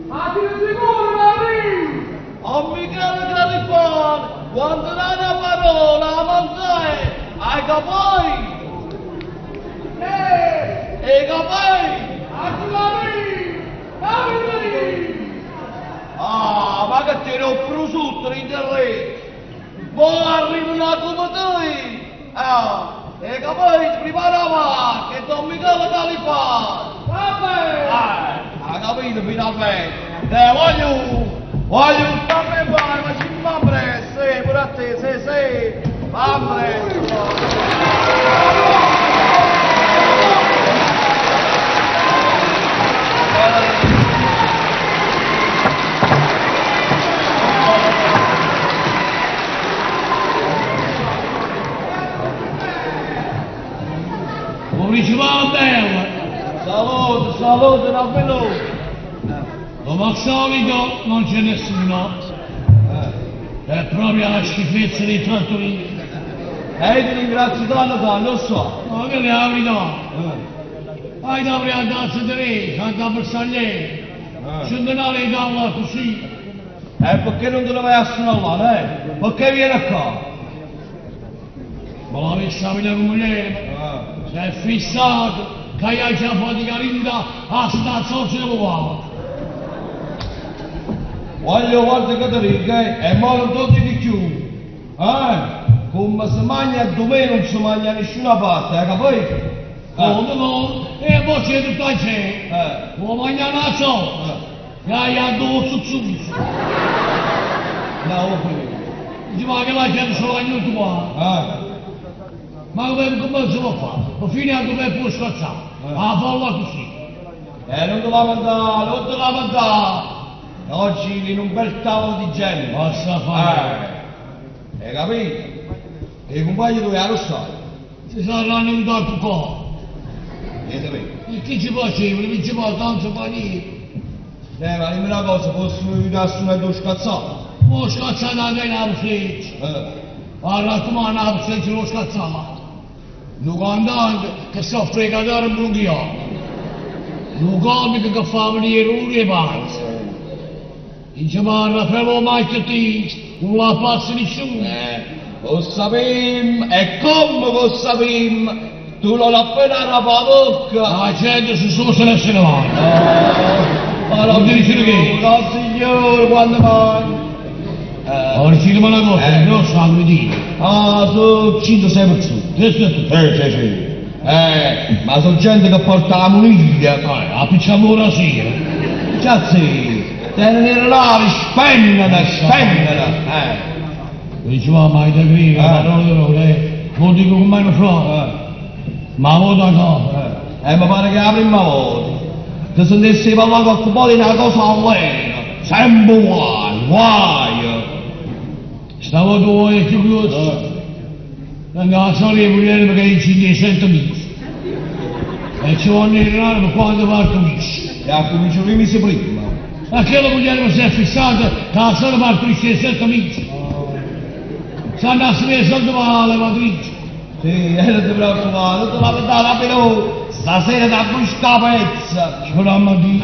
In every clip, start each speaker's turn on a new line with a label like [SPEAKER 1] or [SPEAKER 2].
[SPEAKER 1] Ma ti sicuro, Maria?
[SPEAKER 2] Oh Michele Califano, quando dai una parola, la mantai, hai capito?
[SPEAKER 1] Eh,
[SPEAKER 2] Hai capito? Ah, ma che ti ho prosciutto in terreno! Mo arriva come te! Ah, hai capito? Prepara va, che Don Michele Califano! Ah, ha capito finalmente! Te voglio! Voglio un caffè vai, ma ci va presto, sì, pure a te, sì, sì! Va presto!
[SPEAKER 3] Come dicevamo bella,
[SPEAKER 2] Salute, salute, Raffaello!
[SPEAKER 3] come al solito non c'è nessuno. È proprio la schifezza dei trattorini.
[SPEAKER 2] E io ti ringrazio tanto tanto, lo so!
[SPEAKER 3] Ma che le apri no? Hai da aprire andare a sedere, andare per salire. Centenare di tavola così.
[SPEAKER 2] E perché non te ne vai a suonare là, eh? Perché vieni qua?
[SPEAKER 3] Ma l'avessi a venire con moglie, si è fissato che io c'è fatica rinda a stazzarsi di uomo.
[SPEAKER 2] Voglio guarda che ti dico, eh, e mo non ti di più. Eh? Come si mangia a domenica non si mangia a nessuna parte, hai capito?
[SPEAKER 3] Come no? E poi c'è tutta c'è.
[SPEAKER 2] Eh.
[SPEAKER 3] Vuoi mangiare una sola? Ya ya doğusu tsumus.
[SPEAKER 2] No, ho finito.
[SPEAKER 3] Dice ma che la gente solo aiuto qua.
[SPEAKER 2] Eh.
[SPEAKER 3] Ma come, come si può fare? Ma fino a dove può scazzare? A farla così.
[SPEAKER 2] Non te lamentare, non te lamentare. Oggi in un bel tavolo di gente.
[SPEAKER 3] Basta fare.
[SPEAKER 2] Eh. Hai capito? E i compagni dove lo sai?
[SPEAKER 3] Si saranno aiutato qua.
[SPEAKER 2] Niente meno.
[SPEAKER 3] E chi ci faceva? Non ci fa tanto panino.
[SPEAKER 2] Ma dimmi una cosa, posso aiutare a suonare due scazzate?
[SPEAKER 3] Ho scazzato da una freccia.
[SPEAKER 2] Eh.
[SPEAKER 3] A raccomando, la freccia l'ho scazzata. Un cantante che soffre cadere bronchiale. Un comico che fa venire uno e pazzo. Dice ma Raffaello Macchiati, non la passa nessuno.
[SPEAKER 2] Lo sapevo, e come lo sapevo? Tu non l'hai appena rapito la bocca.
[SPEAKER 3] La gente si sono se ne se ne va.
[SPEAKER 2] No, ma
[SPEAKER 3] Non ti dice che?
[SPEAKER 2] No, signore, quando mai?
[SPEAKER 3] Ora ci una cosa, non so come dire.
[SPEAKER 2] Ah, sono 5-6 persone.
[SPEAKER 3] Questo è tutto.
[SPEAKER 2] Sì, sì, sì. Ma sono gente che porta la moniglia.
[SPEAKER 3] Appicciamo ora sera.
[SPEAKER 2] Cazzo, tenere là, spennano, spennano.
[SPEAKER 3] Diceva, ma hai da credere, ma no, no, non dico come mi fa. Ma vado da capo.
[SPEAKER 2] Mi pare che è la prima volta che sentisse parlare qualche po' di una cosa allena. Sempre guai, guai.
[SPEAKER 3] Stavo dove è più grosso. Vengo a sole vogliamo perché incendi 100 mesi. E ci vogliono errare per quando partorisce.
[SPEAKER 2] E ha cominciato i mesi prima.
[SPEAKER 3] Ma che la moglie si è fissata che la sola partorisce 7 mesi. Sanno a sapere soldi la levatrice.
[SPEAKER 2] Sì, non ti preoccupare, non te la mandare però. Stasera da busca pezza.
[SPEAKER 3] Speriamo di.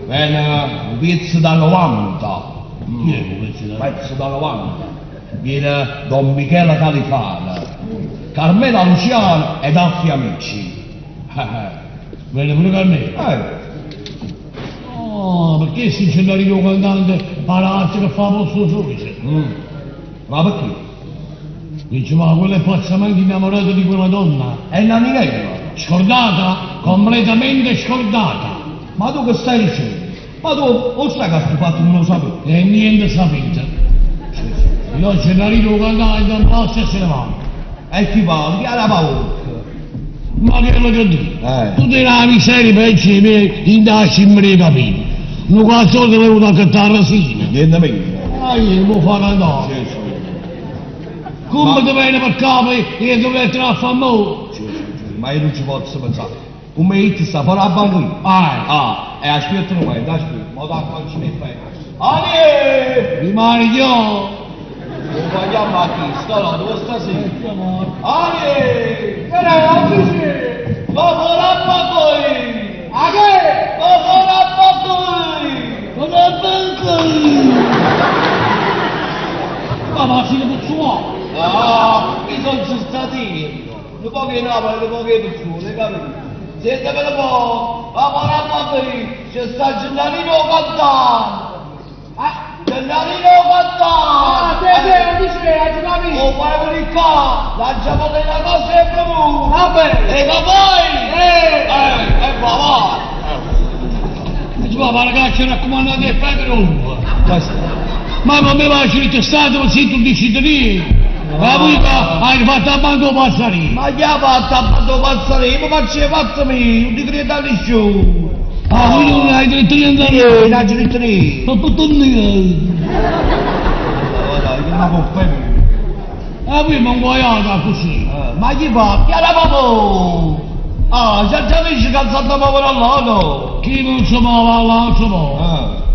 [SPEAKER 2] Viene un pezzo da 90.
[SPEAKER 3] Chi è un pezzo da
[SPEAKER 2] Pezzo da 90. Viene Don Michele Califano, Carmela Luciano ed altri amici.
[SPEAKER 3] Viene pure Carmela? Oh, perché si c'è l'arrivo cantante palazzo che fa posto suo?
[SPEAKER 2] Ma perché?
[SPEAKER 3] Dice, ma quello è pazzamente innamorato di quella donna.
[SPEAKER 2] È Nanninella.
[SPEAKER 3] Scordata? Completamente scordata.
[SPEAKER 2] Ma tu che stai dicendo? Ma tu lo sai che sto fatto non lo sapevo?
[SPEAKER 3] E niente sapete. Io c'è l'arrivo cantante da un palazzo e se ne va.
[SPEAKER 2] E chi parla? Chi ha la paura?
[SPEAKER 3] Ma che lo che dico? Tu te la miseria peggio di me in da cimbre capito. Non cazzo te l'avevo da cantare la sina.
[SPEAKER 2] Niente meno.
[SPEAKER 3] Ah, io mi fa cantare.
[SPEAKER 2] Sì, sì.
[SPEAKER 3] Come
[SPEAKER 2] Ma-
[SPEAKER 3] ti viene per capo e dovrei entrare a fare mo?
[SPEAKER 2] Sì, sì, sì, ma io non ci posso pensare. Come ti sta fuori la banchina?
[SPEAKER 3] Ah.
[SPEAKER 2] Ah, e aspetta un momento, aspetta. Ma da qua ci metto. Ali!
[SPEAKER 3] Rimani io.
[SPEAKER 2] Lo vogliamo a chi? Sta là, dove sta sì? Ali!
[SPEAKER 1] Che era, amici?
[SPEAKER 2] Ma vorrà poi!
[SPEAKER 1] A che?
[SPEAKER 2] Ma vorrà poi! 'e Napoli e nu poco 'e persone, hai capito? Sienteme nu poco, va parla a me, ce sta Gennarino 'o cantante. Gennarino 'o cantante!
[SPEAKER 1] Ah, sì, sì, dice, hai capito?
[SPEAKER 2] 'O fai venire qua, lancia per una cosa e bevuta!
[SPEAKER 1] Va bene!
[SPEAKER 2] E che vuoi?
[SPEAKER 1] Eh!
[SPEAKER 2] E va, va!
[SPEAKER 3] Insomma, ma ragazzi, raccomandate il peperone. Ma non mi va a stato zitto di cittadini. Ma voi hai fatto a mano passare.
[SPEAKER 2] Ma chi ha fatto a fatto passare? Ma faccio le fatto mio, non ti credo a nessuno!
[SPEAKER 3] Ah, voi non hai diritto di andare.
[SPEAKER 2] Non hai diritto di...
[SPEAKER 3] Ma puttana. Ah, voi mi inguaiate così.
[SPEAKER 2] Ma chi fa? Chi era papà? Ah, già già dice che sono povero all'oro!
[SPEAKER 3] Chi non si muove, là non si muove.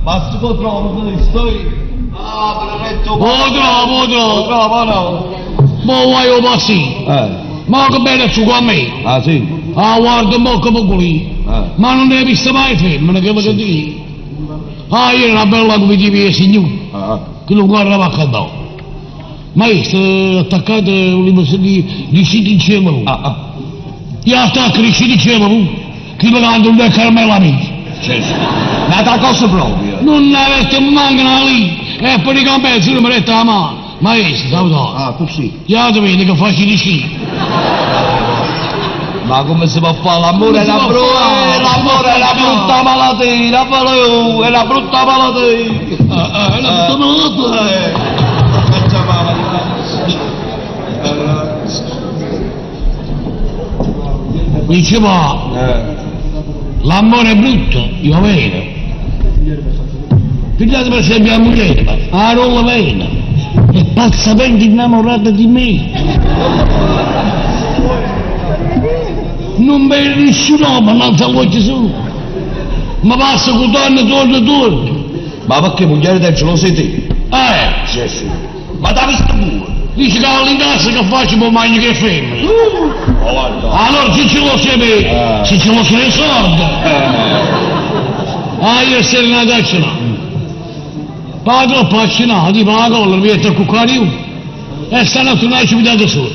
[SPEAKER 2] Ma si può trovare questo? Ah, benedetto...
[SPEAKER 3] Oh, trovo,
[SPEAKER 2] Lo
[SPEAKER 3] trovo.
[SPEAKER 2] trovo, no?
[SPEAKER 3] Ma vuoi io passi? Ma che bello su con me.
[SPEAKER 2] Ah, sì?
[SPEAKER 3] Ah, guarda un po' come qui. Ma non ne hai visto mai femmina, che voglio dire? Ah, io era una bella come ti piace, signore.
[SPEAKER 2] Ah.
[SPEAKER 3] Che non guardava a cantare. Ma io sto attaccato di, di siti insieme a lui.
[SPEAKER 2] Ah, ah.
[SPEAKER 3] Io attacco di siti insieme a lui. Che mi canta un bel caramello amico.
[SPEAKER 2] Sì, sì. Ma da cosa proprio?
[SPEAKER 3] Non ne avete manco una lì. E poi di campeggio mi mette la mano. Ma io stavo
[SPEAKER 2] Ah, così.
[SPEAKER 3] Io ti vedo che faccio di sì.
[SPEAKER 2] Ma come si può fare? L'amore è
[SPEAKER 3] Come
[SPEAKER 2] una
[SPEAKER 3] si può
[SPEAKER 2] brutta,
[SPEAKER 3] fare?
[SPEAKER 2] l'amore è una brutta malattia, l'amore è una brutta malattia.
[SPEAKER 3] Ah, ah, è una brutta malattia. Diceva, l'amore è brutto, io vedo. Pigliate per esempio la moglie, ah non la vedo. È pazzamente innamorata di me. Non vedo nessun uomo, non sa voi su. Ma passa con torna, torna, torna.
[SPEAKER 2] Ma perché moglie te ce lo sei te?
[SPEAKER 3] Eh,
[SPEAKER 2] Sì, sì. Ma t'ha visto pure?
[SPEAKER 3] dice che all'incasso che faccio per mangiare che femmina.
[SPEAKER 2] Oh, guarda.
[SPEAKER 3] Allora se ce lo sapete, se ce lo sei sordo. Ah, io sono nato a cena. Padre troppo a cena, tipo la colla, mi metto a cuccare io. E stanotte non ci vedo solo.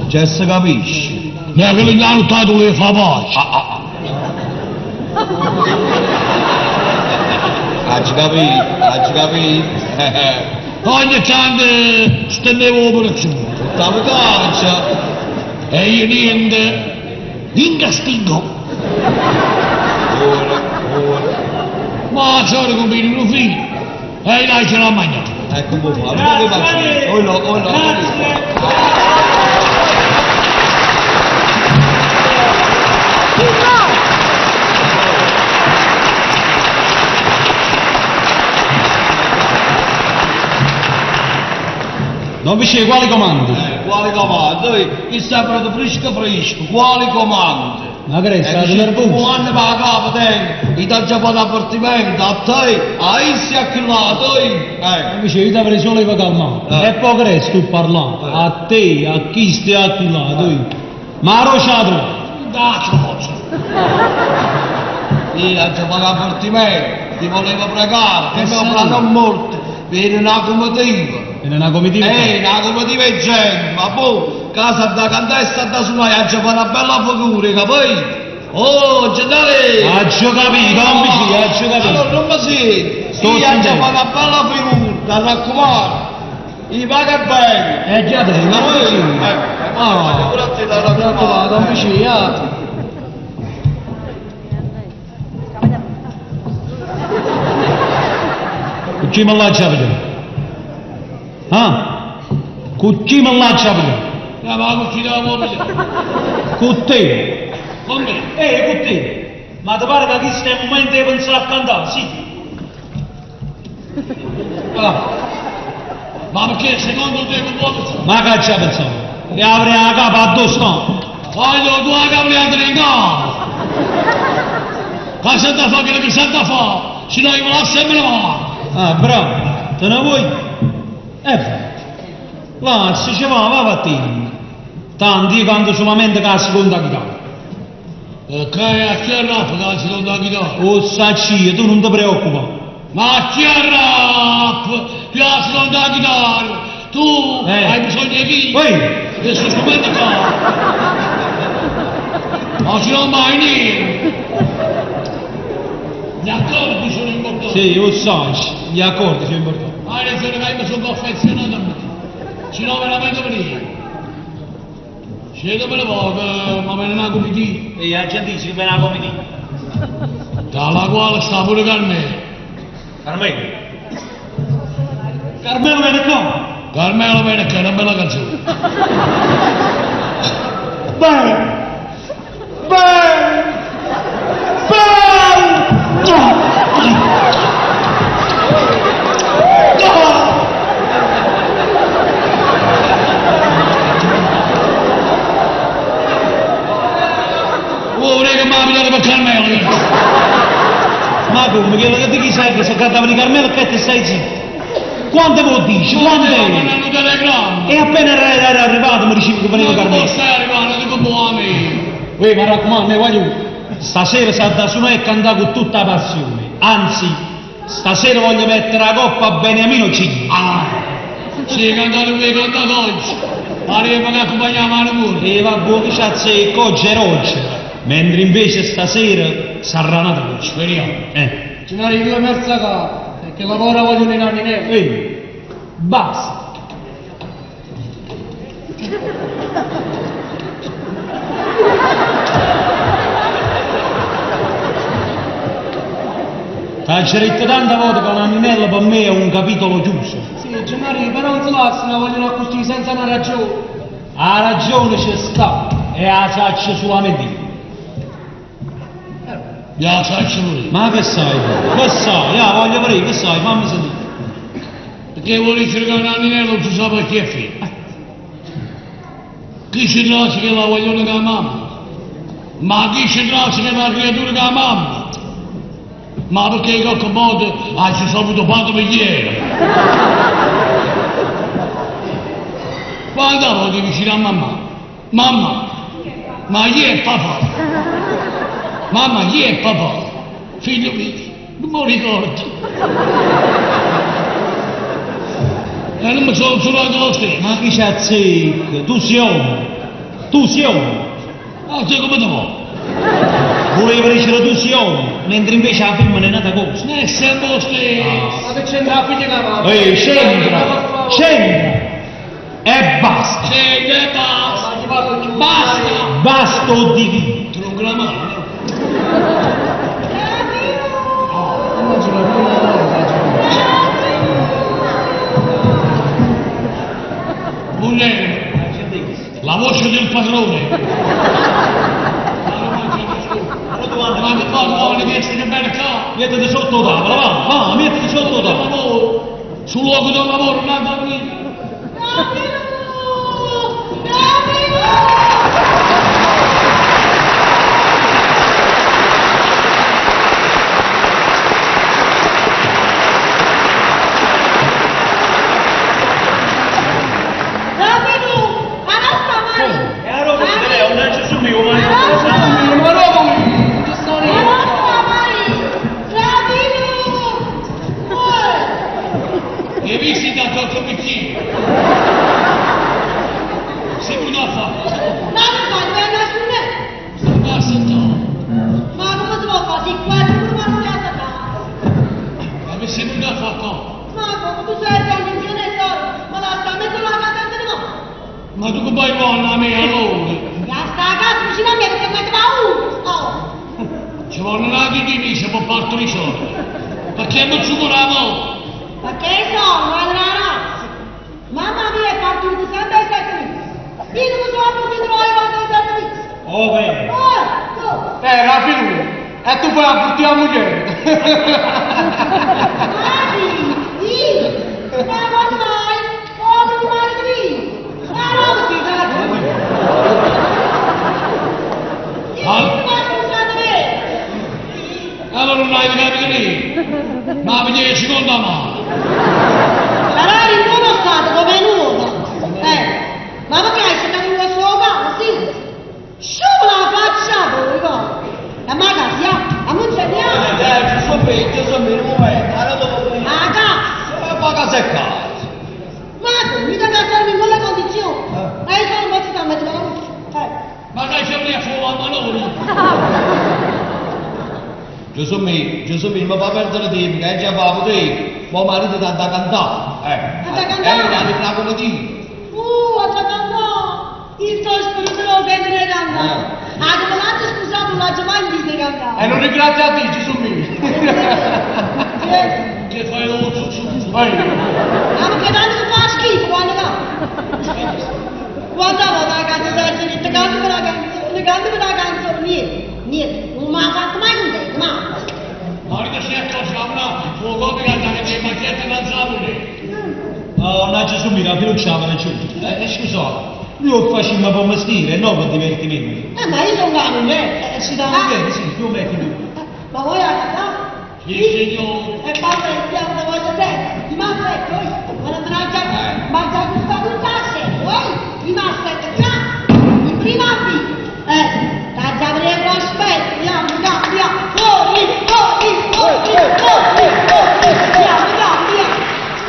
[SPEAKER 2] Cioè, si capisce.
[SPEAKER 3] Neanche l'hanno dato le fa pace.
[SPEAKER 2] Ah, ci capito, ah, ci capito.
[SPEAKER 3] Ogni tanto stendevo l'operazione.
[SPEAKER 2] Stavo caccia.
[SPEAKER 3] E io niente, in castigo.
[SPEAKER 2] Ora, ora.
[SPEAKER 3] Ma sono come un figlio. E là ce l'ha mangiato.
[SPEAKER 2] Ecco come fa. Come faccio? Oh no, oh no.
[SPEAKER 4] Non vi c'è quali comandi?
[SPEAKER 2] Quali comandi? Chi sempre fresco fresco, quali comandi?
[SPEAKER 4] Ma che è stato nervoso?
[SPEAKER 2] Quando va a capo te, ti dà già un avvertimento a te, a essi a chi là, te.
[SPEAKER 4] Non vi c'è, io ti avrei solo calmato.
[SPEAKER 2] Eh.
[SPEAKER 4] E poi che sto parlando? A te, a chi stai a chi là, tu. Ma rociato!
[SPEAKER 3] Dacci cosa.
[SPEAKER 2] Io ho già pagato avvertimento, ti volevo pregare, che
[SPEAKER 4] Eh,
[SPEAKER 2] mi ho
[SPEAKER 4] sì.
[SPEAKER 2] parlato molto, viene una comitiva.
[SPEAKER 4] Viene una comitiva?
[SPEAKER 2] Una comitiva è gente, ma boh, casa da cantare e sta da suonare, ha già fatto una bella figura, capito? Oh, Gennaro!
[SPEAKER 4] Ha già capito, non mi ci, ha già capito.
[SPEAKER 2] Allora non mi senti,
[SPEAKER 4] Sto
[SPEAKER 2] io ho già
[SPEAKER 4] sentendo.
[SPEAKER 2] fatto una bella figura, ti raccomando, mi paga bene.
[SPEAKER 4] Già te,
[SPEAKER 2] Ma
[SPEAKER 4] non mi ci.
[SPEAKER 2] Ah, pure a te la raccomando.
[SPEAKER 4] Non mi ci, ah. Cu chi me l'ha già veduto? Ah? Cu chi me l'ha già veduto?
[SPEAKER 3] Ma ma ci devo vedere.
[SPEAKER 4] Con te.
[SPEAKER 3] Con me.
[SPEAKER 4] Ehi, con te. Ma ti pare che questo è il momento di pensare a cantare, sì?
[SPEAKER 3] Ah. Ma perché secondo te non può pensare?
[SPEAKER 4] Ma che ci pensato? Ti apri la capa addosso.
[SPEAKER 3] Voglio due capriate in capo. Cosa da fare quello che sa da fare? Se no io la sempre va.
[SPEAKER 4] Ah, bravo. Te ne vuoi? Là, se ci va, va vattene. Tanto io canto solamente con la seconda chitarra.
[SPEAKER 3] Ok, a chi arrappa la seconda chitarra?
[SPEAKER 4] Oh, sacci, tu non ti preoccupare.
[SPEAKER 3] Ma a chi arrappa la seconda chitarra? Tu
[SPEAKER 4] Eh.
[SPEAKER 3] hai bisogno di chi?
[SPEAKER 4] Ehi!
[SPEAKER 3] Questo strumento qua. Ma ce l'ho mai niente. Gli accordi sono importanti.
[SPEAKER 4] Sì, lo sai, gli accordi sono importanti.
[SPEAKER 3] Hai ragione che io mi sono affezionato a me. Se no veramente venire. Se me ne poco, ma me ne una comitiva.
[SPEAKER 4] E la gente dice che viene la comitiva.
[SPEAKER 3] Dalla quale sta pure Carmelo.
[SPEAKER 4] Carmelo. Carmelo viene qua.
[SPEAKER 3] Carmelo viene qua, è una bella canzone.
[SPEAKER 4] Beh! Beh! Beh!
[SPEAKER 3] Oh, vorrei che mi ha per Carmelo.
[SPEAKER 4] Ma come? Che ti chi sai che se cantava di Carmelo che ti stai zitto? Quante vuol dici? Quante?
[SPEAKER 3] Un telegramma.
[SPEAKER 4] E appena era arrivato mi dicevi che veniva
[SPEAKER 3] Ma
[SPEAKER 4] Carmelo.
[SPEAKER 3] come stai arrivando? Dico buon amico.
[SPEAKER 4] Uè, mi raccomando, voglio. Stasera si da suonare e cantare con tutta la passione. Anzi, stasera voglio mettere la coppa a Beniamino Cigli.
[SPEAKER 3] Ah, sì, cantate come cantate oggi. Arriva che accompagniamo alla pure.
[SPEAKER 4] E va buono che c'è secco, oggi è oggi. Mentre invece stasera sarà una voce.
[SPEAKER 3] Speriamo.
[SPEAKER 1] Gennaro, io mezza casa, perché lavora voglio nei anni neri.
[SPEAKER 4] Ehi,
[SPEAKER 1] Basta.
[SPEAKER 4] T'ha detto tante volte che una ninella per me è un capitolo chiuso.
[SPEAKER 1] Sì, Gennaro, però non si passa, vogliono così senza una ragione.
[SPEAKER 4] Ha ragione ci sta e la saccia solamente io.
[SPEAKER 3] Ya saccio pure.
[SPEAKER 4] Ma che sai tu? Che sai? Ya, voglio vedere, che sai? Fammi sentire.
[SPEAKER 3] Perché vuole dire che una ninella non si sa perché è figlio. Chi ci trova che la vogliono che la mamma? Ma chi ci trova che la creatura che la mamma? Ma perché qualche volta ah, ci sono avuto padre per ieri. Quando andavo vicino a mamma? Mamma, ma chi è papà? Mamma, chi è papà? Figlio mio, non me lo ricordo. E non mi sono suonato lo stesso.
[SPEAKER 4] Ma chi c'è azzecca? Tu sei uomo. Tu sei uomo.
[SPEAKER 3] Ah, te come te vuoi?
[SPEAKER 4] Volevo dire tu sei uomo, mentre invece la femmina è nata cosa.
[SPEAKER 3] È sempre lo stesso.
[SPEAKER 1] Ma che c'entra la figlia che la mamma?
[SPEAKER 4] Ehi, c'entra! C'entra! E basta!
[SPEAKER 3] Sì, e basta.
[SPEAKER 1] Ma ti parlo più.
[SPEAKER 3] Basta.
[SPEAKER 4] Basta o di chi?
[SPEAKER 3] Ti rompo la mano, no?
[SPEAKER 1] Immagino la prima volta,
[SPEAKER 3] Buongiorno. La voce del padrone. Ma che fa vuole di essere bene qua?
[SPEAKER 4] Mettiti sotto tavola, va, va, mettiti sotto tavola.
[SPEAKER 3] Lavoro. Sul luogo del lavoro, non andare via.
[SPEAKER 4] E la roba di lei, non ci sono io, ma
[SPEAKER 1] Ma no, come? Ci sono io.
[SPEAKER 3] E visti da qualche bicchiere. Se mi da fare. Sta a sentire.
[SPEAKER 5] Ma come si può fare? Sì, qua tu non mi
[SPEAKER 3] Ma che sei venuto a fare qua?
[SPEAKER 5] Ma come tu sei già in giro ma la sta messo la casa di me.
[SPEAKER 3] Ma tu che vai buona a me allora?
[SPEAKER 5] Ya sta a casa vicino a me perché mi paura. Oh.
[SPEAKER 3] Ci vogliono un altro di mese per parte di soldi. Perché non ci curavo?
[SPEAKER 5] Perché sono una ragazza. Mamma mia è partita sempre ai 7 mesi. Io non mi sono potuto trovare quando ai 7 mesi.
[SPEAKER 4] Oh, bene.
[SPEAKER 5] Oh, tu.
[SPEAKER 1] Raffilu, e tu poi la butti la moglie.
[SPEAKER 5] Guardi, io. Ma quando mai? Come ti pare di me? Ma no, perché Io non mi scusate me.
[SPEAKER 3] Allora non hai capito niente. Ma perché seconda mano?
[SPEAKER 5] Però il buono stato come nuovo. Ma perché hai cercato una sua mano, sì? Sciupa la faccia voi, va. La ma casa, a non c'è niente.
[SPEAKER 2] Ci sono bene, ci sono bene, un momento, allora dopo venire.
[SPEAKER 5] A casa.
[SPEAKER 2] Ma casa è casa.
[SPEAKER 5] Ma tu, mica casarmi in quelle condizioni. Ma io sono
[SPEAKER 3] la Manoli.
[SPEAKER 2] Gesù Gesù mi fa perdere tempo, che è già fa potere. Ma marito da da cantare.
[SPEAKER 5] Ha da cantare?
[SPEAKER 2] Da una comitiva.
[SPEAKER 5] Ha da cantare. Il suo spirito lo sente di cantare. Ah, come l'ha sposato, l'ha già mai visto cantare.
[SPEAKER 1] E non ringrazio a te, Gesù mio.
[SPEAKER 3] Che fai lo su su.
[SPEAKER 1] Vai.
[SPEAKER 5] Ma perché tanto fa schifo quando va? Quando va la canzone, si dice canta per la canzone, canta per la canzone, niente, niente, non mi ha fatto mai contento, ma.
[SPEAKER 3] Ma che si accorciamo, fuoco che canta che macchiette non sa
[SPEAKER 4] Oh, no, Gesù mio, la fiducia la giù. Scusate, noi lo facciamo per mestiere, non per divertimento.
[SPEAKER 5] Ma io sono una mujer.
[SPEAKER 4] Si dà un bene, sì, più o meno tu.
[SPEAKER 5] Ma voi a cantare?
[SPEAKER 3] Sì, signore.
[SPEAKER 5] E poi stiamo la voglio te, mi aspetto, ma non me la già, ma già gustato tutta la sera, poi mi aspetto già, in prima fila. Da già avrei aspetto, andiamo, via, via, fuori, fuori, fuori, fuori, fuori, via, via, via.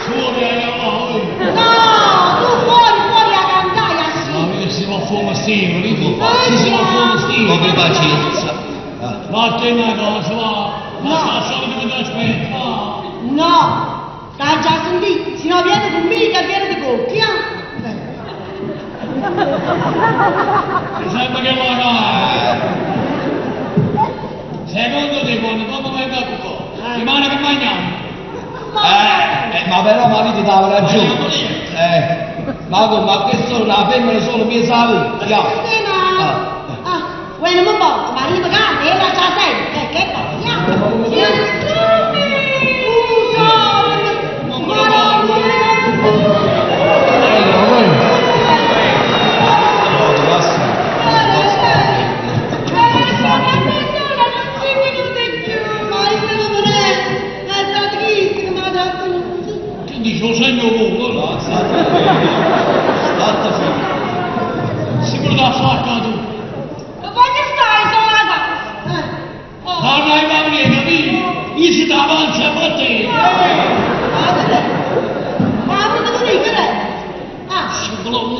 [SPEAKER 3] Fuori ai lavori.
[SPEAKER 5] No, tu fuori, fuori a cantare,
[SPEAKER 3] Ma
[SPEAKER 5] sì.
[SPEAKER 3] vedi si va fuori mestiere, dico.
[SPEAKER 5] Eh,
[SPEAKER 3] Si va fuori mestiere.
[SPEAKER 2] Come pazienza.
[SPEAKER 3] Vattene una cosa, va. Ma sta solo che ti aspetta, va.
[SPEAKER 5] No, sta già sentito, se no vieni con me che vieni con chi?
[SPEAKER 3] Mi sembra che va no. Secondo te quando dopo vengo a cucco, rimane che mangiamo?
[SPEAKER 2] Ma però marito dava ragione. Ma come, ma che sono una femmina solo mia salute?
[SPEAKER 5] Sì, ma... Ah, bueno, ma porto, ma io canta, io la già sento. Che cosa?
[SPEAKER 3] Che dici, lo segno volo?
[SPEAKER 2] No, state state fermo.
[SPEAKER 3] Si può da sacca tu.
[SPEAKER 5] Ma voglio stare sola a casa.
[SPEAKER 3] Ma dai, va bene, capito? Io si davanti a te.
[SPEAKER 5] Ma come tu dici, che Ah,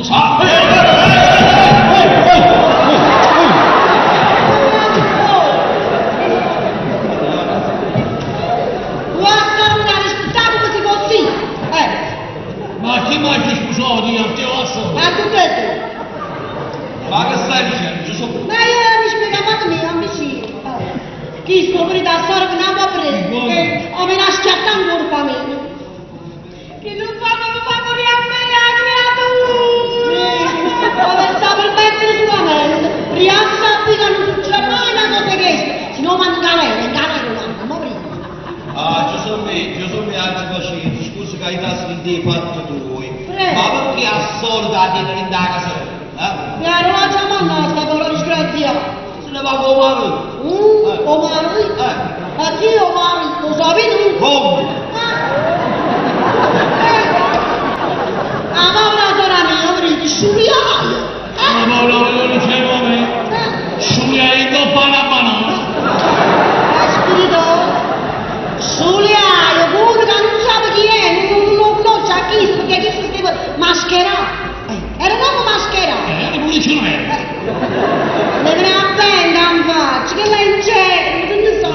[SPEAKER 3] Ah,
[SPEAKER 5] Guarda, non ha rispettato così così.
[SPEAKER 3] Ma chi mai ti sposato io? Ti ho solo.
[SPEAKER 5] Ma tu che tu?
[SPEAKER 2] Ma che stai dicendo? Gesù?
[SPEAKER 5] Ma io mi spiego fatto mio, amici. Chi scopre da storia che non va preso. O me la schiatta ancora pa me.
[SPEAKER 6] Che non fa come fa morire a me, la creatura!
[SPEAKER 5] Come sta per mettere sulla mente. Riassa che non succede mai una cosa che se no mando in galera, in galera non manda, ma prima.
[SPEAKER 2] Ah, Gesù mio, Gesù mio, oggi pazienza, scusa che hai dato l'idea fatta tu.
[SPEAKER 5] Prego.
[SPEAKER 2] Ma perché a solo da tenere in casa? Eh?
[SPEAKER 5] Mi ha rovinato la manna sta povera disgraziata.
[SPEAKER 2] Se ne va con marito.
[SPEAKER 5] O marito? A chi o marito? Lo sapete tu?
[SPEAKER 2] Come?
[SPEAKER 5] Ah, povera sorella mia, vedi, sciuliaio.
[SPEAKER 3] Ma no, no, non c'è nome. Sciulia in coppa una banana.
[SPEAKER 5] Spirito, sciuliaio, pure che non sa chi è, non lo conosce a chi, perché chi si deve mascherare. Era un uomo mascherato.
[SPEAKER 3] Era pure ce n'era.
[SPEAKER 5] Le viene a benda in faccia, che lei c'è, non ne so.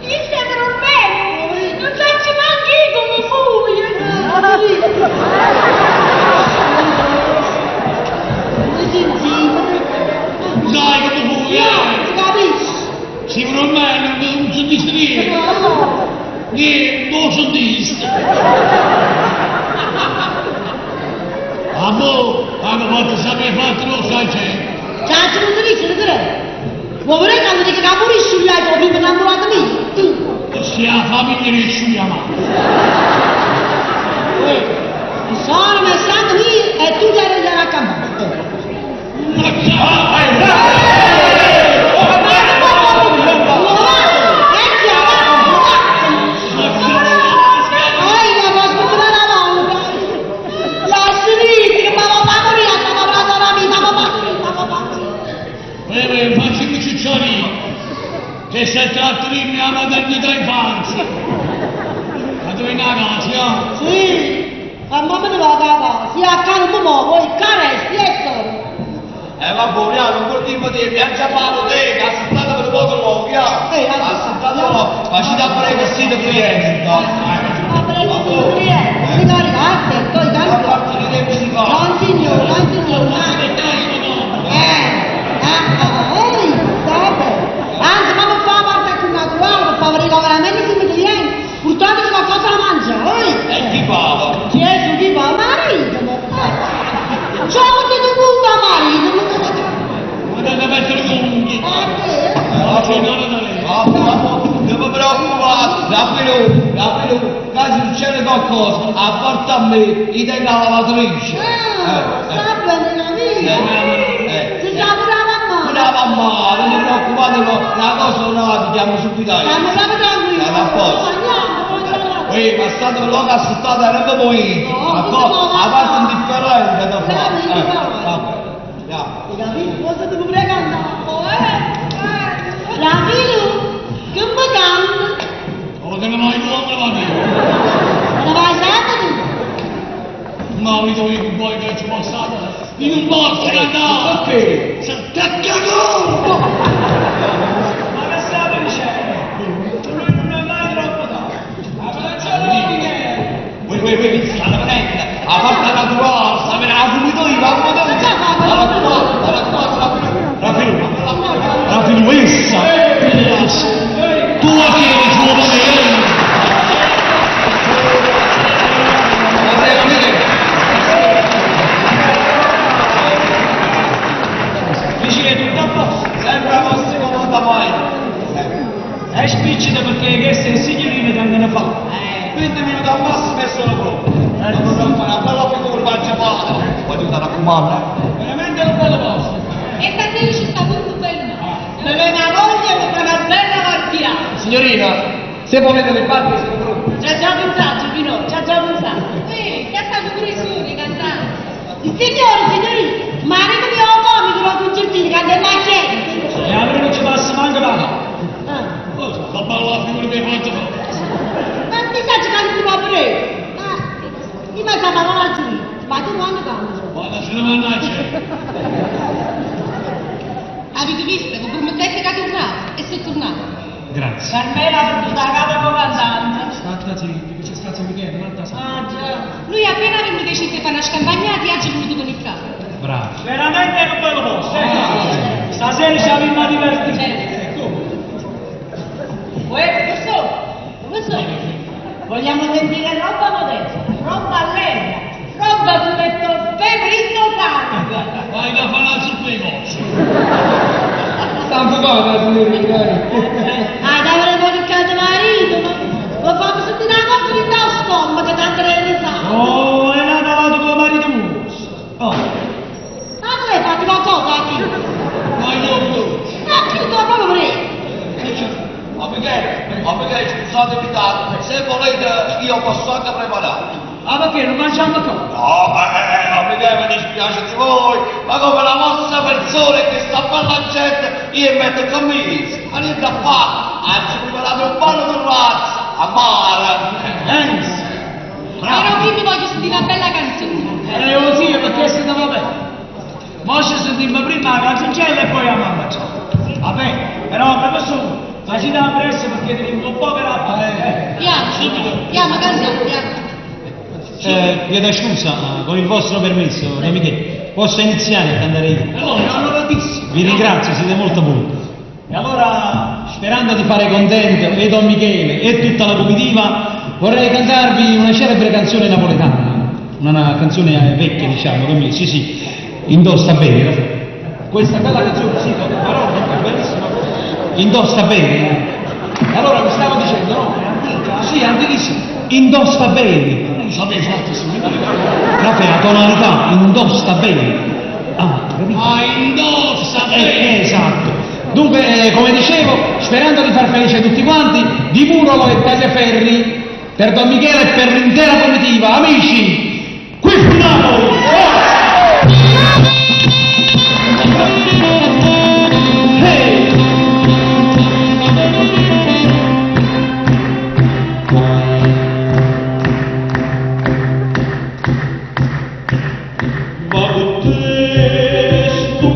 [SPEAKER 6] Io stai dormendo, non faccio neanche io come fui.
[SPEAKER 3] Sai come fu,
[SPEAKER 5] No,
[SPEAKER 3] eh?
[SPEAKER 5] si capisce.
[SPEAKER 3] Si per me non sentiste niente.
[SPEAKER 5] No.
[SPEAKER 3] Niente, non sentiste. A mo, hanno fatto sapere fatto lo sai c'è.
[SPEAKER 5] Ciao, non ti dice, non te Vuoi vedere quando dico che pure sciuliaio con prima innamorato mio? Tu.
[SPEAKER 3] Se la famiglia di sciulia ma.
[SPEAKER 5] Sono messaggio mio e tu già eri a campare.
[SPEAKER 3] Eh, facciamo cicciolino, che si è tratto di mia maternità infanzia. Ma dove è una casa?
[SPEAKER 5] Sì, a mamma ne va a casa, si a casa mi muovo, il caresti e sono.
[SPEAKER 2] Eh vabbè, ja, non perdiamo tempo, viaggia a fare bottega, assettate un poco là, via.
[SPEAKER 5] Eh,
[SPEAKER 2] Assettate là, facite a fare che siete clienti.
[SPEAKER 5] Ma prego, cliente, signori, aspetta,
[SPEAKER 2] A
[SPEAKER 5] tanto.
[SPEAKER 2] parte di tempo si fa.
[SPEAKER 5] Non signore, non signore. Eh, ah, ehi, sta bene. Anzi, ma non fa parte più naturale, per favore, che veramente siamo clienti. Portateci qualcosa da mangiare, ehi.
[SPEAKER 2] E chi paga?
[SPEAKER 5] Gesù, chi fa? Marito. Ciao, ti punta marito.
[SPEAKER 3] Potete mettere conto.
[SPEAKER 5] Eh,
[SPEAKER 3] No, c'è non da lei.
[SPEAKER 2] Non mi preoccupate, Raffaele, Raffaele, caso succede qualcosa, a parte a me, io tengo la lavatrice.
[SPEAKER 5] Ah, sta bene, capito?
[SPEAKER 2] Eh.
[SPEAKER 5] Si sta pure la mamma.
[SPEAKER 2] Una mamma, non vi preoccupate, no, la cosa non la pigliamo subito io.
[SPEAKER 5] Stiamo proprio tranquilli.
[SPEAKER 2] Stiamo a posto.
[SPEAKER 5] Andiamo, andiamo.
[SPEAKER 2] Ehi, ma state là assettate, non vi muovete.
[SPEAKER 5] No,
[SPEAKER 2] D'accordo?
[SPEAKER 5] no.
[SPEAKER 2] A parte indifferente da fare.
[SPEAKER 5] Bravo, bravo.
[SPEAKER 2] Vabbè, andiamo.
[SPEAKER 5] Hai capito? Cosa devo pregare? Raffaele, che mi canta?
[SPEAKER 3] Oh, che non hai uomo va bene.
[SPEAKER 5] Ma vai sempre tu?
[SPEAKER 3] Ma mi devo con voi che ci passate. Io non posso andare.
[SPEAKER 2] Perché?
[SPEAKER 3] Se te cagò!
[SPEAKER 1] Ma che state dicendo? Lui non è mai troppo tardi. La canzone di Michele.
[SPEAKER 2] Ui, ui, ui, stanno venendo. A parte naturale, sta venendo la comitiva, la comitiva. La raccomando, la raccomando, Raffaele, Raffaele.
[SPEAKER 4] Raffaele, essa!
[SPEAKER 3] Tu a chi eri giovane?
[SPEAKER 1] Dici che è tutto a posto.
[SPEAKER 2] Sempre a vostro comandamento.
[SPEAKER 1] E spiccita perché queste signorine tengono fa.
[SPEAKER 2] 20 minuti al massimo e sono pronto. Non dovrò fare una bella figura mangiata. Voglio dare a comandare.
[SPEAKER 1] Veramente è un bello posto.
[SPEAKER 6] E stasera ci sta tutto bello.
[SPEAKER 5] Mi viene la voglia di fare una bella marchiata.
[SPEAKER 1] Signorina, se volete le barche sono pronte.
[SPEAKER 5] Ci ha già pensato, Pino, ci ha già pensato.
[SPEAKER 6] Eh, che stanno pure i suoni cantando.
[SPEAKER 5] Signori, signori, marito mio comico, lo concertino, che andiamo a chiedere.
[SPEAKER 1] E allora non ci passa manco la
[SPEAKER 5] Ah.
[SPEAKER 3] Oh, la bella figura che hai fatto.
[SPEAKER 5] Ma mi sa che tu va bene. Ma io mi sa parola giù. Ma tu quando canti?
[SPEAKER 3] Guarda, se ne mannaggia.
[SPEAKER 6] Avete visto che promettete che tornava e sono tornato.
[SPEAKER 4] Grazie.
[SPEAKER 5] Carmela ha perduto la casa con cantante.
[SPEAKER 1] State zitti, che c'è stato Michele, non sa.
[SPEAKER 5] Ah già.
[SPEAKER 6] Lui appena aveva deciso di fare una scampagnata e oggi è venuto con il carro.
[SPEAKER 4] Bravo.
[SPEAKER 1] Veramente è un bello posto, eh? Stasera ci abbiamo a divertire.
[SPEAKER 5] Uè, professore, professore, vogliamo sentire roba moderna, roba allegra, roba che metto pepe in sangue.
[SPEAKER 3] Vai da fare la zuppa ai cozzi.
[SPEAKER 1] Sta fuoco, signorina.
[SPEAKER 5] Ah, da avremo toccato marito, ma lo fammi sentire una cosa di da stomaco, che tanto ne sa.
[SPEAKER 1] Oh, è nata la tuo marito mus. Oh,
[SPEAKER 5] Ma tu hai fatto qualcosa qui?
[SPEAKER 3] Vai dopo.
[SPEAKER 5] Ma più tu proprio prego.
[SPEAKER 2] Ma Michele, ma Michele, scusatemi tanto, se volete io posso anche preparare.
[SPEAKER 1] ah perché non mangiamo qua?
[SPEAKER 2] No, ma Michele, mi dispiace di voi, ma come la vostra persona che sta per la gente, io metto in camisa, ma niente a fare, anzi preparate un ballo di razza, a mare.
[SPEAKER 1] Enzo.
[SPEAKER 6] Però prima voglio sentire una bella canzone.
[SPEAKER 1] Era così perché se va bene. Mo ci sentimmo prima la canzoncella e poi a mamma. Vabbè, però professore, facite la pressa perché teniamo un po' per la eh.
[SPEAKER 6] Piano, piano, cantiamo, piano.
[SPEAKER 4] Chiedo scusa, con il vostro permesso, Don Michele, posso iniziare a cantare io?
[SPEAKER 3] Allora,
[SPEAKER 1] Onoratissimo.
[SPEAKER 4] Vi ringrazio, siete molto buoni.
[SPEAKER 1] E allora
[SPEAKER 4] Sperando di fare contento e Don Michele e tutta la comitiva, vorrei cantarvi una celebre canzone napoletana, una canzone vecchia, diciamo, Don Michele, sì sì, indossa bene. Questa bella canzone, sì, con parole, è bellissima. Indossa bene. E allora vi stavo dicendo, no? Sì, antichissima. Indossa bene.
[SPEAKER 3] Non sapevo fatto su.
[SPEAKER 4] Raffaele, la tonalità, indossa bene. Ah, capito?
[SPEAKER 3] Ma indossa bene.
[SPEAKER 4] Esatto. Dunque, come dicevo, sperando di far felice tutti quanti, di Murolo e Tagliaferri, per Don Michele e per l'intera comitiva, amici, qui fu Napoli! Forza! Hey! Ma con te sto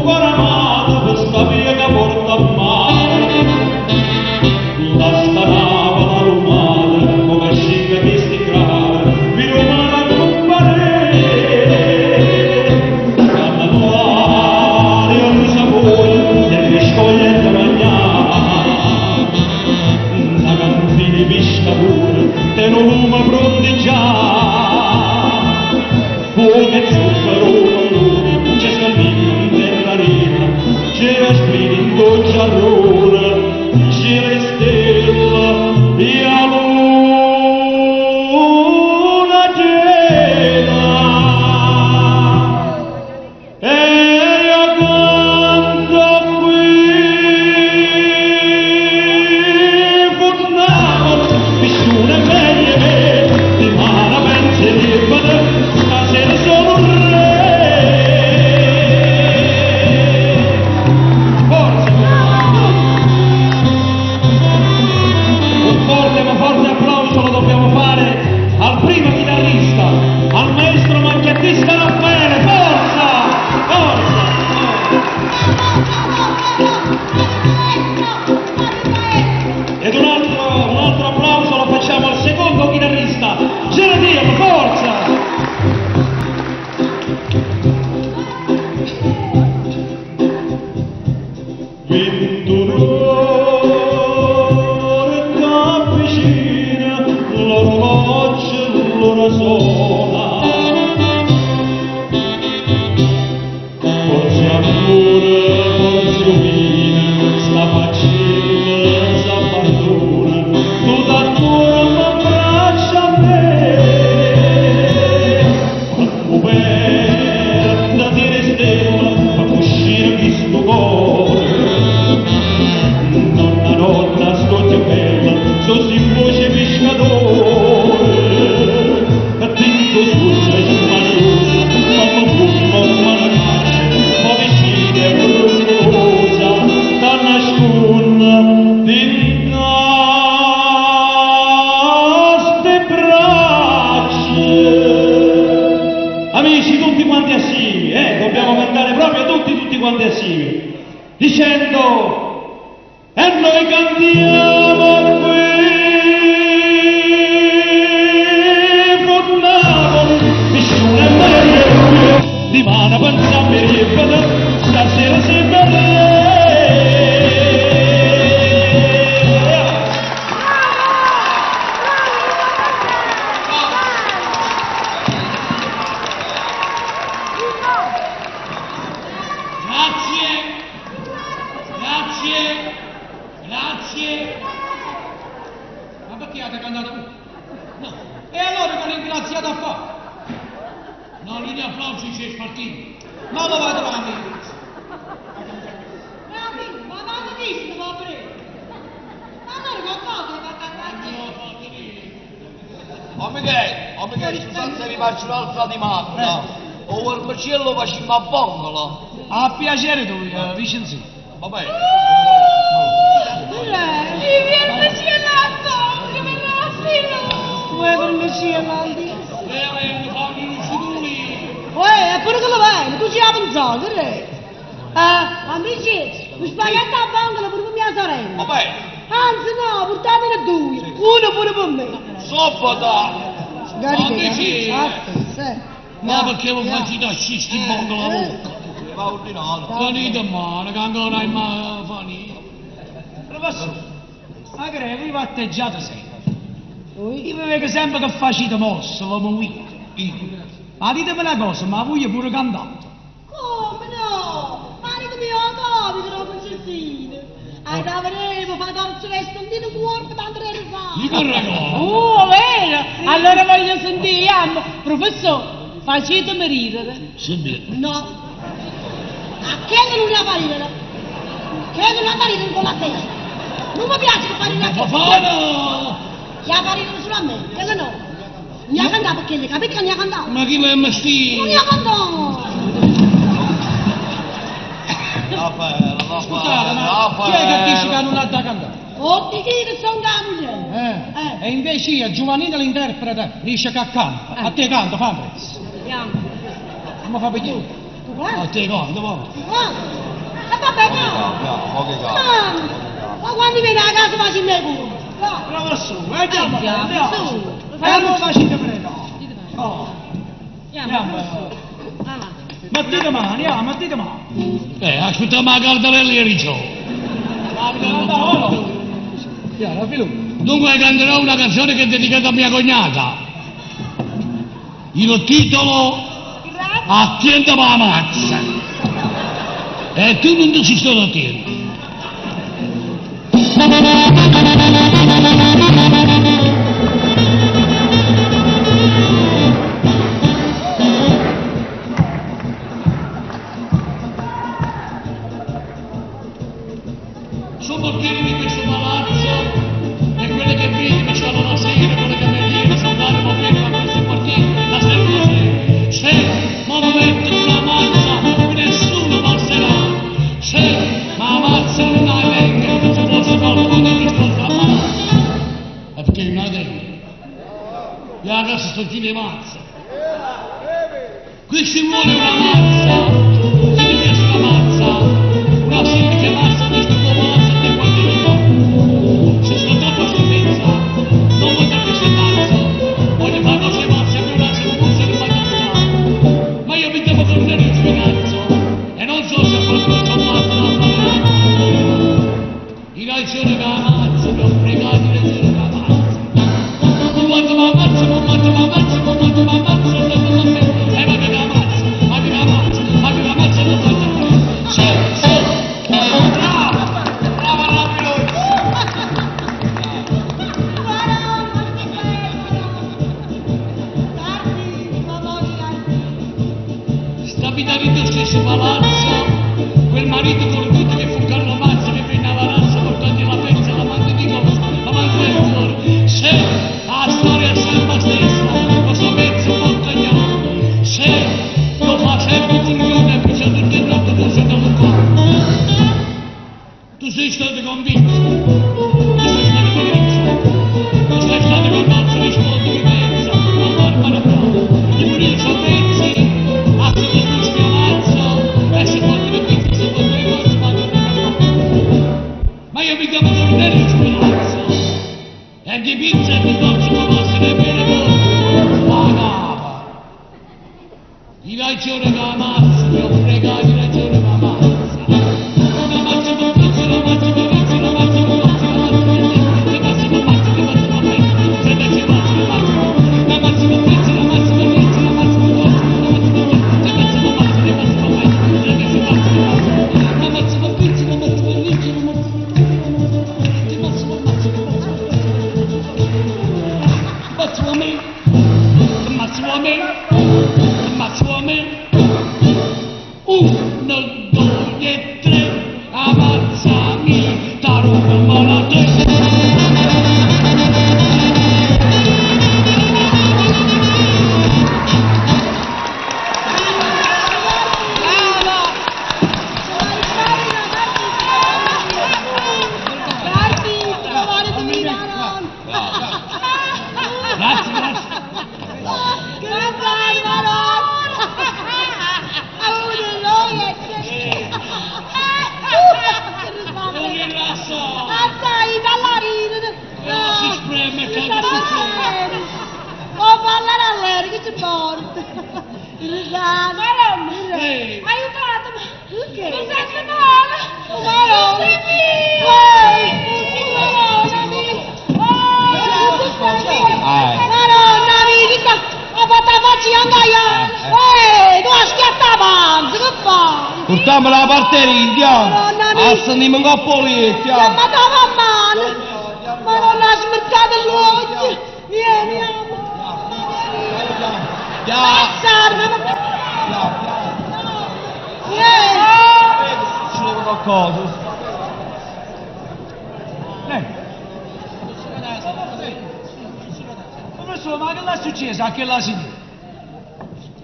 [SPEAKER 4] Ed un altro, un altro applauso lo facciamo al secondo chitarrista, Gerardino, forza! Ventun'ore t'avvicina, l'orologio l'ora suona. Forse ancora, forse vino, sta faccenda s'abbandona, tu t'ancora m'abbraccia a me. A coperta di stella, fa uscire questo cuore. Nonna, nonna, sto più bella, so si voce pescatore. Attento scusa e smaniosa, mamma fumma, mamma la caccia, ma vicina e rumorosa, t'annasconda dentro ste braccia. Amici, tutti quanti assieme, dobbiamo cantare proprio tutti, tutti quanti assieme, dicendo: e noi cantiamo qui con Napoli, nessuno è meglio, di mano pensiamo e stasera si beve.
[SPEAKER 3] Grazie, grazie, grazie. Ma perché avete cantato voi?
[SPEAKER 1] No. E allora che ringraziate a fare?
[SPEAKER 3] No, lì di applausi c'è spartito.
[SPEAKER 1] Ma lo vado avanti.
[SPEAKER 5] Ma ma visto, va bene. Ma allora che cosa fa cantare?
[SPEAKER 2] Oh Michele, oh Michele, scusate se vi faccio un'altra domanda. O vermicello facciamo a vongola.
[SPEAKER 1] A piacere tu, Vicenzino.
[SPEAKER 2] Va bene.
[SPEAKER 6] Mi vermicello a bocca, mi raffilo!
[SPEAKER 5] Vuoi vermicello?
[SPEAKER 3] Uè,
[SPEAKER 5] Uè, è pure che lo vai, tu ci hai pensato, che amici, mi spaghetti a vongola pure per mia sorella.
[SPEAKER 2] Va bene.
[SPEAKER 5] Anzi no, portatene due, uno pure per me.
[SPEAKER 2] Sabato.
[SPEAKER 3] Amici.
[SPEAKER 5] Sì.
[SPEAKER 3] Ma perché non facete scisti in bocca la bocca?
[SPEAKER 2] Va ordinato.
[SPEAKER 3] Tenete in mano, che ancora hai mai finito.
[SPEAKER 1] Professore, ma che voi batteggiate sempre? Io vi vedo sempre che facete mosse, vi muovete. Ma ditemi una cosa, ma voi pure cantate?
[SPEAKER 5] Come no? Ma mio comico, no, Concessino. Ai avremo fatto torcere stondino corpo tanto ne fa.
[SPEAKER 3] Dico regalo.
[SPEAKER 6] Oh, vero? Allora voglio sentire, amo. Professore, facetemi ridere.
[SPEAKER 3] Sì,
[SPEAKER 5] No. A che non la fa ridere? Che non la fa ridere con la testa? Non mi piace che fa ridere a
[SPEAKER 3] Ma
[SPEAKER 5] che.
[SPEAKER 3] fa
[SPEAKER 5] La fa ridere solo a me, che no. Mi ha cantato perché le capite che mi ha cantato?
[SPEAKER 3] Ma chi l'è
[SPEAKER 5] Non
[SPEAKER 3] mestì?
[SPEAKER 5] mi ha cantato!
[SPEAKER 2] Raffaele,
[SPEAKER 4] Scusate,
[SPEAKER 2] Raffaele,
[SPEAKER 4] ma chi è che dice che
[SPEAKER 2] Raffaele.
[SPEAKER 4] non ha da cantare?
[SPEAKER 5] Oh, ti che sono da moglie.
[SPEAKER 4] Eh. E invece io, Giovannino l'interprete, dice che canta. A te canta, fa prezzo.
[SPEAKER 5] Andiamo.
[SPEAKER 4] Come fa per te?
[SPEAKER 5] Tu
[SPEAKER 3] A
[SPEAKER 5] guarda,
[SPEAKER 3] te canto, va.
[SPEAKER 5] tu guarda. E vabbè, no.
[SPEAKER 2] Mo che canta.
[SPEAKER 5] Ah, Ma quando viene a casa faccio me pure. Va.
[SPEAKER 1] Professore, andiamo,
[SPEAKER 6] Andiamo,
[SPEAKER 1] andiamo.
[SPEAKER 5] su.
[SPEAKER 1] E allora facete prego. Oh,
[SPEAKER 6] Andiamo,
[SPEAKER 1] andiamo.
[SPEAKER 6] professore.
[SPEAKER 1] Mettete mano, andiamo, mettete mano.
[SPEAKER 3] Aspettiamo la cartarella e riccio.
[SPEAKER 4] Chiaro, Filù.
[SPEAKER 3] Dunque canterò una canzone che è dedicata a mia cognata. Il titolo Attenta la mazza. E tu non ti ci sto attento. Sono portieri di questo palazzo e quelle che vedi mi c'hanno la sera, quelle che mi viene, sono andare bene a questi portieri, la sera la sera. Se ma mi metto una mazza, nessuno passerà. Se ma mazza non la venga, se fosse qualcuno che sta a male. È perché una tengo. La casa sto di mazza. Qui ci vuole una mazza, se ti piace una mazza, una semplice mazza di questo palazzo e quando io. Se sto stesso palazzo, quel marito cornuto che fu Carlo Mazzo che venne a Varazzo portando la pezza, l'amante di costo, l'amante del cuore. Se la storia è sempre la stessa, lo so mezzo montagnolo, se lo fa sempre coglione e poi tutte e notte tu sei un cuore. Tu sei stato convinto, tu sei stato convinto, tu sei stato convinto, rispondi che pensa, a Barbara Prova, di morire sono pezzi, a se ti spiamazzo, e se porti le pizze, se porti le cose, ma non Ma io mi chiamo Cornelio Spinazzo, e di pizza e di dolce come posso nemmeno voi, la capa. Di ragione che ammazzo, ti ho fregato di ragione che ammazzo. Una mazza per pizza, una mazza per pizza, una mazza per pizza, una mazza per pizza, una mazza per mazza, una mazza per pizza, se ne ci mazza, una mazza, una mazza per pizza, una mazza per pizza, una mazza per pizza, una mazza per pizza, se mazza per mazza, una mazza per pizza, se ne ci mazza, una mazza, una mazza per pizza, una mazza per pizza, una mazza per pizza, una mazza per mazza, una mazza per pizza, mazza a me, mazza a me, mazza a me. Uno, due e tre, ammazzami, taruga malate. Grazie, grazie. Non rilassa. Si spreme, cade succede.
[SPEAKER 5] Oh, parlare a lei, che ci porta? Risana.
[SPEAKER 3] Ehi.
[SPEAKER 6] Aiutatemi!
[SPEAKER 5] Perché?
[SPEAKER 6] Mi sento male!
[SPEAKER 5] Madonna.
[SPEAKER 6] Ehi!
[SPEAKER 5] Madonna, amica, ho fatto la faccia anche Ehi, tu hai schiattato panza, che fai?
[SPEAKER 2] Portiamola la parte andiamo.
[SPEAKER 5] Madonna mia.
[SPEAKER 2] A sentire un po' lì, andiamo.
[SPEAKER 5] Chiamata la mano! Ma non ha smerzato l'occhio! Vieni,
[SPEAKER 2] Andiamo.
[SPEAKER 5] Passarmi! Vieni!
[SPEAKER 2] Succede qualcosa.
[SPEAKER 1] Professore, ma che l'ha successo a quella signora?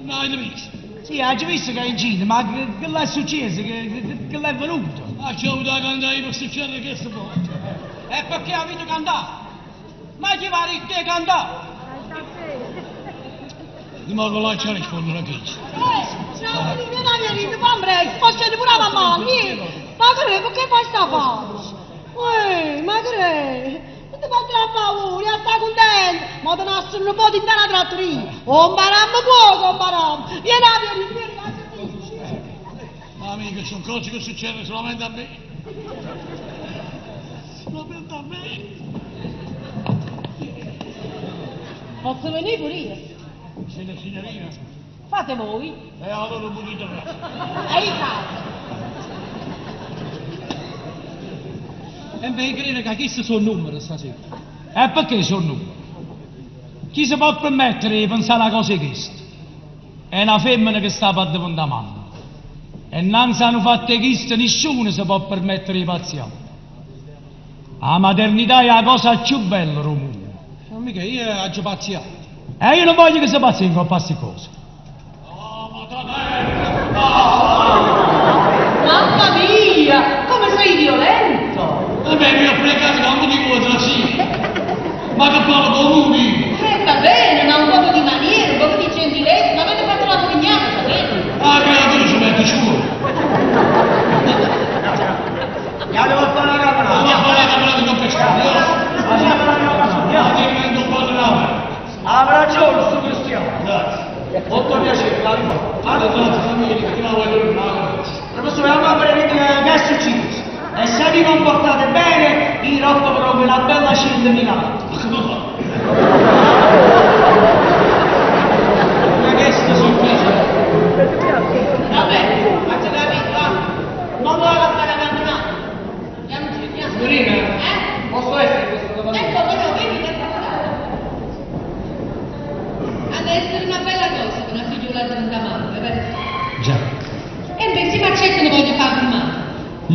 [SPEAKER 3] No, hai visto?
[SPEAKER 1] Sì, ha già visto che è incinta, ma che l'ha successo? Che l'è venuto?
[SPEAKER 3] Ah, c'è avuto da cantare per succedere questa volta.
[SPEAKER 4] E perché avete cantato? Ma chi va a te cantare?
[SPEAKER 3] Di modo là ci rispondono a chi.
[SPEAKER 5] Ciao, vieni, vieni, fa presto, posso scendere pure la mamma, vieni! Ma che, perché fai sta faccia? Uè, ma che? Non ti fai la paura, stai contento! Ma te ne sono un po' di la trattoria! Oh, imparammo poco, imparammo! Vieni, vieni, vieni, vieni!
[SPEAKER 3] Ma amica, sono cose che succedono solamente a me. Solamente a me.
[SPEAKER 6] Posso venire pure io?
[SPEAKER 3] Siete signorina?
[SPEAKER 6] Fate voi.
[SPEAKER 3] E allora un pochino
[SPEAKER 6] Aiutate.
[SPEAKER 4] E beh, credo che questi sono numeri stasera.
[SPEAKER 1] E perché sono numeri? Chi si può permettere di pensare a cose queste? È una femmina che sta per diventare mamma. E non si hanno fatte queste, nessuno si può permettere di pazziare. La maternità è la cosa più bella del mondo.
[SPEAKER 4] Ma mica io ho già pazziato.
[SPEAKER 1] E io non voglio che si pazzi con queste cose.
[SPEAKER 6] Mamma mia, come sei violento!
[SPEAKER 3] Vabbè, mi ho fregato da un motivo da sì. Ma che parlo con lui?
[SPEAKER 6] Va bene, ma un poco di maniera, un poco di gentilezza, ma avete fatto la cognata, sapete?
[SPEAKER 3] Ah, creatura ci mette scuola.
[SPEAKER 1] Andiamo a fare la
[SPEAKER 3] Non va a fare la camerata con pescare. No, ti rimando un po' di roba.
[SPEAKER 1] Ha ragione sto cristiano.
[SPEAKER 3] Grazie.
[SPEAKER 1] Molto piacere, la ricordo.
[SPEAKER 3] Allora, grazie famiglia, che la voglio rimanere.
[SPEAKER 1] Professore, andiamo a vedere che è successo. E se vi comportate bene, vi rotto proprio una bella cena di Milano.
[SPEAKER 3] Ma come fa?
[SPEAKER 1] Ma che sto sorpresa?
[SPEAKER 6] Vabbè, faccio capito, va. Non vuole fare abbandonato. Andiamoci, andiamo.
[SPEAKER 4] Signorina,
[SPEAKER 6] Eh?
[SPEAKER 4] posso essere questo cavaliere?
[SPEAKER 6] Ecco, però, vedi che Ad essere una bella cosa che una figliola diventa madre, vero?
[SPEAKER 4] Già.
[SPEAKER 6] E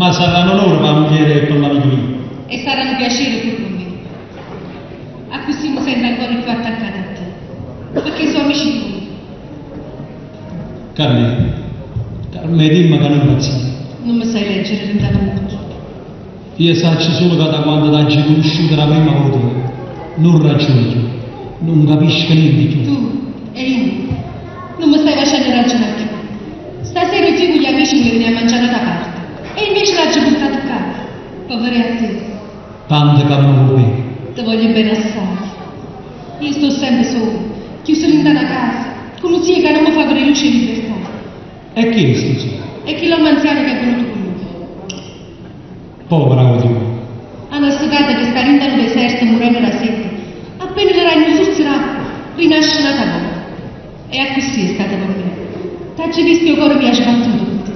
[SPEAKER 4] Ma sarrà n'onore p' 'a mugliera e pe ll'amico mio.
[SPEAKER 7] E sarrà nu piacere pure pe me. Accussì me sento ancora cchiù attaccata a te. Pecché so' amici tuoi.
[SPEAKER 4] Carmè, Carmè, dimme ca nun pazzie.
[SPEAKER 7] Nun me sai leggere dint' 'a n'uocchio.
[SPEAKER 4] Io saccio sulo ca da quando t'aggio cunusciuta d' 'a primma vota nun ragiono cchiù, nun capisco niente cchiù.
[SPEAKER 7] Tu e io. Nun me stai facenno ragionà cchiù. Stasera 'o zio cu gli amici vulevano i' a mangià a n'ata parte e invece l'aggio purtato ccà pe veré a te.
[SPEAKER 4] Tanto ca me vuò bene.
[SPEAKER 7] Te voglio bene assaje. Io sto sempe sola, chiusa dint' a na casa, cu nu zio ca nun me fa veré luce 'e libertà.
[SPEAKER 4] E chi è stu zio?
[SPEAKER 7] È chill'ommo anziano che è venuto cu nuje.
[SPEAKER 4] Povera guagliona.
[SPEAKER 7] A na stutata che sta dint' a nu deserto murenno d' 'a sete, appena le dai nu surzo d'acqua, rinasce n'ata vota. E accussì è stato pe me. T'aggio visto e 'o core mio ha sbattuto pe te.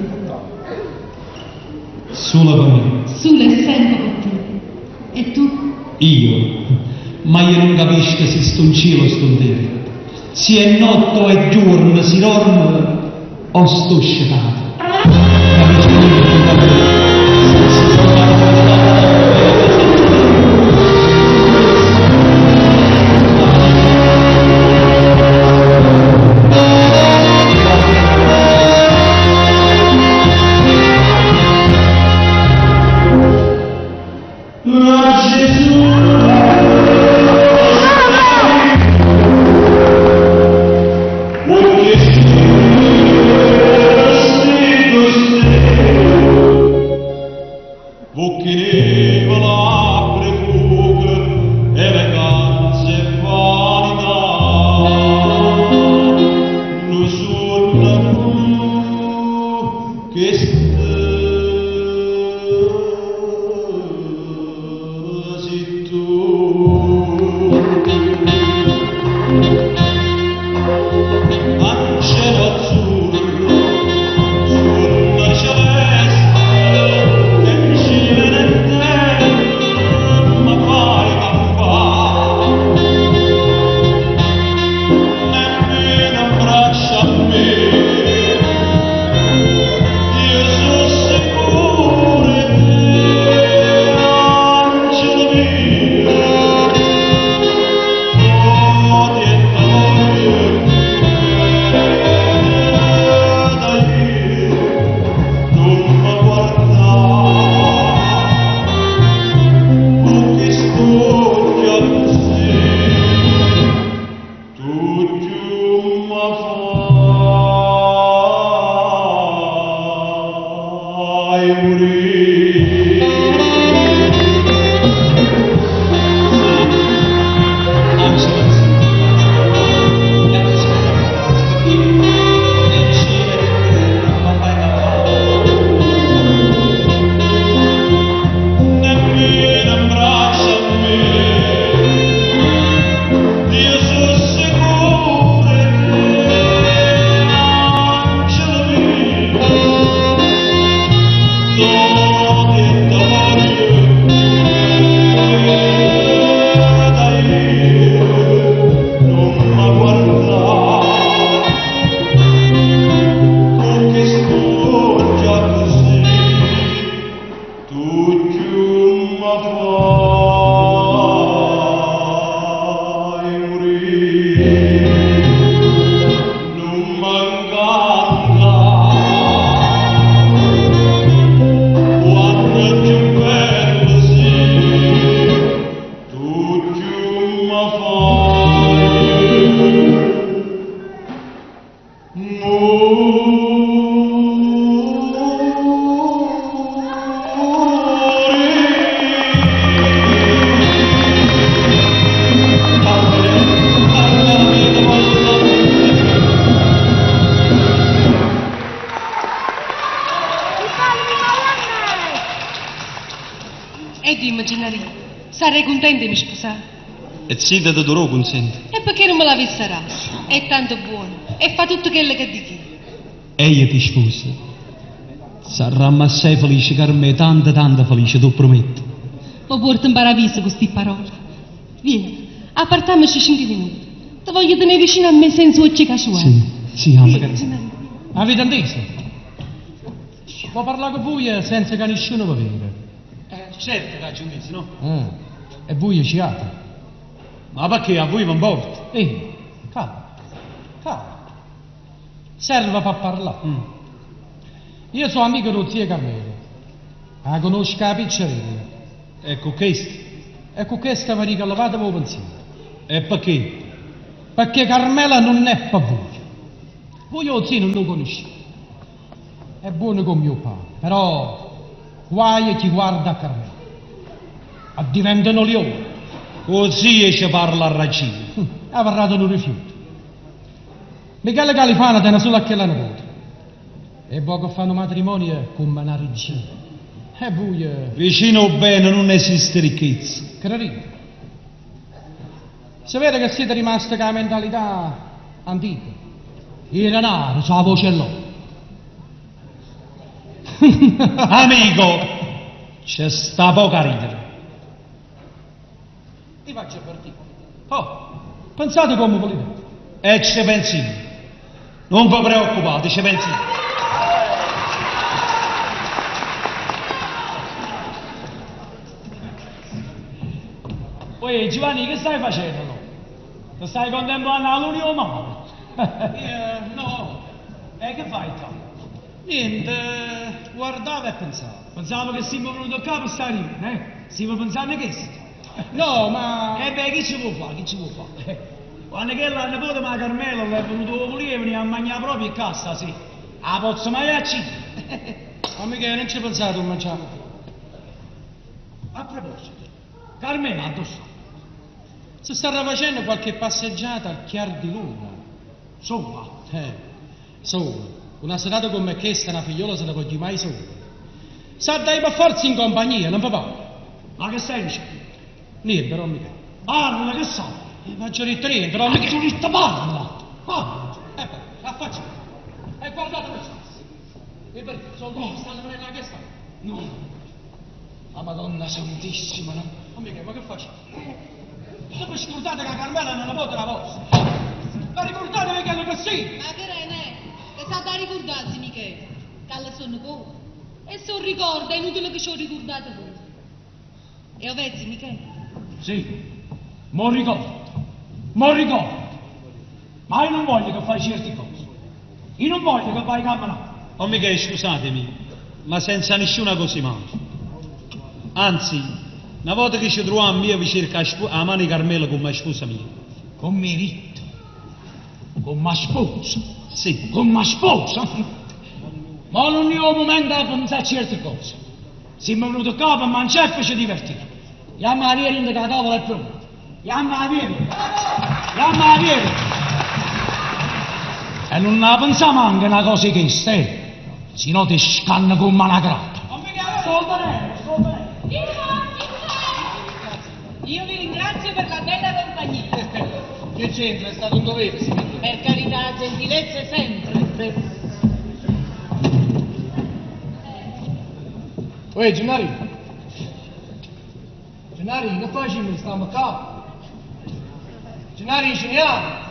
[SPEAKER 4] Sulo pe me.
[SPEAKER 7] Sulo e sempe pe te. E tu?
[SPEAKER 4] Io? Ma io nun capisco si sto 'ncielo o sto 'nterra, si è notte o è ghiuorno, si dormo o sto scetato. Capisco niente cchiù Carmè.
[SPEAKER 7] E dimme, Gennarì, sarei cuntenta 'e me spusà?
[SPEAKER 4] E zitete te 'o cunsente.
[SPEAKER 7] E pecché nun me l'avesse dà? È tanto buono e fa tutto chello che dich'io.
[SPEAKER 4] E io ti sposo. Sarrammo assai felice, Carmè, tanto tanto felice, t' 'o prumetto.
[SPEAKER 7] M' puorte 'mparaviso cu sti parole. Vieni, appartammoce cinche minute. Te voglio tenè vicino a me senza uocchie ca ce guardano.
[SPEAKER 4] Sì, sì, jammo, Carmè.
[SPEAKER 1] Avite 'ntiso?
[SPEAKER 4] Vo' parlà cu vuje senza ca nisciuno ve vede.
[SPEAKER 1] Certo che aggio 'ntiso, no?
[SPEAKER 4] Ah, e vuje ci jate?
[SPEAKER 1] Ma pecché a vuje ve 'mporta?
[SPEAKER 4] Eh, calma, calma. Serve pe parlà. Io so' amico d' 'o zio Carmelo. 'A conosco 'a piccerella.
[SPEAKER 1] E cu chesto?
[SPEAKER 4] E cu chesto ve dico levateve 'o pensiero.
[SPEAKER 1] E pecché?
[SPEAKER 4] Pecché Carmela nun è pe vuje. Vuje 'o zio nun 'o conoscite. È buono comme 'o pane, però guaje chi guarda a Carmela. Addiventa nu lione.
[SPEAKER 1] 'O zio ce parla a raggina.
[SPEAKER 4] Avarrà dato nu rifiuto. Michele Califano tene sulo a chella nipote. E vo' che fa nu matrimonio comme na regina. E vuje.
[SPEAKER 1] Vicino 'o bene nun esiste ricchezza.
[SPEAKER 4] Credite. Se vede che siete rimaste cu 'a mentalità antica. 'E denare so' 'a voce lloro.
[SPEAKER 1] Amico, ce sta poco 'a ridere.
[SPEAKER 4] Io faccio avvertì. Oh, pensate comme volite.
[SPEAKER 1] E ce pensiamo. Nun ve preoccupate, ce pensiamo.
[SPEAKER 4] Uè, Giovanni, che stai facendo? Ti stai contemplando 'a luna e 'o mare? Io, no. E che fai qua? Niente, guardavo e pensavo. Pensavo che siamo venuti qua per stare in, eh? Stiamo pensando questo. No, ma... E beh, chi ci può fare? Chi ci può fare? Quando chella la nipote ma Carmela l'è venuto voleva venire a mangiare proprio qua stasera. 'A pozzo mai uccidere. Ma mica non ci pensate a mangiare. A proposito, Carmela addò sta? Si starà facendo qualche passeggiata al chiar di luna. Sola? Sola. Una serata come questa una figliola se ne può mai sola. Sa dai per forza in compagnia, non papà. Ma che stai dicendo? Niente, però mica. Parla, che sa? Faccio detto niente, però mica. Faccio detto parla! Parla! E poi, la faccio. E guardate che sta. E perché? Sono loro, stanno venendo a che sta? No. La Madonna Santissima, no? Ma mica, ma che faccio? Ma vi scordate che Carmela non è la vostra? Ma ricordatevi che che sì!
[SPEAKER 7] Ma che re, Che sta da ricordarsi, Michele? Che alla sono poco. E se ricorda, è inutile che ci ho ricordato voi. E Ovezzi, Michele?
[SPEAKER 1] Sì, mo ricordo, mo ricordo. Ma io non voglio che fai certe cose. Io non voglio che vai camminando. Oh Michele, scusatemi, ma senza nessuna cosa male. Anzi, una volta che ci troviamo io vi cerco la mano di Carmela come sposa mia.
[SPEAKER 4] Con merito, con ma sposa.
[SPEAKER 1] Sì.
[SPEAKER 4] Con ma sposa. Ma non è il momento di pensare a certe cose. Siamo venuti qua per mangiare e ci divertire. Andiamo a via che la tavola è pronta. Andiamo a via. Andiamo a via. E non la pensiamo anche una cosa che questa, eh? Se no ti scanna come una crapa. Sto bene, sto bene.
[SPEAKER 6] Io vi ringrazio per la bella compagnia.
[SPEAKER 2] Che c'entra? È stato un dovere, signore.
[SPEAKER 6] Per carità, gentilezze sempre.
[SPEAKER 2] Uè, Gennari. Gennari, che facciamo? Stiamo qua. Gennari, ci andiamo.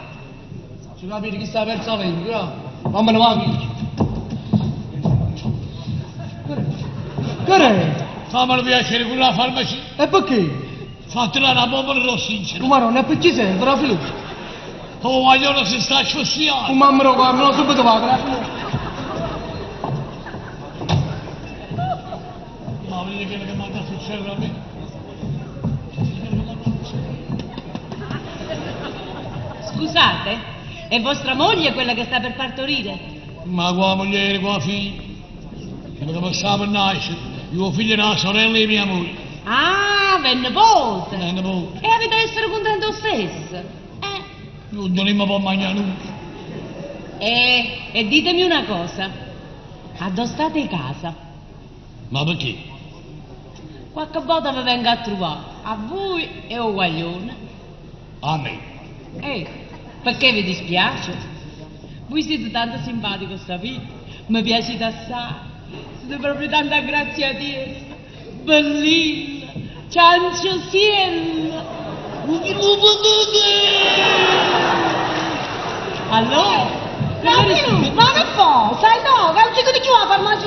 [SPEAKER 2] Ci capite chi sta perso la lingua, Mamma ne va via.
[SPEAKER 4] Che è?
[SPEAKER 3] Fammelo piacere con la farmacia.
[SPEAKER 2] E perché?
[SPEAKER 3] Fatela una bomba rossiccia.
[SPEAKER 2] Ma non è per chi serve, la fiducia.
[SPEAKER 3] Oh, guaglione si sta asfissiando.
[SPEAKER 2] Un mamma lo guarda, non subito va, la
[SPEAKER 3] Ma vedi quello che mi ha succedere a me?
[SPEAKER 6] Scusate, è vostra moglie quella che sta per partorire?
[SPEAKER 3] Ma qua moglie, qua figlia. Quello che passava per nascere. Io figlio e una sorella di mia moglie.
[SPEAKER 6] Ah, è nipote.
[SPEAKER 3] È nipote.
[SPEAKER 6] E avete essere contento stesso. Eh.
[SPEAKER 3] Non dovremmo poi mangiare nulla.
[SPEAKER 6] E ditemi una cosa. Addostate casa.
[SPEAKER 3] Ma perché?
[SPEAKER 6] Qualche volta vi vengo a trovare. A voi e o guaglione.
[SPEAKER 3] A me?
[SPEAKER 6] Perché vi dispiace? Voi siete tanto simpatico, sapete? Mi piacete assai. Siete proprio tanto aggraziati. Bellino, cianciosiello. Allora?
[SPEAKER 5] Ma che fa? Sai no, che non ci di più la farmacia.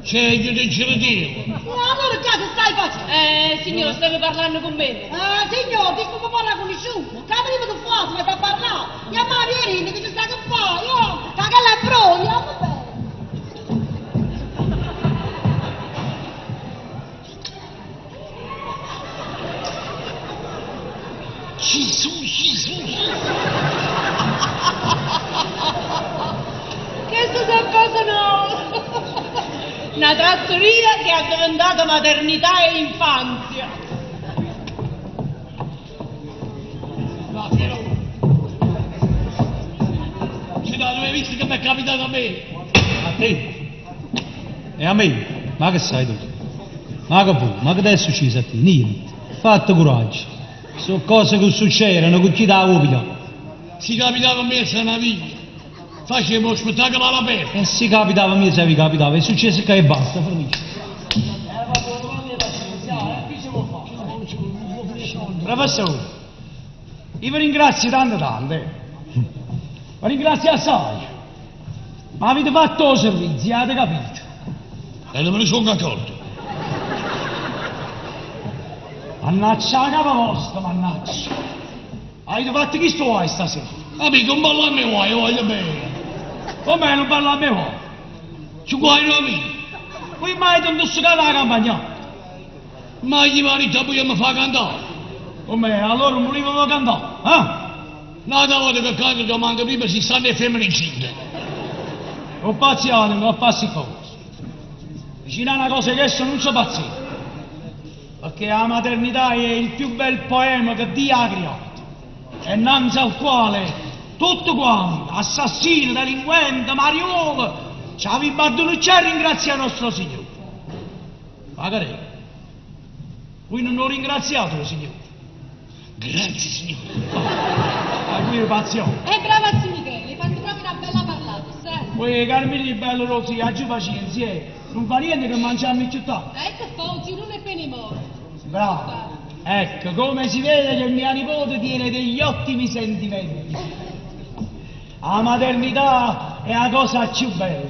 [SPEAKER 3] C'è io ti ce lo dico.
[SPEAKER 5] E allora qua che stai facendo?
[SPEAKER 6] Signore, stavo parlando con me.
[SPEAKER 5] Ah, signore, ti sto parlando con nessuno. Che prima che fa, si mette a parlare. Andiamo a vedere che ci sta che fa. Io, che la pro, andiamo bene.
[SPEAKER 3] Gesù, Gesù.
[SPEAKER 6] Questa è cosa nuova. Una trattoria che è diventata maternità e infanzia.
[SPEAKER 3] No, però. Ci dà, dove hai visto che mi è capitato a me?
[SPEAKER 4] A te? E a me? Ma che sai tu? Ma che vuoi? Ma che ti è successo a te? Niente. Fate coraggio. Sono cose che succedono con chi da opina.
[SPEAKER 3] Si capitava a me a una vita. Facevo lo spettacolo all'aperto.
[SPEAKER 4] E se capitava a me, se vi capitava, è successo che e basta, finisce.
[SPEAKER 1] Professore, io vi ringrazio tanto tanto. Vi ringrazio assai. Ma avete fatto il servizio, avete capito?
[SPEAKER 3] E non me ne sono accorto.
[SPEAKER 1] Mannaggia la capa vostra, mannaggia. Avete fatto chi sto guai stasera?
[SPEAKER 3] Amico, non parla a me guai, voglio bene.
[SPEAKER 1] Come non parla a me voi?
[SPEAKER 3] Ci guai no amico.
[SPEAKER 1] Voi mai non tossicate la campagna?
[SPEAKER 3] Ma gli marito poi mi fa cantare.
[SPEAKER 1] Come? Allora non volevo cantare, eh?
[SPEAKER 3] L'altra volta che canto domanda prima si stanno le femmine incinte.
[SPEAKER 1] Ho pazziato, non ho fatto cose. Vicino a una cosa che adesso non so pazzia. Perché la maternità è il più bel poema che Dio ha creato. E innanzi al quale tutto quanto, assassino, delinquente, mariuolo, ci aveva a ringraziare nostro Signore. Ma che voi non ho ringraziato, Signore.
[SPEAKER 3] Grazie, Signore.
[SPEAKER 1] Ma qui è pazzio.
[SPEAKER 7] Brava zio Michele, hai fatto proprio una bella parlata, sai?
[SPEAKER 1] Voi Carmini, bello Rosì, aggi pazienza, eh. Non fa niente che mangiamo in città.
[SPEAKER 7] Che fa, zio, non è pena morte.
[SPEAKER 1] Bravo. Ecco, come si vede che mia nipote tiene degli ottimi sentimenti. La maternità è la cosa più bella.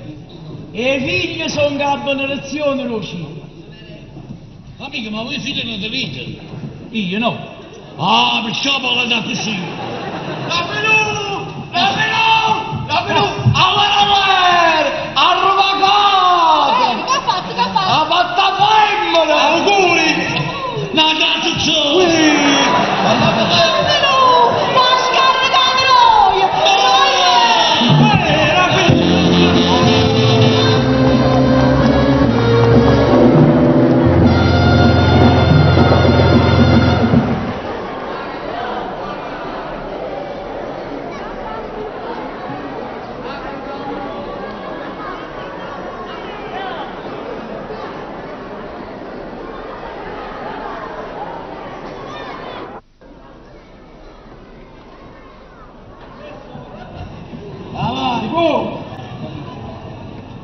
[SPEAKER 1] E i figli sono la benedizione dello cielo.
[SPEAKER 3] Amico, ma voi figli non tenete?
[SPEAKER 1] Io no.
[SPEAKER 3] Ah, perciò parlate così.
[SPEAKER 2] La Pelù! La Pelù! La Pelù! Allora, allora! Arrovacato!
[SPEAKER 7] Che ha fatto, che ha fatto?
[SPEAKER 2] Ha fatto femmina!
[SPEAKER 4] Auguri!
[SPEAKER 3] No, no, tutto!
[SPEAKER 5] Carmelo, ma scarica noi!
[SPEAKER 1] Avanti, oh!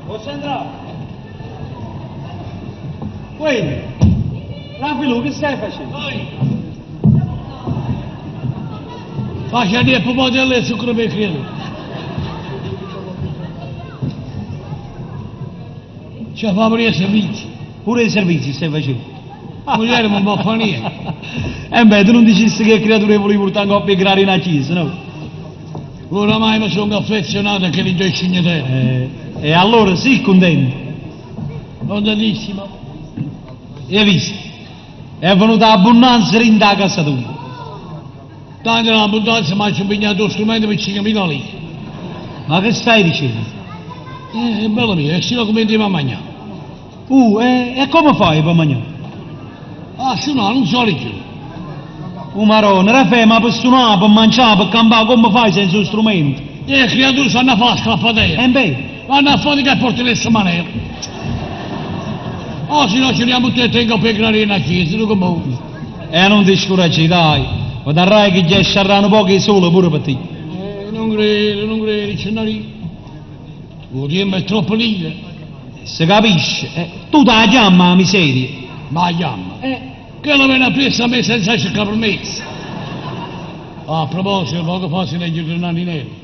[SPEAKER 4] Posso entrare? Quello! Raffaello, che stai facendo?
[SPEAKER 3] Faccia di pomodoro e zucchero per credo. Ci fa pure i servizi.
[SPEAKER 4] Pure i servizi stai facendo?
[SPEAKER 3] Moglie non può fare niente.
[SPEAKER 4] Eh beh, tu non dicesti che creature volevi portare un coppia di in una chiesa, no?
[SPEAKER 3] Oramai mi sono affezionato anche lì due cignetelle.
[SPEAKER 4] E allora sì, contento.
[SPEAKER 3] Contentissimo.
[SPEAKER 4] Hai visto? È venuta abbondanza in da casa tua.
[SPEAKER 3] Tanto l'abbondanza mi ha impegnato lo strumento per 5.000 lire.
[SPEAKER 4] Ma che stai dicendo?
[SPEAKER 3] Bello mio, e se lo come a mangiare.
[SPEAKER 4] E come fai per mangiare?
[SPEAKER 3] Ah, se no, non so più.
[SPEAKER 4] Oh, marone, Raffaele, ma per suonare, per mangiare, per campare, come fai senza lo strumento?
[SPEAKER 3] E creature sanno a fare la strappatella.
[SPEAKER 4] E beh,
[SPEAKER 3] Vanno a fare che portano le manere. Oh, se no ci andiamo tutti e tengo per granire in chiesa, tu come vuoi.
[SPEAKER 4] E non ti scoraggi, dai. Vedrai che già saranno pochi solo pure per te.
[SPEAKER 3] Non credo, non credo, c'è una lì. Il tempo è troppo lungo.
[SPEAKER 4] Si capisce? Tu te la chiami la miseria.
[SPEAKER 3] Ma la chiama? Che lo viene appresso a me senza cercare permesso. Ah, a proposito, poco fa si legge il Nanninello.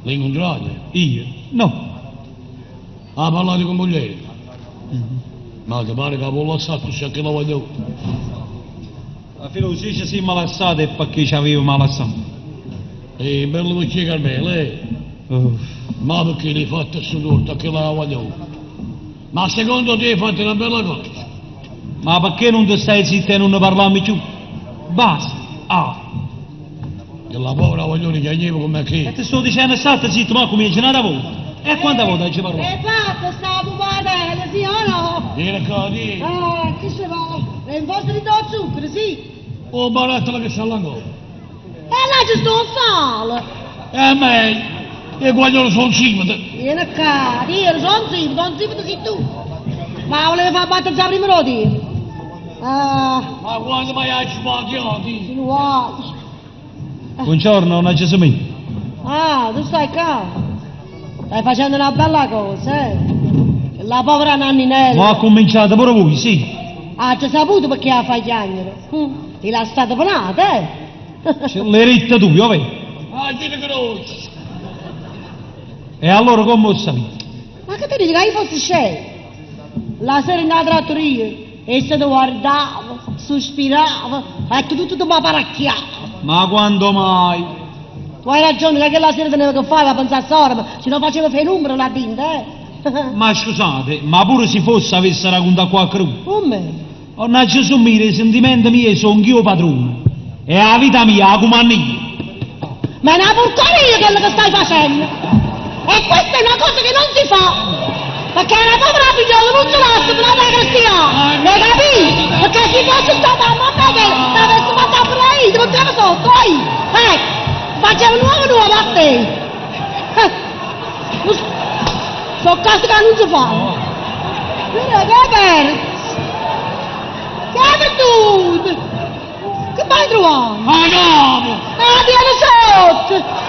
[SPEAKER 3] L'hai incontrato?
[SPEAKER 4] Io? No.
[SPEAKER 3] Ha parlato con moglie. Ma ti pare che vuole lasciare così a che la voglio?
[SPEAKER 4] La filo se ci siamo lasciati è perché ci avevamo lasciato.
[SPEAKER 3] E bello perché Carmelo, eh? Ma perché l'hai fatta su torta che la voglio? Ma secondo te hai fatto una bella cosa?
[SPEAKER 4] Ma perché non ti stai zitto e non ne parliamo più? Basta. Ah.
[SPEAKER 3] Che la povera voglione che niente come
[SPEAKER 4] E
[SPEAKER 3] che.
[SPEAKER 4] ti sto dicendo state zitto, ma come c'è una volta. E quante volte ci parlo?
[SPEAKER 5] E fatta sta pupatella, sì o no?
[SPEAKER 3] Vieni qua, di.
[SPEAKER 5] Ah, che se va? È un posto di zucchero, sì.
[SPEAKER 3] Oh, barattolo che sta là ancora.
[SPEAKER 5] E là ci sto a fare.
[SPEAKER 3] E meglio. E guaglione sono simile.
[SPEAKER 5] Vieni qua, io sono zitto, sono zitto sei tu. Ma volevo far battezzare prima lo dire. Ah,
[SPEAKER 3] Ma quando mai hai sbagliato?
[SPEAKER 5] ci vuoi.
[SPEAKER 4] Buongiorno, non ci sono
[SPEAKER 5] Ah, tu stai qua. Stai facendo una bella cosa, eh? La povera Nanninella.
[SPEAKER 4] Ma ha cominciato pure voi, sì.
[SPEAKER 5] Ah, c'è saputo perché la fai chiagnere. Ti l'ha stata penata, eh?
[SPEAKER 4] Ce L'hai detta tu, io vedo.
[SPEAKER 3] Ah, gira croce.
[SPEAKER 4] E allora come ho saputo?
[SPEAKER 5] Ma che ti dici che io fossi scemo? La sera in una trattoria, e se ti guardava, sospirava, e tu tutto ti paracchiava.
[SPEAKER 4] Ma quando mai?
[SPEAKER 5] Tu hai ragione che quella sera teneva che fare a pensare a sorba, se non faceva fare numero la tinta, eh?
[SPEAKER 4] Ma scusate, ma pure se fosse avesse raccontato qualcuno.
[SPEAKER 5] Come?
[SPEAKER 4] Oh, Gesù mio, i sentimenti miei sono io padrone. E la vita mia la comando io.
[SPEAKER 5] Ma è una porcheria quello che stai facendo! E questa è una cosa che non si fa! Perché una povera figliola non ce l'ha per la cristiana! Hai capito? Perché se fosse stata la mamma che l'avesse fatta pure io, ti mettevo sotto, eh? Eh! Facevo nuovo nuovo a te! Eh, non so- Sono cose che non si fanno! Guarda che hai perso! Che hai perduto? Che vai trovando?
[SPEAKER 3] Ah, no!
[SPEAKER 5] Ah, viene sotto!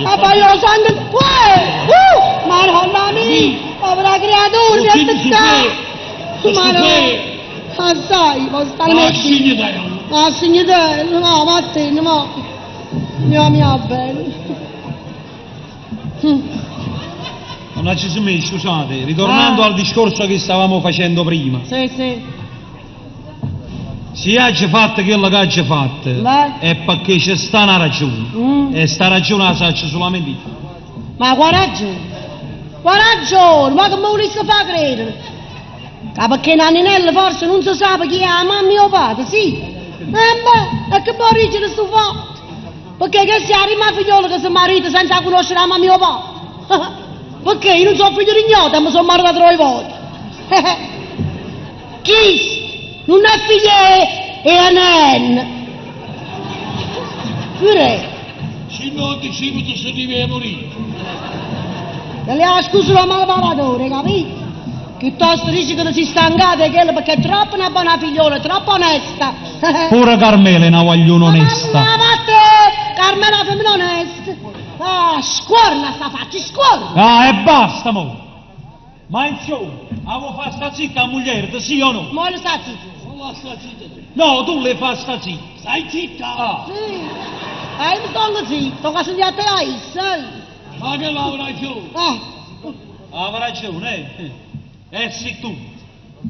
[SPEAKER 5] Ah, poi io sangue... Uè! Madonna mia! Povera creatura, mi
[SPEAKER 3] Senti su
[SPEAKER 5] ha
[SPEAKER 3] te!
[SPEAKER 5] Madonna! Ah, sai, ma stare
[SPEAKER 3] Ah,
[SPEAKER 5] metti...
[SPEAKER 3] signore!
[SPEAKER 5] Ma signore, no, vattene, ma... Mia mia bella.
[SPEAKER 4] Non ci sono scusate, ritornando
[SPEAKER 5] Ah.
[SPEAKER 4] al discorso che stavamo facendo prima.
[SPEAKER 5] Sì, sì.
[SPEAKER 4] Se ha già fatto quello che ha già fatto,
[SPEAKER 5] Beh.
[SPEAKER 4] è perché c'è sta una ragione. E sta ragione la saccio solamente io.
[SPEAKER 5] Ma qua ragione? Qua ragione? Ma che mi volesse far credere? Ah, perché Nanninella forse non si sa chi è la mamma mio padre, sì? Eh beh, e che può rigere sto fatto? Perché che sia la figliola che si marita senza conoscere la mamma mio padre? Perché io non sono figlio di ignota, mi sono maritato tre volte. Chi? Non è figlio e a Pure.
[SPEAKER 3] Se non ti ci si deve morire.
[SPEAKER 5] E le ha scusa la malparatore, capito? Piuttosto dici che ti sei stancata e quello perché è troppo una buona figliola, troppo onesta.
[SPEAKER 4] Pure Carmela è una guaglione onesta.
[SPEAKER 5] Ma vatte, Carmela femmina onesta. Ah, scorna sta faccia, scorna.
[SPEAKER 4] Ah, e basta, mo. Ma insomma, avevo fatto sta zitta a moglie, sì o no?
[SPEAKER 5] Mo le sta zitta.
[SPEAKER 3] Non la sta zitta.
[SPEAKER 4] No, tu le fai sta zitta.
[SPEAKER 3] Stai zitta!
[SPEAKER 4] Ah.
[SPEAKER 5] Sì. E io mi sto zitto, che sono a te a essa.
[SPEAKER 3] Ma che l'ha ragione?
[SPEAKER 5] Eh.
[SPEAKER 4] Aveva ragione, eh? Eh sì tu,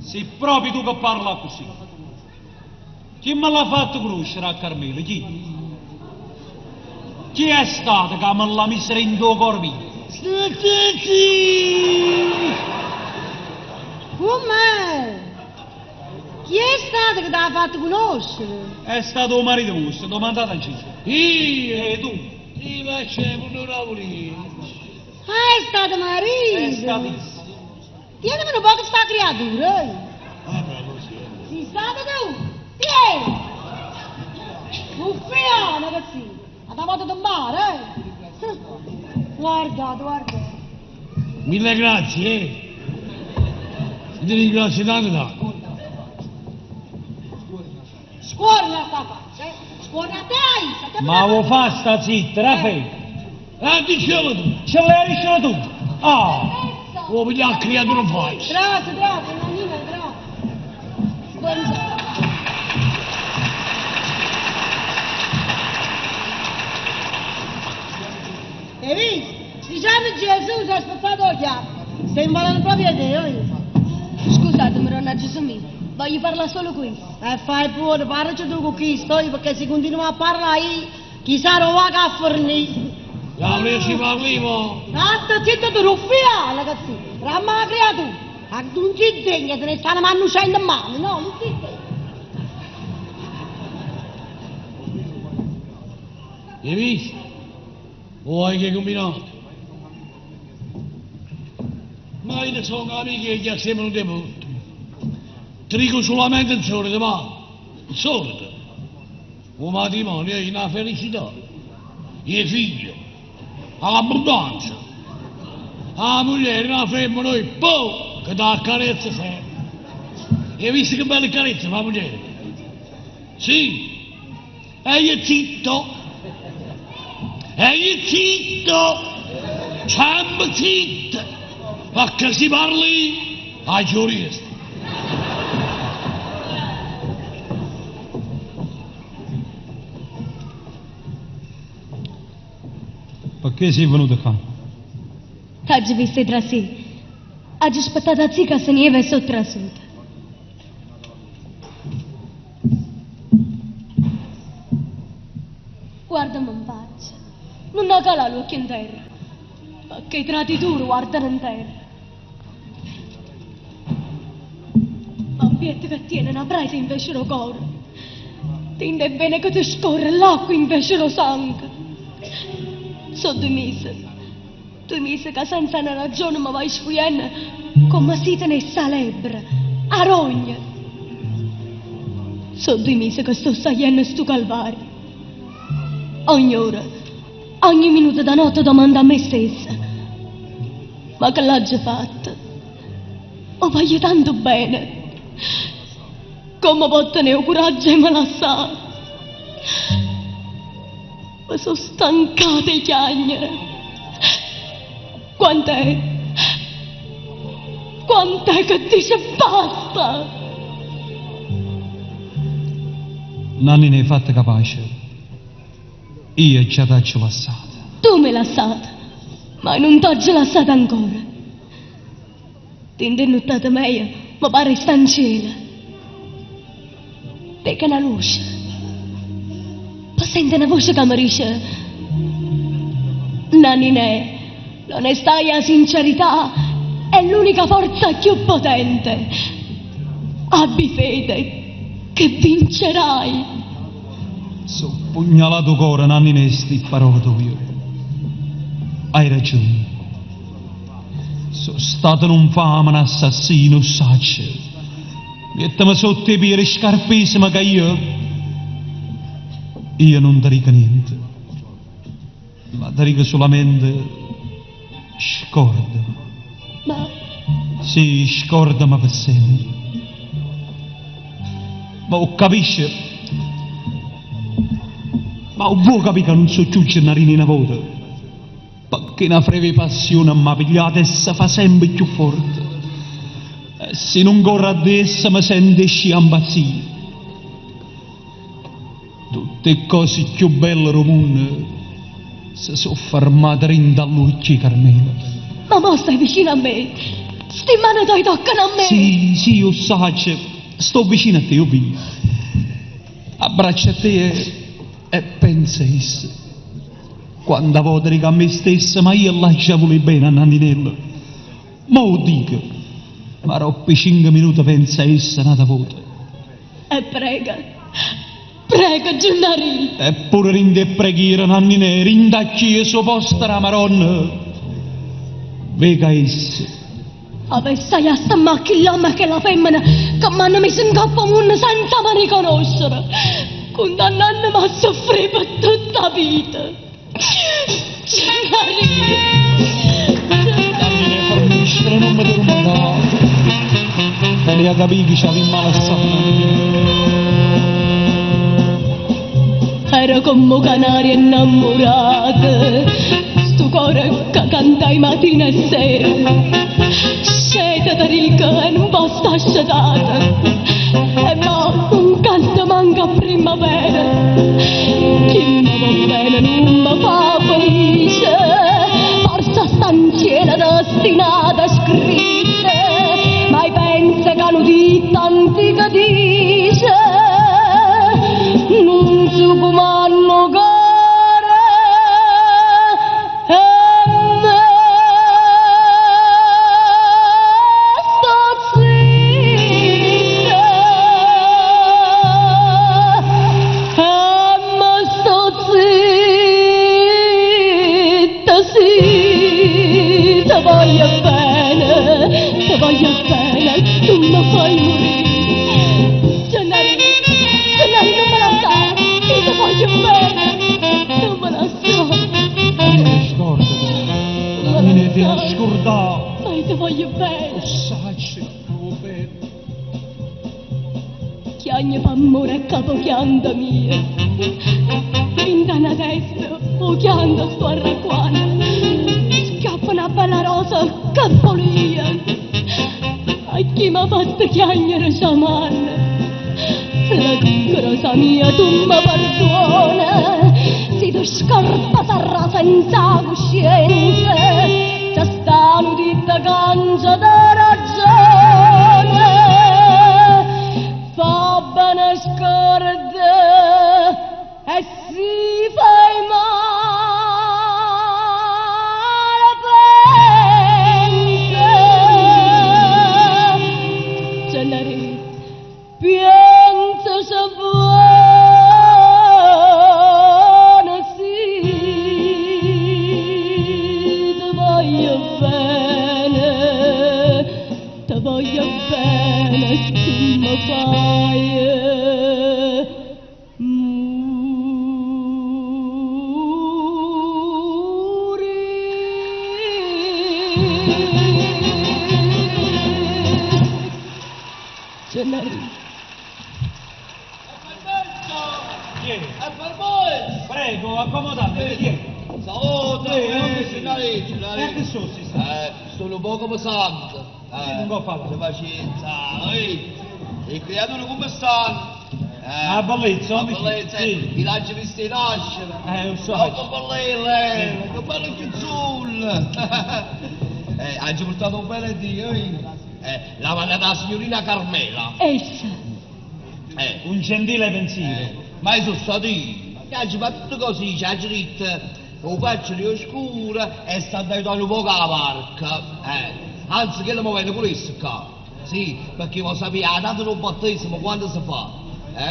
[SPEAKER 4] sei proprio tu che parla così. Chi me l'ha fatto conoscere a Carmelo? Chi? Chi è stato che me l'ha messa in tuo corpo?
[SPEAKER 3] Sì, sì, sì!
[SPEAKER 5] Com'è? Chi è stato che ti ha fatto conoscere?
[SPEAKER 4] È stato il marito vostro, domandate a Gigi.
[SPEAKER 3] Io!
[SPEAKER 4] E tu?
[SPEAKER 3] Io facevo un onorevole.
[SPEAKER 5] Ah, è stato marito.
[SPEAKER 4] È stato io.
[SPEAKER 5] Tienimi un po' questa creatura. eh.
[SPEAKER 3] Ah, bello, sì.
[SPEAKER 5] Sei stato tu? Tieni! Uffiano così! Ha dato di mare, eh? Guarda, guarda.
[SPEAKER 3] Mille grazie, eh. Ti ringrazio tanto tanto.
[SPEAKER 5] Scorna sta faccia, eh? Scorna te, Aissa, te
[SPEAKER 4] Ma vuoi fa sta zitta, Raffaele?
[SPEAKER 3] Eh, dicelo tu.
[SPEAKER 4] Ce l'hai riuscito tu? Ah!
[SPEAKER 3] Oh, voglio la creatura fai.
[SPEAKER 5] Grazie, grazie, nonnina, grazie. Scorna. Hai visto? Diciamo Gesù si è spezzato il lo chiamo. Stai imparando proprio te, oi.
[SPEAKER 7] Scusatemi, donna Gesumì, voglio parlare solo questo.
[SPEAKER 5] E fai pure, parlaci tu con chi sto io, perché se continua a parlare io, chissà dove va a fornire.
[SPEAKER 3] La ci parliamo?
[SPEAKER 5] Atta, zitto, tu ruffiana, cazzo. Ramma la creatura. A non ci degna, te ne stanno mangiando in mano, no, non si degna.
[SPEAKER 3] Hai visto? O hai che combinato? Ma io sono amici che assieme non devo. Ti dico solamente il solito, ma il solito. Un matrimonio è una felicità. Il figlio, all'abbondanza. La moglie è una femmina, noi, boh, che dà carezza sempre. Hai visto che bella carezza fa la moglie? Sì. E io zitto. E io zitto. Sempre zitto. Perché si parli ai giuristi.
[SPEAKER 4] Perché sei venuto qua?
[SPEAKER 7] T'ho visto trasì. Ho aspettato a zia che se ne avesse trasuta. Guardami in faccia. Non ho calato l'occhio in terra. Perché i traditori guardano in terra. Ma un pietto che tiene una presa invece lo cuore. Tinde bene che ti scorre l'acqua invece lo sangue. Sono due mesi. Due mesi che senza una ragione mi vai sfuiendo come si tenesse a lebbra, a rogna. Sono due mesi che sto saliendo sto calvario. Ogni ora, ogni minuto da notte domando a me stessa. Ma che l'ho già fatta? O voglio tanto bene. Come può tenere coraggio e me la sa? Mi sono stancata di chiagnere. Quant'è? Quant'è che dice basta?
[SPEAKER 4] Nanni ne hai fatta capace. Io già t'ho lasciata.
[SPEAKER 7] Tu mi hai lasciata, ma non t'ho già lasciata ancora. Ti nottata meglio, mi pare sta in cielo. Perché una luce. Poi sento una voce che mi dice Nanninè, l'onestà e la sincerità è l'unica forza più potente. Abbi fede che vincerai.
[SPEAKER 4] So pugnalato cuore, Nanninè, sti parole tue. Hai ragione. Sono stato un infame, un assassino, saccio. Mettimi sotto i piedi scarpissima che io... Io non ti dico niente. Ma ti dico solamente... Scordami.
[SPEAKER 7] Ma
[SPEAKER 4] Sì, scordami per sempre. Ma ho capisci? Ma ho vuoi capire che non so più Gennarino una volta? Perché una freve passione mi ha pigliato e si fa sempre più forte. E se non corro adesso mi sento sciambazzire. Tutte cose più belle del mondo si sono fermate dall'occhio Carmelo.
[SPEAKER 7] Ma mo stai vicino a me. Sti mani ti toccano a me.
[SPEAKER 4] Sì, sì, io so, sto vicino a te, io vi. Abbraccio a te e, e pensa essa. Quando voto dico a me stessa, ma io la già volevo bene a Nanninella. Mo dico, ma dopo cinque minuti pensa essa un'altra volta.
[SPEAKER 7] E prega, prega Gennarino.
[SPEAKER 4] Eppure rinde preghiera Nanninè, rinda chiesa posta la Maronna. Vega essa.
[SPEAKER 7] Avesse a sta macchina l'uomo che la femmina che mi hanno messo in coppa un senza mi riconoscere, condannandomi a soffrire per tutta la vita. Gennarino.
[SPEAKER 4] Nanninè, forniscere, non mi tormentare. E ne ha capito che c'aveva male
[SPEAKER 7] Era come canaria innamorata, sto cuore che canta mattina e sera. Sceta rica e non basta scetata, e mo non canta manca a primavera. Chi mi va bene non mi fa felice, forse sta in cielo destinata. Io ti voglio bene.
[SPEAKER 1] 'O saccio che me vuò bene.
[SPEAKER 7] Chiagne p'ammore e capo chianta mia. Dint' a na testa 'o chianto sto arracquanno. Schiappa na bella rosa che follia. A chi m'ha fatto chiagnere c' 'a mano. La rosa mia tu mi perduone. Si tu scarpa sarrà senza coscienza. C'è sta nu ditto che nce dà ragione. Fa bene scorda e si fai male pensa. Gennarì, piensace buono, sì, ti voglio bene, ti voglio bene, tu mi fai morire. Gennarì.
[SPEAKER 1] Chi è?
[SPEAKER 2] È per voi!
[SPEAKER 1] Prego, accomodate, chi è?
[SPEAKER 2] Salute,
[SPEAKER 1] Sì, eh,
[SPEAKER 2] signorina, signorina.
[SPEAKER 1] E che sono sti sta?
[SPEAKER 2] Sono un poco pesante.
[SPEAKER 1] Sì, non può parlare.
[SPEAKER 2] C'è pazienza, ehi. Le creature come stanno?
[SPEAKER 1] Ah, bellezza,
[SPEAKER 2] La
[SPEAKER 1] amici,
[SPEAKER 2] bellezza,
[SPEAKER 1] sì.
[SPEAKER 2] i lanci visti nascere.
[SPEAKER 1] Lo so.
[SPEAKER 2] Oh, che bellezza, che bello chiuzzullo. Hai portato un bel Dio, eh. La mandata la signorina Carmela.
[SPEAKER 7] Essa.
[SPEAKER 1] Un gentile pensiero.
[SPEAKER 2] Ma io sono stato io. Che ha fatto tutto così, ci ha detto, lo faccio di oscura e sta andando un po' la barca. Anzi, che lo muovete pure questo qua. Sì, perché lo sapeva, tanto non battesimo quando si fa.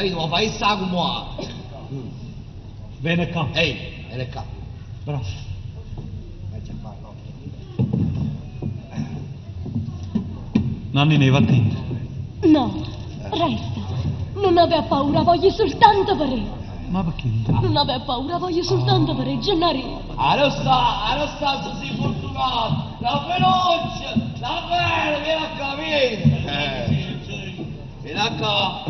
[SPEAKER 2] Io lo fai sa come va.
[SPEAKER 1] Vieni qua.
[SPEAKER 2] Ehi, vieni qua.
[SPEAKER 1] Bravo. Nannina, va attento.
[SPEAKER 7] No, resta. Non aveva paura, voglio soltanto vedere.
[SPEAKER 1] Ma perché?
[SPEAKER 7] Non aveva paura, voglio soltanto vedere Gennarino.
[SPEAKER 2] Ah, non sta, ah, non sta, se sei fortunato. La veloce, la bella, vieni qua, vieni. Vieni qua.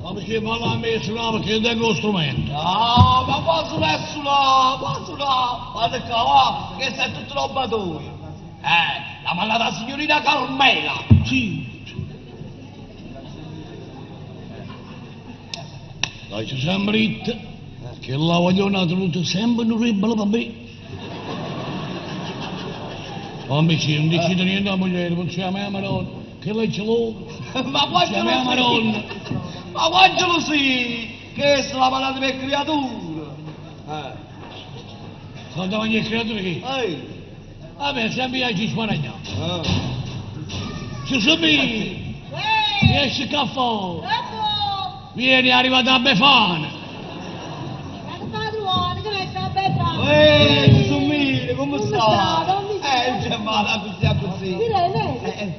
[SPEAKER 3] Ma perché parla a me suonare perché tengo lo strumento?
[SPEAKER 2] No, ma qua suona, suona, qua suona. Guarda qua, va, che sta tutta roba tua. La mandata la signorina Carmela.
[SPEAKER 3] Sì. Dai, c'è sempre detto che la vogliono tenuto sempre un ribello per me. Ma invece non decide niente la moglie, non c'è la mia madonna, che lei ce l'ho.
[SPEAKER 2] Ma qua
[SPEAKER 3] C'è
[SPEAKER 2] ce
[SPEAKER 3] la mia
[SPEAKER 2] lo
[SPEAKER 3] madonna.
[SPEAKER 2] sì. Ma qua ce lo sì, che è la mandata per creatura.
[SPEAKER 3] Sono davanti alle creature che?
[SPEAKER 2] Ehi.
[SPEAKER 3] Vabbè, sempre io ci sparagniamo.
[SPEAKER 2] Eh.
[SPEAKER 3] Ci sono
[SPEAKER 5] Ehi!
[SPEAKER 3] Riesci a fare.
[SPEAKER 5] Ecco!
[SPEAKER 3] Vieni, è arrivata la Befana.
[SPEAKER 5] Ma che fa trovare? Come sta Befana?
[SPEAKER 2] Ehi, Gelsomino, come
[SPEAKER 5] Come
[SPEAKER 2] sta?
[SPEAKER 5] sta? Come sta?
[SPEAKER 2] Non c'è male, così, così.
[SPEAKER 5] Direi, lei?
[SPEAKER 2] Eh.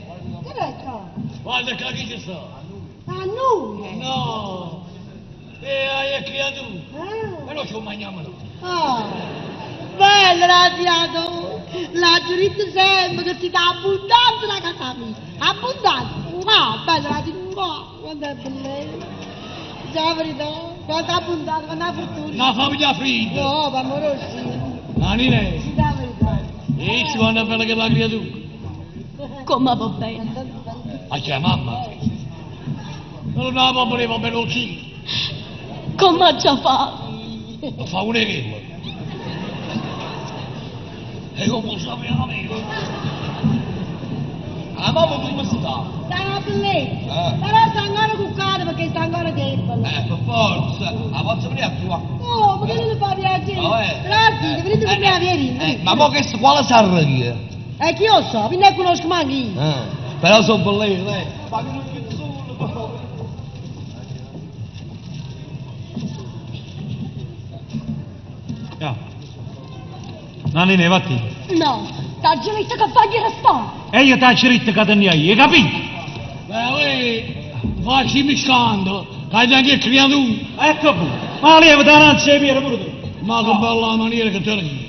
[SPEAKER 5] Che è qua?
[SPEAKER 3] Guarda qua chi ci sta.
[SPEAKER 5] A noi?
[SPEAKER 3] No. E hai creatura.
[SPEAKER 5] Ah.
[SPEAKER 3] Però ci mangiamo noi.
[SPEAKER 5] Ah, bella la zia La giurita sempre che si dà abbondanza la casa mia. Abbondanza. Ah, bella la zia. Quanto è bella. Già verità. Quanto è abbondanza, quanta è fortuna.
[SPEAKER 3] La famiglia fredda.
[SPEAKER 5] No, ma amorosi.
[SPEAKER 3] Nanine.
[SPEAKER 5] Si dà verità.
[SPEAKER 3] Dici quando è bella che la creatura.
[SPEAKER 7] Come va bene?
[SPEAKER 3] Ma c'è mamma? Non la mamma voleva bene così.
[SPEAKER 7] Come ha già fatto?
[SPEAKER 3] Non fa una che. E come sapeva amico?
[SPEAKER 2] La mamma come sta?
[SPEAKER 5] Sta una bellezza.
[SPEAKER 2] Eh.
[SPEAKER 5] Però sta ancora cuccata perché sta ancora debole.
[SPEAKER 2] Per forza. La posso venire a trovare?
[SPEAKER 5] Oh, ma che non fa piacere?
[SPEAKER 2] Oh, eh.
[SPEAKER 5] Grazie, venite con me a vieni.
[SPEAKER 2] Ma mo che quale sarà io?
[SPEAKER 5] Chi io so, mi ne conosco manco io.
[SPEAKER 2] Però sono bellino, eh. Ma che non c'è solo, però.
[SPEAKER 4] Ja. Nannina, vatti.
[SPEAKER 7] No, t'ha detto che voglio restare.
[SPEAKER 4] E io t'ho detto che te ne hai, hai capito?
[SPEAKER 3] Beh, uè, facci mi scandalo, che hai anche creatura.
[SPEAKER 4] Ecco pure. Ma leva da nanzi e via pure tu.
[SPEAKER 3] Ma che bella maniera che te ne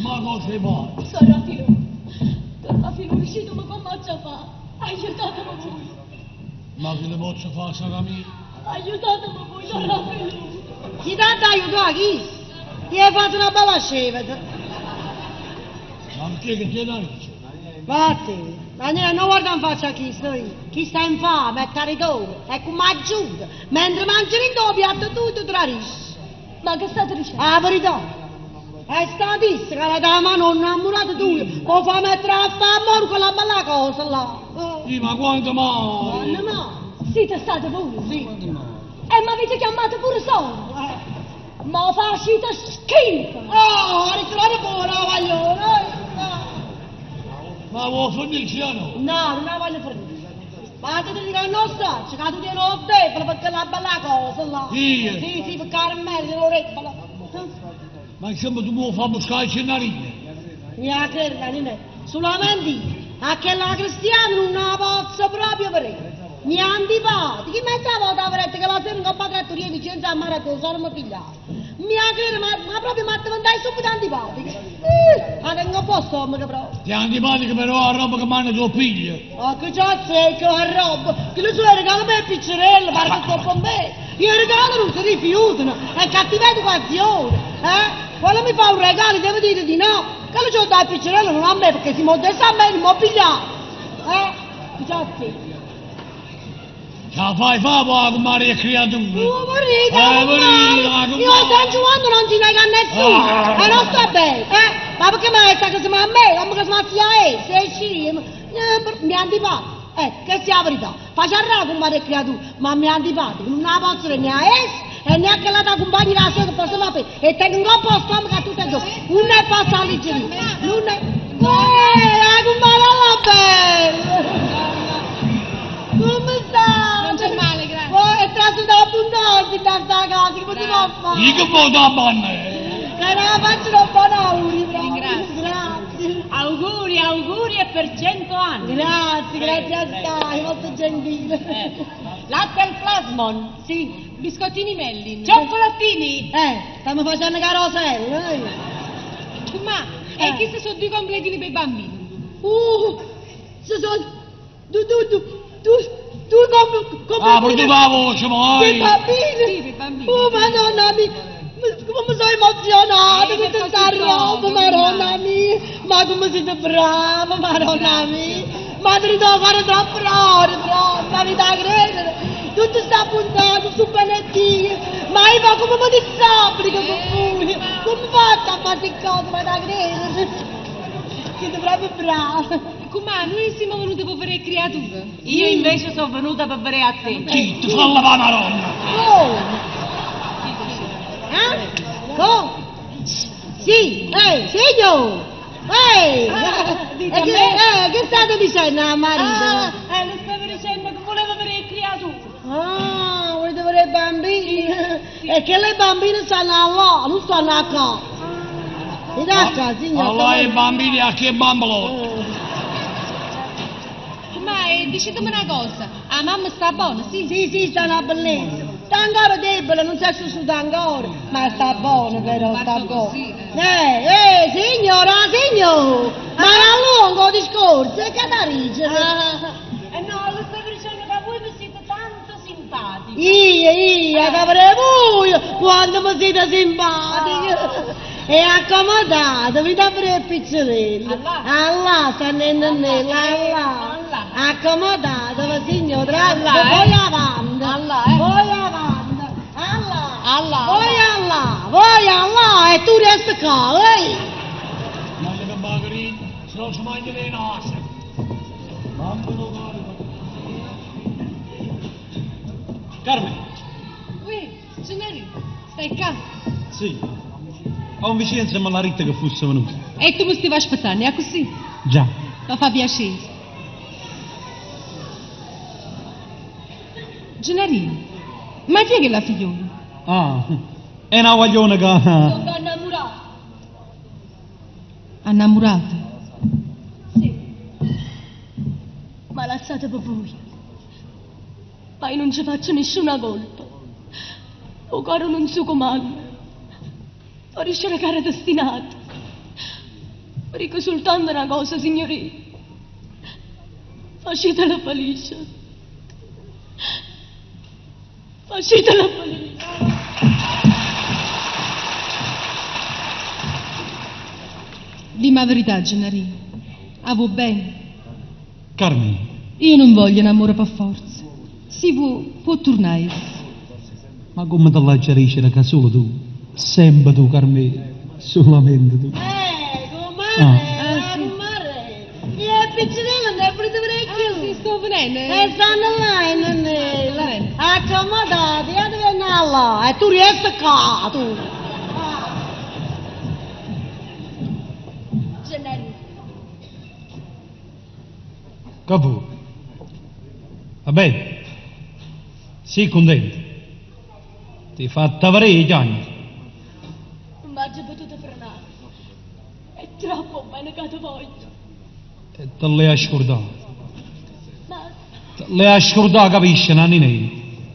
[SPEAKER 3] Ma cosa vuoi?
[SPEAKER 7] Sarà Filò.
[SPEAKER 8] aggia fa? Aiutatemi voi.
[SPEAKER 3] Ma che ne posso fare, sora mia?
[SPEAKER 8] Aiutatemi voi, don Raffaele.
[SPEAKER 5] Chi t'ha da aiutare, chi? Ti hai fatto una bella sceveta.
[SPEAKER 3] Ma perché che ti dice?
[SPEAKER 5] Vattene, ma non guarda in faccia a chi sto io. Chi sta infame, è caritone, è come aiuta. Mentre mangi in tuo piatto tu ti tradisci.
[SPEAKER 8] Ma che state dicendo?
[SPEAKER 5] La verità. È statista che la dama non innamorata tu, può far mettere a fare amore con la bella cosa là.
[SPEAKER 3] Sì, ma quando mai?
[SPEAKER 5] Quando mai?
[SPEAKER 8] Siete state voi?
[SPEAKER 5] Sì.
[SPEAKER 8] E mi avete chiamato pure solo? Ma facite schifo!
[SPEAKER 5] Oh, ritorno pure, voglio.
[SPEAKER 3] Ma vuoi fornirci o no?
[SPEAKER 5] No, non la voglio fornire. Ma ti dico che non so, che tu tieni lo debole perché la bella cosa là.
[SPEAKER 3] Sì.
[SPEAKER 5] Sì, sì, perché era meglio lo debole.
[SPEAKER 3] Ma insomma tu vuoi far buscare il cenarino?
[SPEAKER 5] Mi ha credo, non Solamente io, a che la cristiana non la posso proprio vedere. Mi ha antipatico, chi mezza volta avrete che la sera in coppa trattoria Vincenzo a mare con sono figliato. Mi ha credo, ma proprio mi ha diventato subito antipatico. Ma tengo posto stomaco proprio.
[SPEAKER 3] Ti è antipatico però la roba che manda tuo figlio.
[SPEAKER 5] Ma che c'è secco la roba? Che lo suo regalo per piccerello, pare che sto con me. Io regalo non si rifiutano, è cattiva educazione, eh? Quando mi fa un regalo devo dire di no. Che lo c'ho dai piccerello non a me perché si modesta a me non mi pigliato. Eh? Che c'è secco?
[SPEAKER 3] Ce la fai fa poi con Maria creatura.
[SPEAKER 5] Oh, vorrei,
[SPEAKER 3] vorrei,
[SPEAKER 5] Io a San Giovanni non ci nega a nessuno. E non sta bene, eh? Ma perché mai sta che si ma a me? Ma che si ma a lei? Sei scemo. Mi antipatico. Che sia la verità. Faccio arrabbiare con Maria creatura, ma mi antipatico. Non la posso né a essa e neanche la da compagna della sua che posso fare. E tengo un po' stomaco a tutte e due. Non è passa alleggerire. Non è... La compagna la bella! Come sta?
[SPEAKER 7] Non c'è male, grazie.
[SPEAKER 5] Oh, è trasuta abbondanza in questa casa, che potevo fare?
[SPEAKER 3] Io che vuoi da banna?
[SPEAKER 5] Che la faccio un buon augurio, proprio.
[SPEAKER 7] Ringrazio.
[SPEAKER 5] Grazie.
[SPEAKER 6] Auguri, auguri e per 100 anni.
[SPEAKER 5] Grazie, grazie assai, molto gentile.
[SPEAKER 6] Latte al plasmon.
[SPEAKER 5] Sì.
[SPEAKER 7] Biscottini Mellin.
[SPEAKER 6] Cioccolatini.
[SPEAKER 5] Stiamo facendo carosello, eh.
[SPEAKER 7] Ma, e questi sono due completini per i bambini?
[SPEAKER 5] Sono due, due, due, due, due com-
[SPEAKER 3] Ah, per tu la voce, ma
[SPEAKER 5] Per i bambini?
[SPEAKER 7] Sì, per i bambini.
[SPEAKER 5] Oh, madonna mia, come mi sono emozionata con
[SPEAKER 7] per
[SPEAKER 5] questa
[SPEAKER 7] così
[SPEAKER 5] roba,
[SPEAKER 7] poco,
[SPEAKER 5] madonna mia. Ma come siete brava, madonna mia. Ma ti devo fare troppo ore, però, ma mi da credere. Tutto sta puntando su Benedì. Ma io ma come mi disobbligo con voi? Come faccio a fare queste cose, ma da credere? Siete proprio bravi.
[SPEAKER 7] Come noi siamo venuti per vedere creature.
[SPEAKER 6] Io invece sono venuta per vedere a te.
[SPEAKER 3] Zitto, falla la madonna.
[SPEAKER 5] Come? Eh? Come? Sì, ehi, signor! Ehi!
[SPEAKER 6] dite
[SPEAKER 5] E
[SPEAKER 6] a
[SPEAKER 5] che,
[SPEAKER 6] me?
[SPEAKER 5] che state dicendo a marito?
[SPEAKER 6] Ah, le stavo dicendo che volevo vedere creature.
[SPEAKER 5] Ah, volete vedere i bambini? E che le bambine stanno là, non stanno a qua. Dite a qua, signor.
[SPEAKER 3] Allora i bambini a che bambolotto?
[SPEAKER 7] Ma dicetemi una cosa, la mamma sta buona, sì?
[SPEAKER 5] Sì, sì, sta una bellezza. Sta ancora debole, non si è sussuta ancora, ma sta buona però, sta
[SPEAKER 7] Fatto
[SPEAKER 5] buona.
[SPEAKER 7] così,
[SPEAKER 5] Signora, signor, ma era lungo il discorso, e che da dice?
[SPEAKER 6] No, le stavo dicendo che voi mi siete tanto simpatici.
[SPEAKER 5] Io, che avrei voi, quando mi siete simpatici. E accomodatevi da pre piccerello.
[SPEAKER 6] Allah.
[SPEAKER 5] Allah, sta nella nella, Allah. Accomodatevi, signora,
[SPEAKER 6] Allah,
[SPEAKER 5] voi
[SPEAKER 6] eh.
[SPEAKER 5] avanti.
[SPEAKER 6] Allah, eh.
[SPEAKER 5] Voi avanti. Allah.
[SPEAKER 6] Allah.
[SPEAKER 5] Voi Allah, voi Allah, e tu resti qua, ehi.
[SPEAKER 3] Mangia che bagherino, se non si mangia le nase. Mamma lo carico.
[SPEAKER 4] Carmen.
[SPEAKER 7] Uè, Gennaro, stai qua?
[SPEAKER 4] Sì. Ho un Vincenzo me l'ha detto che fosse venuto.
[SPEAKER 7] E tu mi stavi aspettando, è così?
[SPEAKER 4] Già.
[SPEAKER 7] Mi fa piacere. Gennarino, ma chi è che è la figliola?
[SPEAKER 4] Ah, è una guaglione che...
[SPEAKER 8] Sono innamorata.
[SPEAKER 7] Innamorata?
[SPEAKER 8] Sì. Ma lasciate per voi. Ma io non ci faccio nessuna colpa. O cuore non so comando. Vorrei cercare destinato. Dico soltanto una cosa, signorina. Facitela felice. Facitela felice.
[SPEAKER 7] Dimmi la verità, Gennarino. Ah, vuoi bene?
[SPEAKER 4] Carmela.
[SPEAKER 7] Io non voglio un amore per forza. Si può, può tornare.
[SPEAKER 4] Ma come te la dicere che solo tu, sempre tu Carmela, solamente tu.
[SPEAKER 5] Comare,
[SPEAKER 4] Ah.
[SPEAKER 5] comare. Io è piccinella, non è voluto vedere più.
[SPEAKER 7] Sì, sto venendo.
[SPEAKER 5] E stanno là, nonnella. Accomodati, io devo andare là. E tu resti qua, tu.
[SPEAKER 8] Gennarino.
[SPEAKER 4] Che vuoi? Va bene? Sei contento? Ti hai fatta vedere, chiagni.
[SPEAKER 8] Non mi ha potuto frenare. È troppo bene che ti voglio.
[SPEAKER 4] E te l'hai scordata.
[SPEAKER 8] Ma,
[SPEAKER 4] Te l'hai scordata, capisci, Nanninella?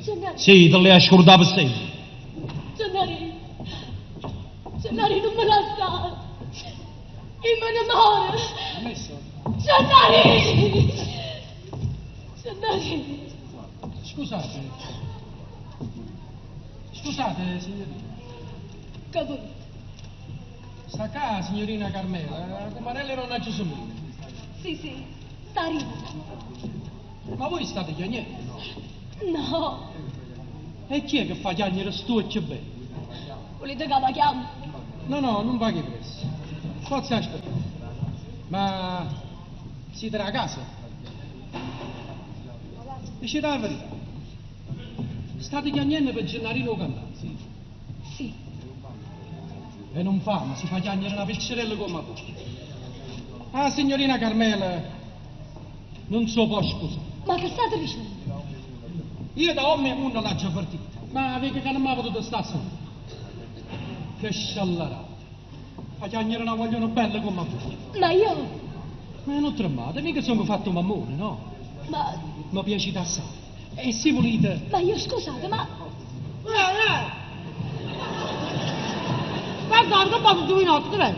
[SPEAKER 8] Gennarino,
[SPEAKER 4] Sì, te l'hai scordata per sempre.
[SPEAKER 8] Gennarino, Gennarino, non me lasciare. Io me ne muoro. Gennarino! Gennarino!
[SPEAKER 1] Scusate. Scusate, signorina.
[SPEAKER 8] Che volete?
[SPEAKER 1] Sta qua, signorina Carmela, la comarella era una Gesumina.
[SPEAKER 8] Sì, sì, sta arrivando.
[SPEAKER 1] Ma voi state chiagnendo, no?
[SPEAKER 8] No,
[SPEAKER 1] E chi è che fa chiagnere sto e bene?
[SPEAKER 8] volete che la chiamo?
[SPEAKER 1] No, no, non paghi presto. Forza aspettare. Ma siete a casa? Dice la verità. State chiagnendo per Gennarino cantante.
[SPEAKER 8] Sì.
[SPEAKER 1] E non fa, ma si fa chiagnere una piccerella come voi. Ah, signorina Carmela, non so può scusare.
[SPEAKER 8] Ma che state dicendo?
[SPEAKER 1] Io da uomo e uno l'ho già avvertita, ma vedi che non mi ha potuto stare solo. Che sciallarata. Fa chiagnere una vogliono bella come voi.
[SPEAKER 8] Ma io...
[SPEAKER 1] Ma non tremate, mica sono fatto un mammone, no?
[SPEAKER 8] Ma...
[SPEAKER 1] Mi piace assai. E se volete...
[SPEAKER 8] Ma io scusate, ma...
[SPEAKER 5] Guardate, che posso tu in che è?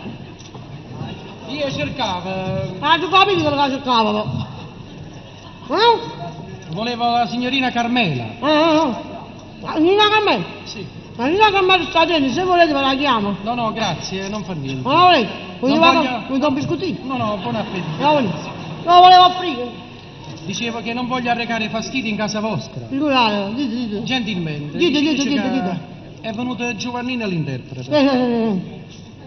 [SPEAKER 1] Io cercavo...
[SPEAKER 5] Ah, tu capito quello che cercavo. Eh?
[SPEAKER 1] Volevo la signorina Carmela.
[SPEAKER 5] La signorina Carmela?
[SPEAKER 1] Sì.
[SPEAKER 5] La signorina Carmela sta dentro, se volete ve la chiamo.
[SPEAKER 1] No, no, grazie, non fa niente.
[SPEAKER 5] Ma la volete?
[SPEAKER 1] Non
[SPEAKER 5] Volete
[SPEAKER 1] voglio-
[SPEAKER 5] un biscottino?
[SPEAKER 1] No, no, buon appetito.
[SPEAKER 5] No, volete. No, volevo offrire.
[SPEAKER 1] Dicevo che non voglio arrecare fastidi in casa vostra.
[SPEAKER 5] Figurate, dite, dite.
[SPEAKER 1] Gentilmente.
[SPEAKER 5] Dite, dite,
[SPEAKER 1] dice
[SPEAKER 5] dite,
[SPEAKER 1] che
[SPEAKER 5] dite.
[SPEAKER 1] È venuta Giovannina l'interprete.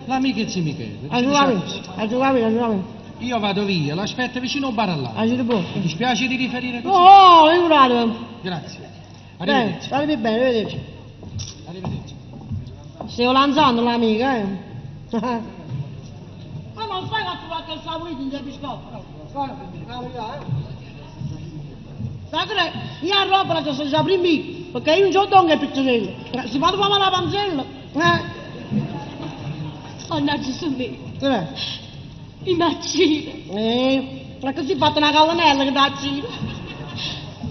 [SPEAKER 1] L'amica di Michele.
[SPEAKER 5] Hai
[SPEAKER 1] Dice
[SPEAKER 5] capito?
[SPEAKER 1] così.
[SPEAKER 5] Hai capito? Hai capito?
[SPEAKER 1] Io vado via, l'aspetto vicino al bar là.
[SPEAKER 5] Hai capito?
[SPEAKER 1] Mi dispiace di riferire così.
[SPEAKER 5] No, figurate.
[SPEAKER 1] Grazie.
[SPEAKER 5] Bene,
[SPEAKER 1] Arrivederci.
[SPEAKER 5] state bene, arrivederci.
[SPEAKER 1] Arrivederci.
[SPEAKER 5] Stiamo lanzando l'amica, eh. Ma non sai che tu fatto il saporito in biscotto? Sai che io a roba la sono già prima, perché io non c'ho donne e pizzerella. Si fa fare la panzella.
[SPEAKER 8] Mannaggia su me.
[SPEAKER 5] Che è?
[SPEAKER 8] Mi uccide.
[SPEAKER 5] Ma che si è fatta una colonnella che da giro?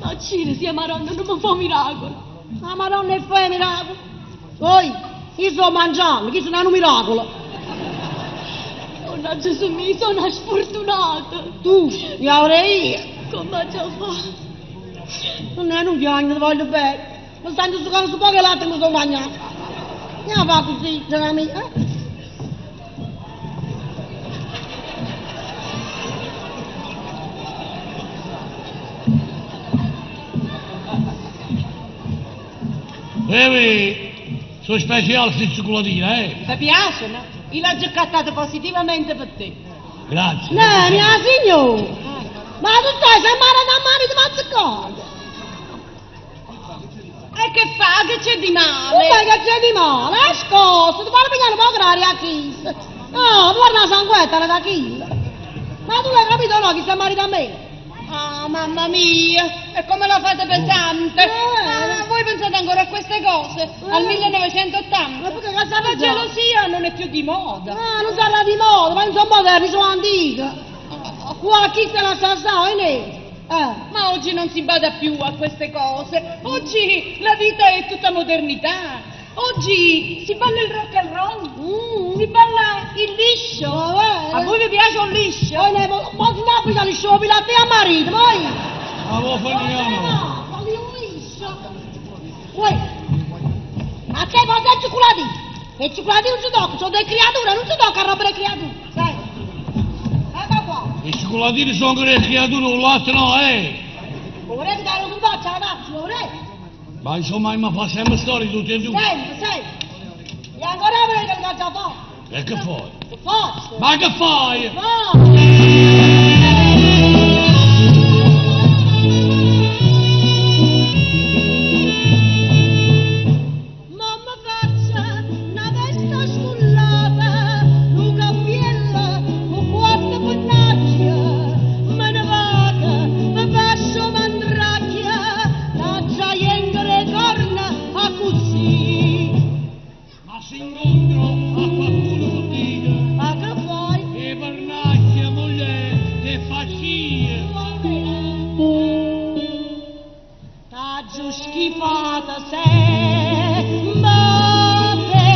[SPEAKER 8] Ma uccide, sia Maronna, non mi fa un miracolo.
[SPEAKER 5] La Madonna è fa miracolo. Poi, io sto mangiando, chi sono un miracolo.
[SPEAKER 8] Mannaggia su me, sono una sfortunata.
[SPEAKER 5] Tu, mi avrei io.
[SPEAKER 8] Come già fa?
[SPEAKER 5] Non è un piango, ti voglio bene. Ma stanno giocando su poche latte mi sto mangiando. Non fa così, cara mia. Eh?
[SPEAKER 3] Evi, sono speciale questi cioccolatini, eh?
[SPEAKER 6] Ti piacciono? Io l'ho giocata positivamente per te.
[SPEAKER 3] Grazie.
[SPEAKER 5] No, mia signora. Ma tu stai sempre da mano di mazzicola.
[SPEAKER 6] E che fa? Che c'è di
[SPEAKER 5] Tu
[SPEAKER 6] male?
[SPEAKER 5] sai che c'è di male? È scosso, ti fanno pigliare un po' d'aria a chi. No, tu guarda la sanguetta da chi. Ma tu l'hai capito o no chi sta marito a me?
[SPEAKER 6] Ah, mamma mia, e come la fate pesante?
[SPEAKER 5] Eh.
[SPEAKER 6] Ah, voi pensate ancora a queste cose? Al 1980?
[SPEAKER 5] Ma perché cosa
[SPEAKER 6] La gelosia non è più di moda.
[SPEAKER 5] Ah, non sarà di moda, ma non sono moderni, sono antica. Qua chi se la sa sa, eh?
[SPEAKER 6] Ma oggi non si bada più a queste cose. Oggi la vita è tutta modernità.
[SPEAKER 8] Oggi si balla il rock and roll,
[SPEAKER 5] Mm.
[SPEAKER 8] si balla il liscio.
[SPEAKER 5] Ma
[SPEAKER 8] A voi vi piace un liscio?
[SPEAKER 5] Oh, ne, ma ma ti Napoli da liscio, la te a marito, vai!
[SPEAKER 3] Ma lo finiamo.
[SPEAKER 5] Ma voglio un liscio! Uè, ma te cosa è cioccolatino? E il cioccolatino non si tocca, sono delle creature, non si tocca a roba delle creature, sai? Ecco qua.
[SPEAKER 3] I cioccolatini sono le creature, un latte no, eh!
[SPEAKER 5] Vorrei che dare un bacio alla tazza, vorrei.
[SPEAKER 3] Ma insomma, mi fa sempre storie tutti e due.
[SPEAKER 5] Sempre, sempre. E ancora vorrei che lo già fatto.
[SPEAKER 3] E che fai?
[SPEAKER 5] Che faccio?
[SPEAKER 3] Ma che fai?
[SPEAKER 5] No! Mamma faccia una vesta scollata, un cappello con quattro pennacchia, me ne vado, mi faccio mandracchia, la giaienga le corna a così.
[SPEAKER 3] Ma se incontro a qualcuno che dica
[SPEAKER 5] Ma che fai?
[SPEAKER 3] E pernacchia, moglie, che faccia!
[SPEAKER 5] T'aggio schifata sempre te.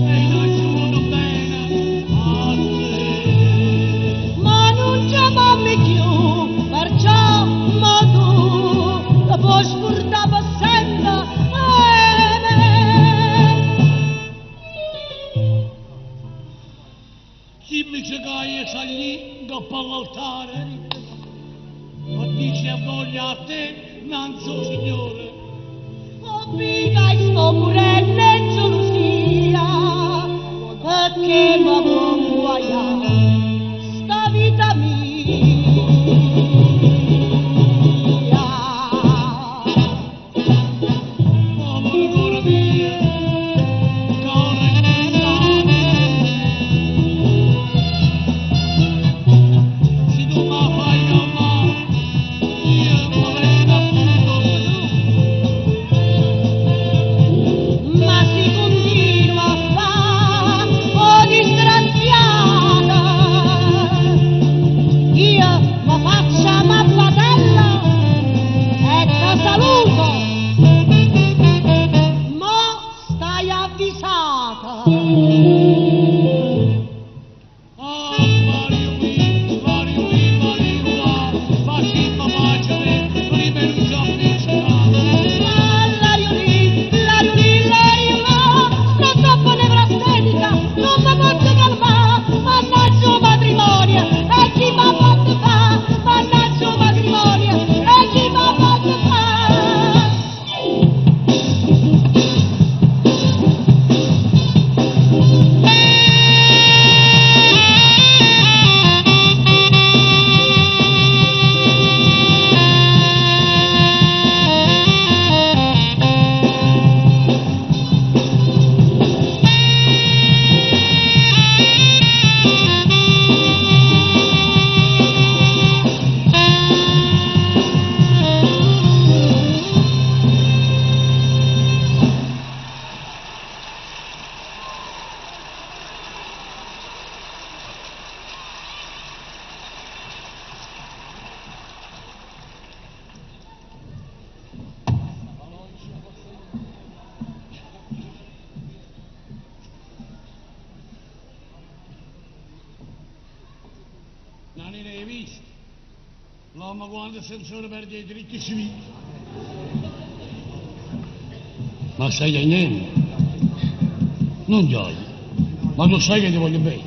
[SPEAKER 3] E non ci voglio bene a te.
[SPEAKER 5] Ma non chiamami più, perciò ma tu la puoi spurtare per sempre eh, me.
[SPEAKER 3] Chi mi cercaia salì dopo all'altare? Ma dice voglia a te, non so signore.
[SPEAKER 5] Oh, mica sto morendo in gelosia, perché mi vuoi guaiare sta vita mia.
[SPEAKER 3] Povero cuore mio, cuore spezzato. Se tu mi fai calmare, io mi resto appunto.
[SPEAKER 5] Ma si continua a fare, oh disgraziata, io mi faccio mappatella e ti saluto, mo stai avvisata.
[SPEAKER 3] Ah, Mario qui, Mario qui, Mario là, facimmo pace per prima non ci appiccicato.
[SPEAKER 5] Ma l'ariolì, l'ariolì, l'ariolà, sta troppo nevrastenica, non mi posso calmare, mannaggia un matrimonio, e chi m'ha fatto fa, mannaggia un matrimonio, e chi m'ha fatto fa.
[SPEAKER 3] Non hai visto? L'uomo quando si solo perde i diritti civili. Ma stai niente? Non gioia. Ma tu sai che ti voglio bene.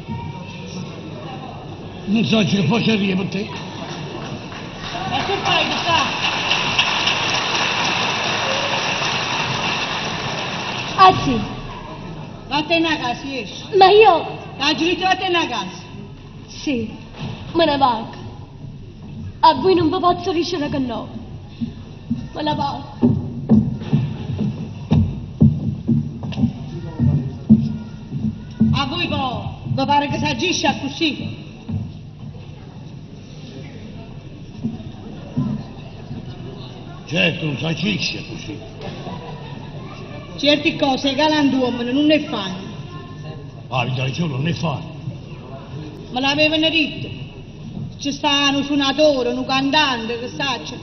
[SPEAKER 3] Non so che faccio arriva per te.
[SPEAKER 6] E che fai che sta?
[SPEAKER 8] Ah sì,
[SPEAKER 6] Vattene a casa, esci.
[SPEAKER 8] ma io
[SPEAKER 6] T'aggio detto vattene a casa.
[SPEAKER 8] sì, me ne vado. A voi non vi posso dicere che no. Me ne vado.
[SPEAKER 6] A voi poi, vi pare che si agisce così?
[SPEAKER 3] Certo, non si agisce così.
[SPEAKER 6] Certe cose i galantuomini non ne fanno.
[SPEAKER 3] Ah, vi ragione, non ne fa.
[SPEAKER 6] Me l'avevano detto. Ci sta un suonatore, un cantante, che saccia.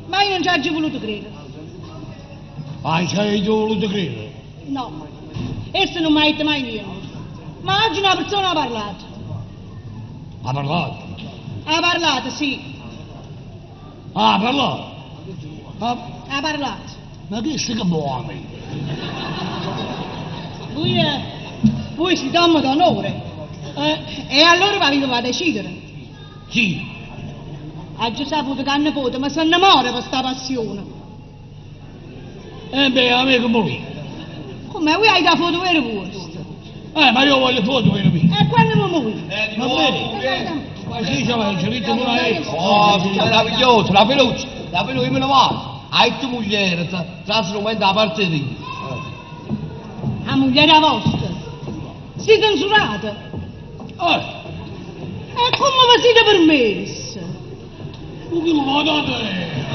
[SPEAKER 6] Ma io non ci ho voluto credere.
[SPEAKER 3] Ah, ci hai voluto credere.
[SPEAKER 6] No, essa non mi ha detto mai niente. Ma oggi una persona ha parlato.
[SPEAKER 3] Ha parlato?
[SPEAKER 6] Ha parlato, sì.
[SPEAKER 3] Ha parlato? Ma,
[SPEAKER 6] Ha parlato.
[SPEAKER 3] ma che sei che muove?
[SPEAKER 6] Voi, voi siete uomo d'onore. E allora vi va a decidere.
[SPEAKER 3] Sì.
[SPEAKER 6] Ha già saputo che hanno nipote, ma se ne muore per sta passione.
[SPEAKER 3] E beh, a me che vuoi?
[SPEAKER 6] Come, voi hai da foto vero vostro?
[SPEAKER 3] Ma io voglio foto vero mio.
[SPEAKER 6] E quando mi muoio?
[SPEAKER 3] Va bene. Ma sì, c'è il diritto pure a lei.
[SPEAKER 2] Oh, meraviglioso, la veloce, la veloce, io me ne vado. Hai tu moglie, tra un momento a parte di.
[SPEAKER 6] La moglie vostra. Siete insurata. E come vi siete permesso?
[SPEAKER 3] Ma che lo date?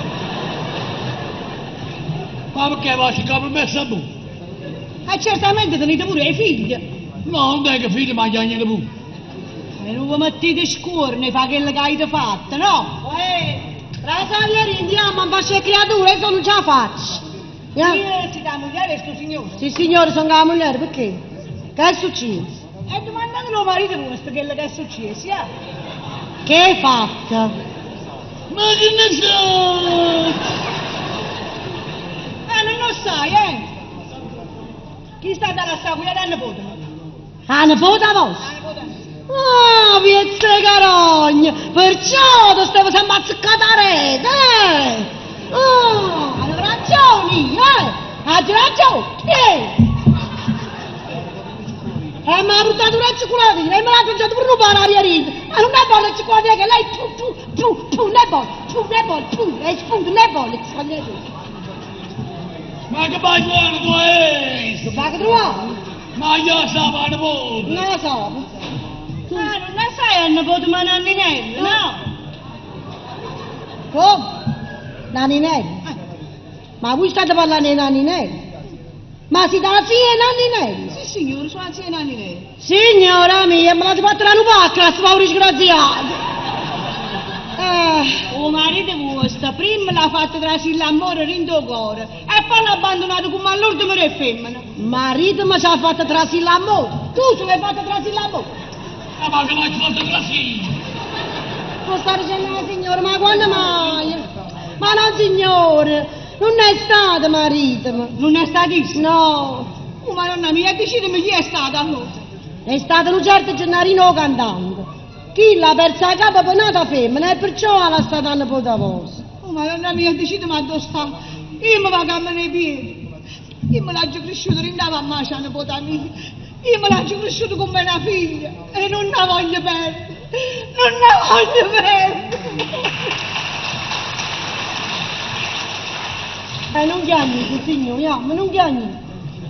[SPEAKER 3] Ma perché va a cercare permesso a voi?
[SPEAKER 6] E certamente tenete pure i figli.
[SPEAKER 3] No, non è che figli ma niente pure.
[SPEAKER 6] E non vi mettete scorne fa quello che avete fatto, no?
[SPEAKER 5] Rosalia, andiamo a baciare creature, io non ce la faccio.
[SPEAKER 6] Yeah. Io si dà moglie sto signore.
[SPEAKER 5] Sì, signore, sono la moglie, perché? Che è successo?
[SPEAKER 6] E domandatelo al marito vostro quello che è successo, eh?
[SPEAKER 5] Che hai fatto?
[SPEAKER 3] Ma che ne so?
[SPEAKER 6] Ah, non lo sai, eh? Chi sta dalla sta qui la nipote?
[SPEAKER 5] La nipote vostra? Ah, piezza carogna! Perciò ti stavo sempre azzeccata a rete, eh? Ah, hai ragione, eh? Hai ragione, eh? E mi ha portato una cioccolatina e me l'ha mangiato per non parlare a rete. Ma non è buona la cioccolatina che lei tu, tu, tu, tu, ne vuole, tu, ne vuole, tu, e spunto, ne vuole,
[SPEAKER 3] Ma che vai buono tu è?
[SPEAKER 5] Lo fa che trovare?
[SPEAKER 3] Ma io so la nipote!
[SPEAKER 5] Non lo so.
[SPEAKER 6] Ah, non la sai il nipote ma Nanninello, no?
[SPEAKER 5] Come? Nanninello? Ma voi state parlando di Nanninello? Ma si dà zia Nanninello?
[SPEAKER 6] Sì, signore, sono la zia Nanninello.
[SPEAKER 5] Signora mia, me l'avete fatta la nupacca, sto povero disgraziato.
[SPEAKER 6] O marito vostro, prima l'ha fatto trasire l'amore dentro cuore e poi l'ha abbandonato come all'ultimo re femmina.
[SPEAKER 5] Marito mi ci ha fatto trasire l'amore. Tu ce l'hai fatto trasire l'amore.
[SPEAKER 3] Ma che l'hai fatto trasire?
[SPEAKER 5] Può stare dicendo la signora, ma quando mai? Ma no, signore, non è stato marito.
[SPEAKER 6] Non è stato?
[SPEAKER 5] No.
[SPEAKER 6] Oh, madonna mia, decidimi chi è stato allora.
[SPEAKER 5] È stato un certo Gennarino cantante. Chi l'ha persa la capa per nata femmina e perciò ha lasciato la nipote vostra.
[SPEAKER 6] Oh, madonna mia, decidimi dove sta. Io mi vado a camminare i piedi. Io me l'ho cresciuto in la mamma, la nipote mia. Io me l'ho cresciuto come una figlia e non la voglio perdere. Non la voglio perdere.
[SPEAKER 5] Non chiami, signore, ma non chiami.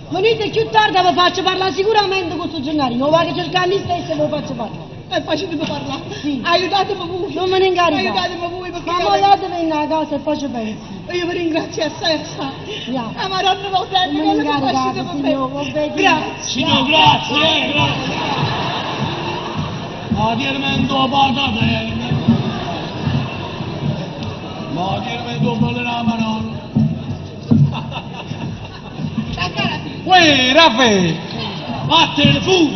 [SPEAKER 5] Venite più tardi vi faccio parlare sicuramente con questo Gennarino. Lo vado a cercare lì stesso e ve lo faccio parlare.
[SPEAKER 6] E facetemi parlare.
[SPEAKER 5] Sì.
[SPEAKER 6] Aiutatemi voi.
[SPEAKER 5] Non me ne incaricate.
[SPEAKER 6] Aiutatemi voi perché...
[SPEAKER 5] Ma voi datemi a casa e poi ci penso.
[SPEAKER 6] Io vi ringrazio assai assai.
[SPEAKER 5] Yeah.
[SPEAKER 6] La Madonna va bene,
[SPEAKER 5] Non me ne
[SPEAKER 6] quello che
[SPEAKER 5] incaricate,
[SPEAKER 6] facete per
[SPEAKER 5] signore,
[SPEAKER 6] me.
[SPEAKER 5] va bene.
[SPEAKER 6] Grazie.
[SPEAKER 3] Signor, grazie, grazie. Ma dirmi due patate. Ma dirmi due palle la Madonna. Uè, Raffaele! Vattene fu!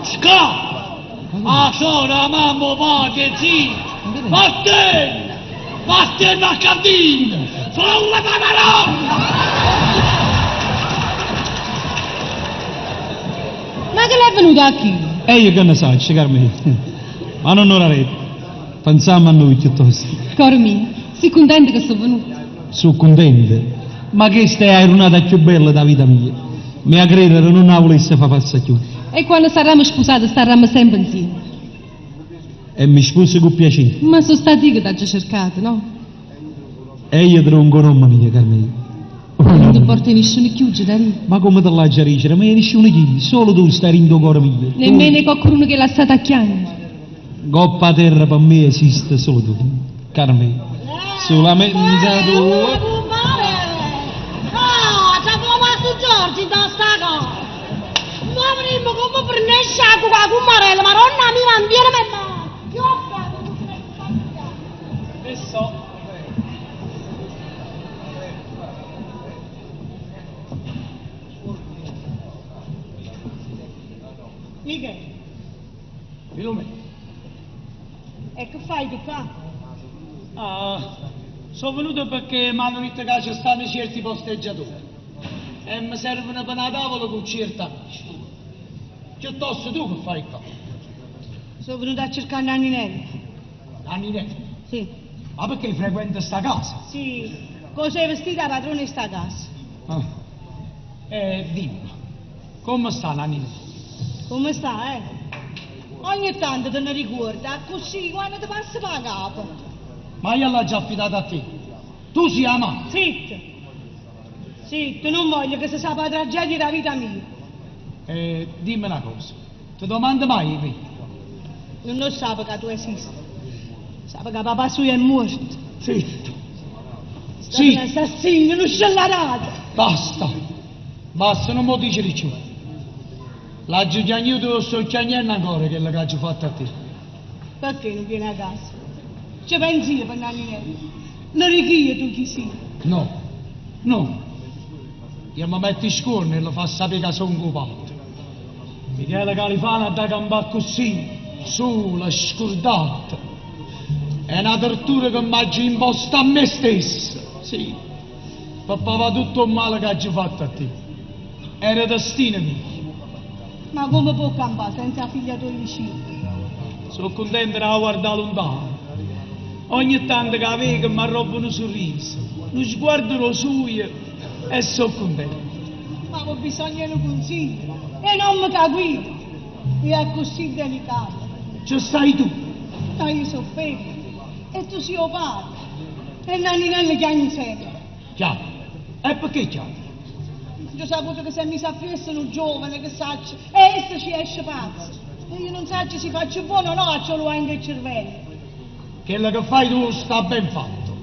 [SPEAKER 3] Scappa! A sola, mamma, padre, zio! Vattene! Vattene a cantina! Sono la Madonna!
[SPEAKER 5] Ma che l'è venuto a chi?
[SPEAKER 4] E io che ne so, Carmelo. Ma non ora rete. Pensiamo a noi piuttosto.
[SPEAKER 7] Caro mio, sei contento che sono venuta?
[SPEAKER 4] Sono contento. Ma questa è la giornata più bella della vita mia. Mi a credere non la volesse far passare più.
[SPEAKER 7] E quando saremo sposati staremo sempre insieme.
[SPEAKER 4] E mi sposo con piacere.
[SPEAKER 7] Ma sono stati io che ti ho cercato, no?
[SPEAKER 4] E io te lo nome mia, Carmelo.
[SPEAKER 7] Non ti porti nessuno chiù, Gennarino.
[SPEAKER 4] Ma come te l'hai già dicere? Ma nessuno chi, solo tu stai in tuo cuore mio.
[SPEAKER 7] Nemmeno qualcuno che l'ha stata a chiamare.
[SPEAKER 4] Coppa terra per me esiste solo tu, Carmelo. Solamente tu.
[SPEAKER 5] Ah, c'è proprio Giorgio da sta cosa. Ma prima come prendesce la con la cumarella, ma nonna mia, non viene per me. Che ho fatto?
[SPEAKER 1] Adesso.
[SPEAKER 6] Michele.
[SPEAKER 1] Filumè.
[SPEAKER 6] E che fai tu qua?
[SPEAKER 1] Ah, sono venuto perché mi hanno detto che ci stanno certi posteggiatori e mi servono per una tavola con certi amici. Piuttosto tu che fai qua?
[SPEAKER 6] Sono venuta a cercare Nanninella.
[SPEAKER 1] Nanninella?
[SPEAKER 6] Sì.
[SPEAKER 1] Ma perché frequenta sta casa?
[SPEAKER 6] Sì. Cosa è vestita la padrona di sta casa?
[SPEAKER 1] Ah. Dimmi, come sta Nanninella?
[SPEAKER 6] Come sta, eh? Ogni tanto te ne ricorda, così quando ti passa per la capo.
[SPEAKER 1] Ma io l'ho già affidata a te. Tu sei la mamma.
[SPEAKER 6] Zitto. Zitto, non voglio che si sappia la tragedia della vita mia.
[SPEAKER 1] Dimmi una cosa, ti domando mai, me?
[SPEAKER 6] Non lo sa che tu esisti. Sa che papà suo è morto.
[SPEAKER 1] Zitto.
[SPEAKER 6] Sì. Un assassino, uno scellerato.
[SPEAKER 1] Basta. Basta, non mi dici di più. L'ha chiagnuto, sto chiagnendo ancora quello che ho fatto a te.
[SPEAKER 6] Perché non vieni a casa? Ci pensi io per Nanninella? Lo richiedo tu chi sei?
[SPEAKER 1] No, no. Io mi metto in scorno e lo fa sapere che sono occupato. Michele Califano ha da campare così, sola, scordata. È una tortura che mi ha imposta a me stesso. Sì, per pagare tutto il male che ho fatto a te. Era destino mio.
[SPEAKER 6] Ma come può campare senza figlia tua vicino?
[SPEAKER 1] Sono contento di guardare lontano. Ogni tanto che la vedo mi arroba un sorriso, uno sguardo lo suo e sono contento.
[SPEAKER 6] Ma ho bisogno di un consiglio e non mi capisco. È così delicato.
[SPEAKER 1] Ci stai tu?
[SPEAKER 6] Ma io sono femmina e tu sei il padre. E Nanninella chiama sempre.
[SPEAKER 1] Chiama? E perché chiama?
[SPEAKER 6] Ho saputo che si è messa a festa un giovane che sa e essa ci esce pazzo. E io non so se si faccio buono o no, ce lo anche il cervello.
[SPEAKER 1] Quello che fai tu sta ben fatto.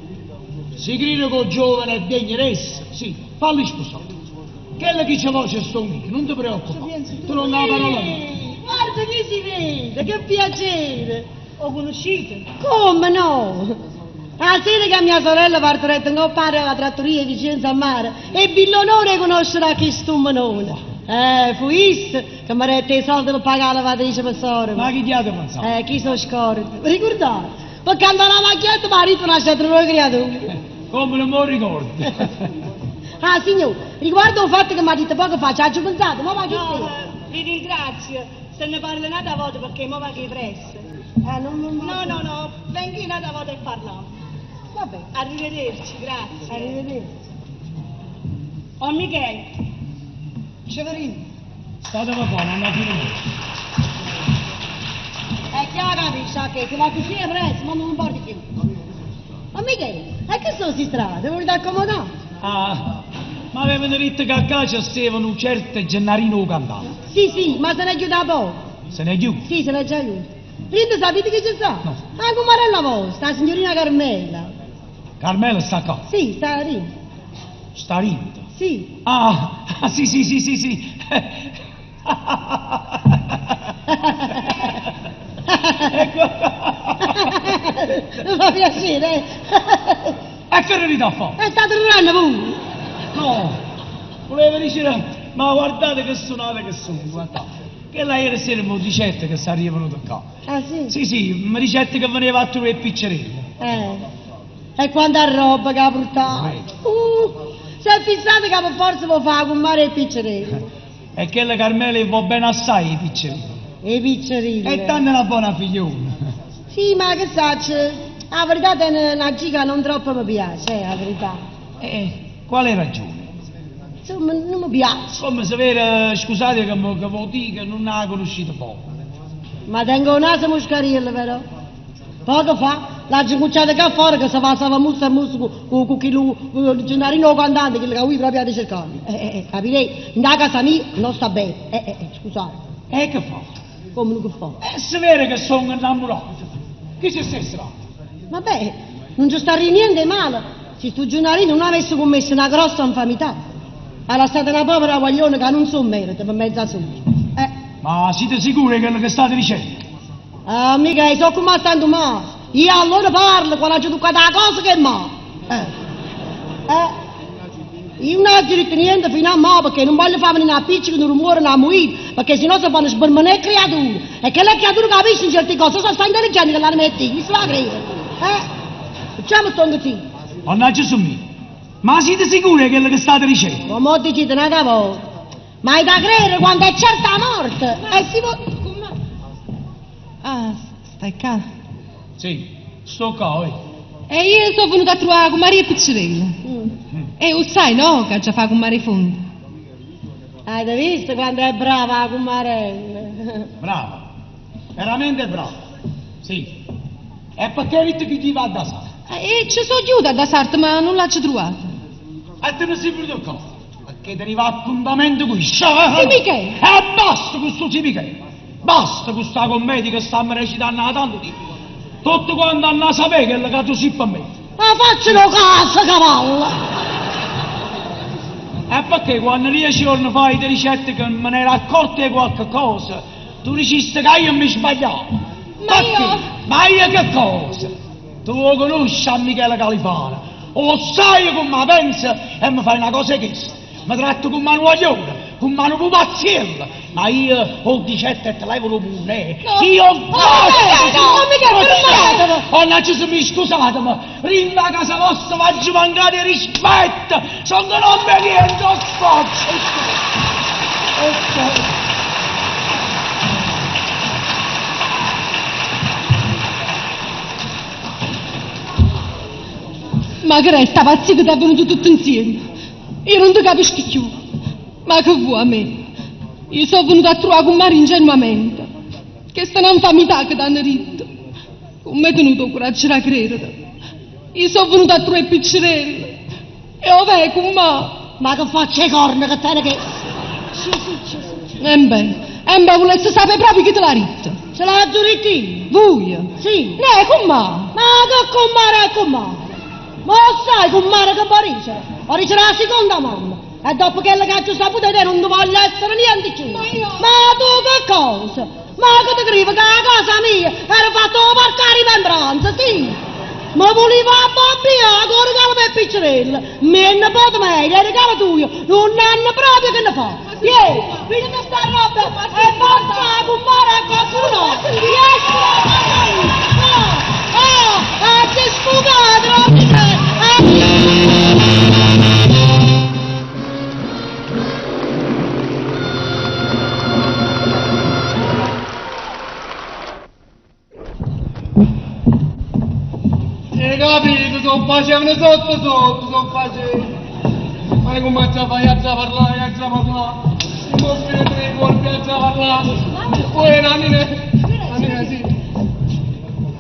[SPEAKER 1] Si crede che il giovane è degno d'essa, sì, falli sposare. Quello che ci vuole sto io, non ti preoccupare. Tu non hai la parola mia.
[SPEAKER 5] Guarda chi si vede, che piacere.
[SPEAKER 6] Ho conosciuto?
[SPEAKER 5] Come no? La sera che mia sorella partorette un padre alla trattoria vicino a mare, ebbi l'onore di conoscere a chi stumanone. Fu isto che mi rette i soldi per pagare la lavatrice per sorella.
[SPEAKER 1] Ma chi ti ha pensato?
[SPEAKER 5] Chi sono scordo? Ricordate? Perché andava la macchietta, marito nasce tra noi creature.
[SPEAKER 1] Come non me lo ricordo?
[SPEAKER 5] Ah, signor, riguardo al fatto che mi ha detto poco fa, ci ha già pensato, ma va che
[SPEAKER 6] No, vi ringrazio, se ne parla un'altra volta perché mo va che presto.
[SPEAKER 5] Non, non,
[SPEAKER 6] no, no, no, vengo un'altra volta e parliamo.
[SPEAKER 5] Vabbè.
[SPEAKER 6] Arrivederci, grazie.
[SPEAKER 5] Arrivederci.
[SPEAKER 6] Oh, Michele.
[SPEAKER 5] Severino.
[SPEAKER 1] State buona, alla fine.
[SPEAKER 5] È chiaro, capisci, che se va così è presto, ma non porti più. Ma Michele, e che sono queste strade? Volete accomodare?
[SPEAKER 1] Ah, ma avevano detto che a casa stavano un certo Gennarino cantante.
[SPEAKER 5] Sì, sì, ma se n'è chiusa da poco.
[SPEAKER 1] Se n'è chiusa?
[SPEAKER 5] Sì, se n'è già chiusa. Prima sapete chi ci sta?
[SPEAKER 1] No.
[SPEAKER 5] La comarella vostra, la signorina Carmela.
[SPEAKER 1] Carmela sta qua?
[SPEAKER 5] Sì, sta lì.
[SPEAKER 1] Sta lì?
[SPEAKER 5] Sì.
[SPEAKER 1] Ah, ah, sì, sì, sì, sì, sì. Ecco.
[SPEAKER 5] Mi fa piacere.
[SPEAKER 1] E che rida fa?
[SPEAKER 5] È stato un anno pure.
[SPEAKER 1] No, volevo dire, ma guardate che suonate che sono, guardate. Che lei ieri sera mi dicette che sarebbe venuto qua.
[SPEAKER 5] Ah sì?
[SPEAKER 1] Sì, sì, mi dicette che veniva a trovare il piccerello.
[SPEAKER 5] E quanta roba che ha portato. Si è fissato che per forza vuole fare con mare il piccerello.
[SPEAKER 1] E che la Carmela va bene assai i piccerilli.
[SPEAKER 5] I piccerilli.
[SPEAKER 1] E tanto è una buona figliona.
[SPEAKER 5] Sì, ma che saccio, la verità è una giga non troppo mi piace, la verità.
[SPEAKER 1] Quale ragione?
[SPEAKER 5] Insomma, non mi piace.
[SPEAKER 1] Come se vede, scusate che ve lo dico, non la conoscete poco.
[SPEAKER 5] Ma tengo un naso muscariello però. Poco fa l'ha incucciata qua fuori che si fa salva musso e musso con chi lo Gennarino cantante, quello che lui proprio ha cercato. Capirei, in casa mia non sta bene. Scusate.
[SPEAKER 1] E che fa?
[SPEAKER 5] Come non che fa?
[SPEAKER 1] Si vede che sono innamorato. Chi c'è stesso?
[SPEAKER 5] Vabbè, non ci sta niente male. Se sto Gennarino non avesse commesso una grossa infamità. Era stata una povera guaglione che non so merita per mezza sola.
[SPEAKER 1] Ma siete sicuri di quello che state dicendo?
[SPEAKER 5] Ah, mica, so come stanno male. Io allora parlo quando ho toccato la cosa che è male. Io non ho detto niente fino a mo' perché non voglio far venire una piccica, un rumore, una muina, perché sennò si fanno sbermenare creature. E che le creature capiscono certe cose, sono sta intelligente che l'hanno messo, chi se la crede? Eh? Facciamo sto zitto.
[SPEAKER 1] Mannaggia su me. Ma siete sicuri di quello che state dicendo?
[SPEAKER 5] Ma mo dicete un'altra volta. Ma hai da credere quando è certa la morte? E si può...
[SPEAKER 7] Ah, stai qua.
[SPEAKER 1] Sì, sto qua, eh.
[SPEAKER 7] E io sono venuta a trovare con Maria Piccirella. E lo sai, no, che già fa con Maria Fondo.
[SPEAKER 5] Hai visto quando è brava la cumarella?
[SPEAKER 1] Bravo, veramente bravo. Sì. E perché avete che ti va da sala?
[SPEAKER 7] E ci sono giuta da Sarta, ma non l'ho trovata.
[SPEAKER 1] E te ne sei venuto qua? Perché ti arriva appuntamento qui. Sì,
[SPEAKER 7] Michele.
[SPEAKER 1] E basta questo sì, Michele. Basta questa commedia che stiamo recitando da tanto tempo. Tutto quanto hanno a sapere quello che tu sei per me.
[SPEAKER 5] Ma facciano caso, cavallo!
[SPEAKER 1] E perché quando dieci giorni fa ti ricette che me ne ero accorto di qualche cosa, tu diciste che io mi sbagliavo.
[SPEAKER 7] Ma
[SPEAKER 1] Perché?
[SPEAKER 7] io-
[SPEAKER 1] Ma io che cosa? Tu lo conosci a Michele Califano, o sai come la pensa e mi fai una cosa questa. Mi tratto come un guaglione, come un pupazziello, ma io ho dicette e te levo pure.
[SPEAKER 7] No.
[SPEAKER 1] Io
[SPEAKER 7] No,
[SPEAKER 1] basta!
[SPEAKER 7] no, Michele, fermatevi!
[SPEAKER 1] Oh, no, ci sono, scusate, ma rinda a casa vostra faccio mancare rispetto! Sono un obbediente, ho sforzo! Ok.
[SPEAKER 7] Ma che resta pazzia che ti è venuto tutto insieme. Io non ti capisco più. Ma che vuoi a me? Io sono venuta a trovare con Maria ingenuamente. Questa è un'infamità che ti hanno detto. Come è tenuto il coraggio da credere? Io sono venuta a trovare Piccirella. E oh, ve, con ma.
[SPEAKER 5] Ma che faccia i corna che te che... Sì, sì, sì, sì.
[SPEAKER 7] E beh, e beh, volesse sapere proprio chi te l'ha detto.
[SPEAKER 5] Ce l'ha giurittino?
[SPEAKER 7] Voi?
[SPEAKER 5] Sì.
[SPEAKER 7] Ne, con ma.
[SPEAKER 5] Ma che comare è comare? Ma lo sai comare che Barice? Barice era la seconda mamma. E dopo che la caccia saputa te non voglio essere niente più.
[SPEAKER 7] Ma io-
[SPEAKER 5] Ma tu che cosa? Ma che ti credi che la casa mia era fatta un a rimembranza, sì? Ma voleva a bambina, con regalo per piccerella. Mi nipote me, le regalo tuo, non hanno proprio che ne fa. Vieni, vieni che sta roba e porta la comare a qualcuno. Riesci a Ah, ah, ah, ti sfugate, non ti credo. Ah.
[SPEAKER 2] Hai capito? Sono facevano sotto sotto, sono facevano. Ma come a fare a parlare, a parlare. Non mi tre colpi a parlare. Poi Nannina, Nannina sì.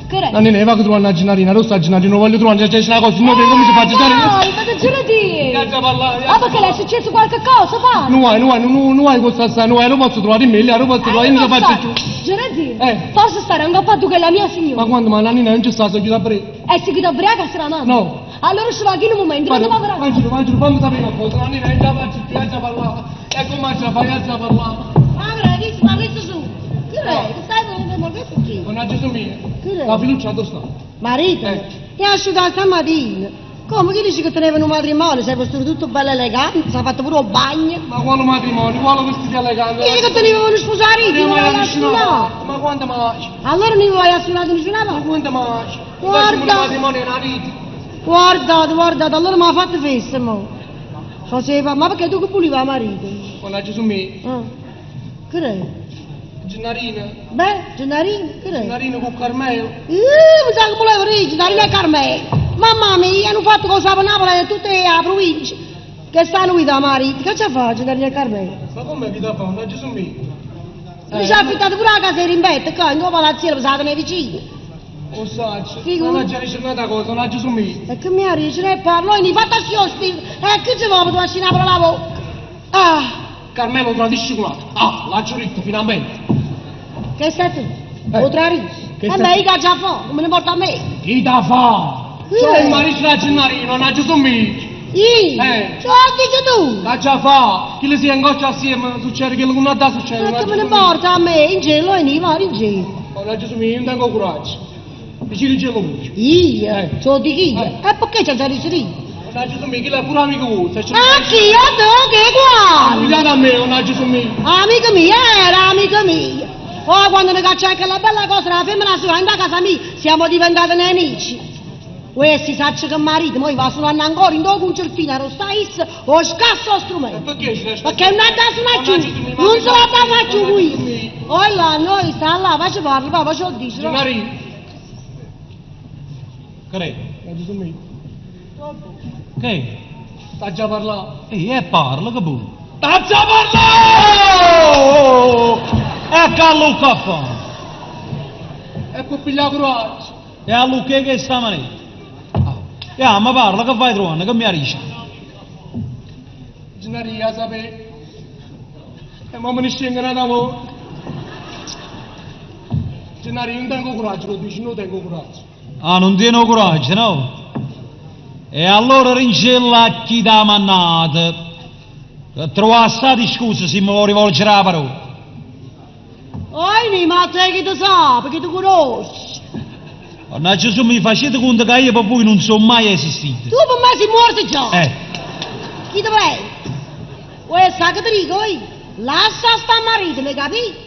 [SPEAKER 8] Che è?
[SPEAKER 2] Nannina, va che trovare una Gennarina, rossa Gennarina, non voglio trovare, c'è una cosa, no, come si fa a
[SPEAKER 8] No, ma che giro di?
[SPEAKER 2] A parlare.
[SPEAKER 8] Ah, perché le è successo qualche cosa, va?
[SPEAKER 2] Non hai, non hai, non, non hai questa sta, non hai, non posso trovare in me, non posso trovare, io non faccio più.
[SPEAKER 8] Gerardino,
[SPEAKER 2] Eh.
[SPEAKER 8] forse stare ancora tu che la mia signora.
[SPEAKER 2] Ma quando, ma Nannina non ci sta, sono chiusa a pre.
[SPEAKER 8] E si chiude ubriaca sarà mamma?
[SPEAKER 2] No.
[SPEAKER 8] Allora ci va in un momento, non va verrà.
[SPEAKER 2] Mangio, mangio, fammi sapere una cosa, Nannina, non ce la faccio più, a parlare. E come a fare, a parlare.
[SPEAKER 5] Ma che ma questo su. Che è? Che stai facendo? Ma che succede?
[SPEAKER 2] Mannaggia su mia.
[SPEAKER 5] Che è?
[SPEAKER 2] La fiducia dove sta?
[SPEAKER 5] Marito,
[SPEAKER 2] Eh.
[SPEAKER 5] ti ha asciugato stamattina. Come chi dice che teneva un matrimonio? Si è vestito tutto bello elegante, si è fatto pure un bagno.
[SPEAKER 2] Ma quale matrimonio? Quale vestiti elegante?
[SPEAKER 5] Dice che teneva uno sposarito,
[SPEAKER 2] Non
[SPEAKER 5] non
[SPEAKER 2] vai
[SPEAKER 5] vai
[SPEAKER 2] a
[SPEAKER 5] a
[SPEAKER 2] nessuna
[SPEAKER 5] suonare.
[SPEAKER 2] parte. Ma quando mai?
[SPEAKER 5] Allora non vai a suonare nessuna
[SPEAKER 2] Ma
[SPEAKER 5] parte.
[SPEAKER 2] quando mai?
[SPEAKER 5] Guarda.
[SPEAKER 2] Facciamo un matrimonio è una vita.
[SPEAKER 5] Guardate, guardate, allora mi ha fatto festa, mo. Faceva, ma perché tu che puliva marito?
[SPEAKER 2] Mannaggia su me.
[SPEAKER 5] Ah. Che è?
[SPEAKER 2] Gennarina.
[SPEAKER 5] Beh, Gennarino, che è?
[SPEAKER 2] Gennarino con Carmelo.
[SPEAKER 5] Mi sa che volevo dire, Gennarino e Carmelo. Mamma mia, hanno fatto cosa per Napoli e tutte le province che stanno qui da marito. Che ci fa Gennarino e Carmelo?
[SPEAKER 2] Ma come vita fa? Mannaggia su me.
[SPEAKER 5] Mi ci ha affittato pure la casa di rimbetto, qua in palazziere, pensate ne vicino.
[SPEAKER 2] O saccio.
[SPEAKER 5] Figura.
[SPEAKER 2] Mannaggia ricercata cosa, mannaggia su me.
[SPEAKER 5] E che mi ha dice, e parlo, e mi fatta sciosti, e che ci va per tu a la bocca? Ah,
[SPEAKER 2] Carmelo tradisce con l'altro. Ah, l'ha giuritto finalmente.
[SPEAKER 5] che stai tu?
[SPEAKER 2] Eh.
[SPEAKER 5] O tradisci?
[SPEAKER 2] Che
[SPEAKER 5] E
[SPEAKER 2] stai-
[SPEAKER 5] beh, io che già fa, non me ne porta a me.
[SPEAKER 1] Chi da fa?
[SPEAKER 2] Cioè, il marito da Gennarino, mannaggia su me.
[SPEAKER 5] Io?
[SPEAKER 2] Eh.
[SPEAKER 5] Ciò dici tu?
[SPEAKER 2] La già fa, chi le si ingoccia assieme, succede che non da succede.
[SPEAKER 5] E che me ne porta a me? In giro, e ne va in giro.
[SPEAKER 2] Mannaggia su me, io non tengo coraggio. Dici di gelo voce.
[SPEAKER 5] Io?
[SPEAKER 2] Eh.
[SPEAKER 5] Ciò di chi?
[SPEAKER 2] Eh.
[SPEAKER 5] E perché c'è già dice io?
[SPEAKER 2] Mannaggia su me, chi l'ha pure amico vostro?
[SPEAKER 5] A chi? A te che quale?
[SPEAKER 2] Pigliate a me, mannaggia su me.
[SPEAKER 5] Amico mio, era amico mio. Oh, quando ne cacciai quella bella cosa la femmina sua in casa mia, siamo diventati nemici. Questi saccio che marito, mo va suonando ancora in due concertino, ero sta issa, o scasso lo strumento.
[SPEAKER 2] Perché ci lascia?
[SPEAKER 5] Perché non ha da suonare più, non se la da fare più qui. Oh là, noi sta là, faccio parla, papà, ce lo dice. no?
[SPEAKER 2] Gennarino.
[SPEAKER 4] Che è?
[SPEAKER 2] Mannaggia su me.
[SPEAKER 4] Che è?
[SPEAKER 2] Sta già parlando.
[SPEAKER 4] Ehi, e parla, che buono.
[SPEAKER 1] Sta già parlando!
[SPEAKER 4] E che Luca fa?
[SPEAKER 2] E poi pigliare coraggio.
[SPEAKER 4] E a Luca che sta maniera? Ah, ma parla, che vai trovando? Che mi dici?
[SPEAKER 2] Gennarino, sapete. E ma me ne scengono da voi. Gennarino, non tengo coraggio, lo dici, non tengo coraggio.
[SPEAKER 4] Ah, non tiene coraggio, no? E allora rincella a chi t'ha mannato. Trovare stati scusa se mi vuoi rivolgere la parola.
[SPEAKER 5] Oi, ma te che ti sa, perché ti conosci.
[SPEAKER 4] Mannaggia Gesù, mi facete conto che io per voi non sono mai esistito.
[SPEAKER 5] Tu per me sei morto già.
[SPEAKER 4] Eh,
[SPEAKER 5] Chi ti prego? Uè, sa che ti dico, oi? Lascia sta marito, mi capi?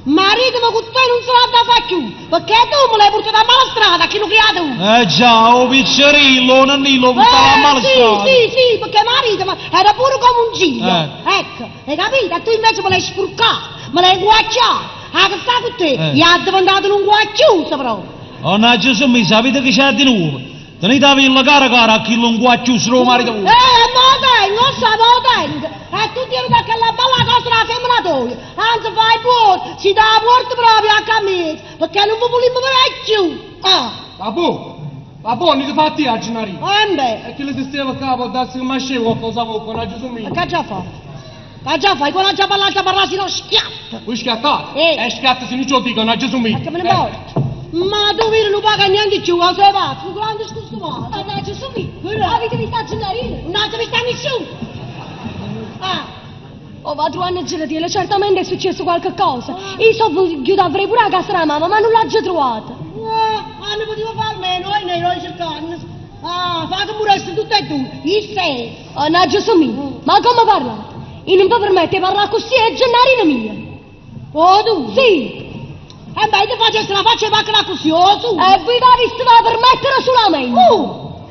[SPEAKER 5] Marito, ma con te non se la da fa più, perché tu me l'hai portata a mala strada, chi lo creato tu?
[SPEAKER 4] eh già, oh piccerillo, oh nannillo, buttava a mala
[SPEAKER 5] Eh, sì,
[SPEAKER 4] strada.
[SPEAKER 5] sì, sì, perché marito ma era pure come un giglio.
[SPEAKER 4] Eh.
[SPEAKER 5] Ecco, hai capito? E tu invece me l'hai spurcato, me l'hai guacciato. Ah, che sta con te?
[SPEAKER 4] Eh.
[SPEAKER 5] Gli ha diventato un guacciuso proprio.
[SPEAKER 4] Mannaggia Gesù, mi sapete che c'è di nuovo? Tenete a villa cara cara a chi non guacciuso lo marito.
[SPEAKER 5] Eh, ma dai, non sa, ma tengo. E tu tieni da quella bella cosa la femmina tua. Anzi, fai buono, si dà la porta proprio a camicia, perché non vi vogliamo vedere più. Ah,
[SPEAKER 2] Ma boh, ma boh, non ti fatti a Gennarino.
[SPEAKER 5] eh beh,
[SPEAKER 2] E che le si stava a capo, darsi che mascevo qualcosa con la Gesù
[SPEAKER 5] ma
[SPEAKER 2] mio.
[SPEAKER 5] che già fa? Che già fai? Quando già parlato, già parlato, si no schiatta.
[SPEAKER 2] Voi schiattate?
[SPEAKER 5] Eh.
[SPEAKER 2] E schiatta se non ce lo dico, non Gesù mio.
[SPEAKER 5] Ma che me ne importa? Ma tu vedi non paga niente più, ma sei pazzo, un grande scostumato.
[SPEAKER 8] Mannaggia su me.
[SPEAKER 5] Quello.
[SPEAKER 8] Avete visto a Gennarino?
[SPEAKER 5] Non ti sta nessuno. Ah,
[SPEAKER 8] Oh, va trovando il gelatiere, certamente è successo qualche cosa. Io sono chiusa avrei pure a casa della mamma, ma non l'ho già trovata.
[SPEAKER 5] ah, non potevo far meno, e noi noi cercando. Ah, fa che pure tutte e due, i sei.
[SPEAKER 8] Mannaggia su me, ma come parlate? Io non mi permetto di parlare così, è Gennarino mio.
[SPEAKER 5] Oh, tu?
[SPEAKER 8] Sì,
[SPEAKER 5] E beh, ti faccio la faccia e pacca così, oh, tu.
[SPEAKER 8] e vi va visto va permettere solamente.
[SPEAKER 5] Oh!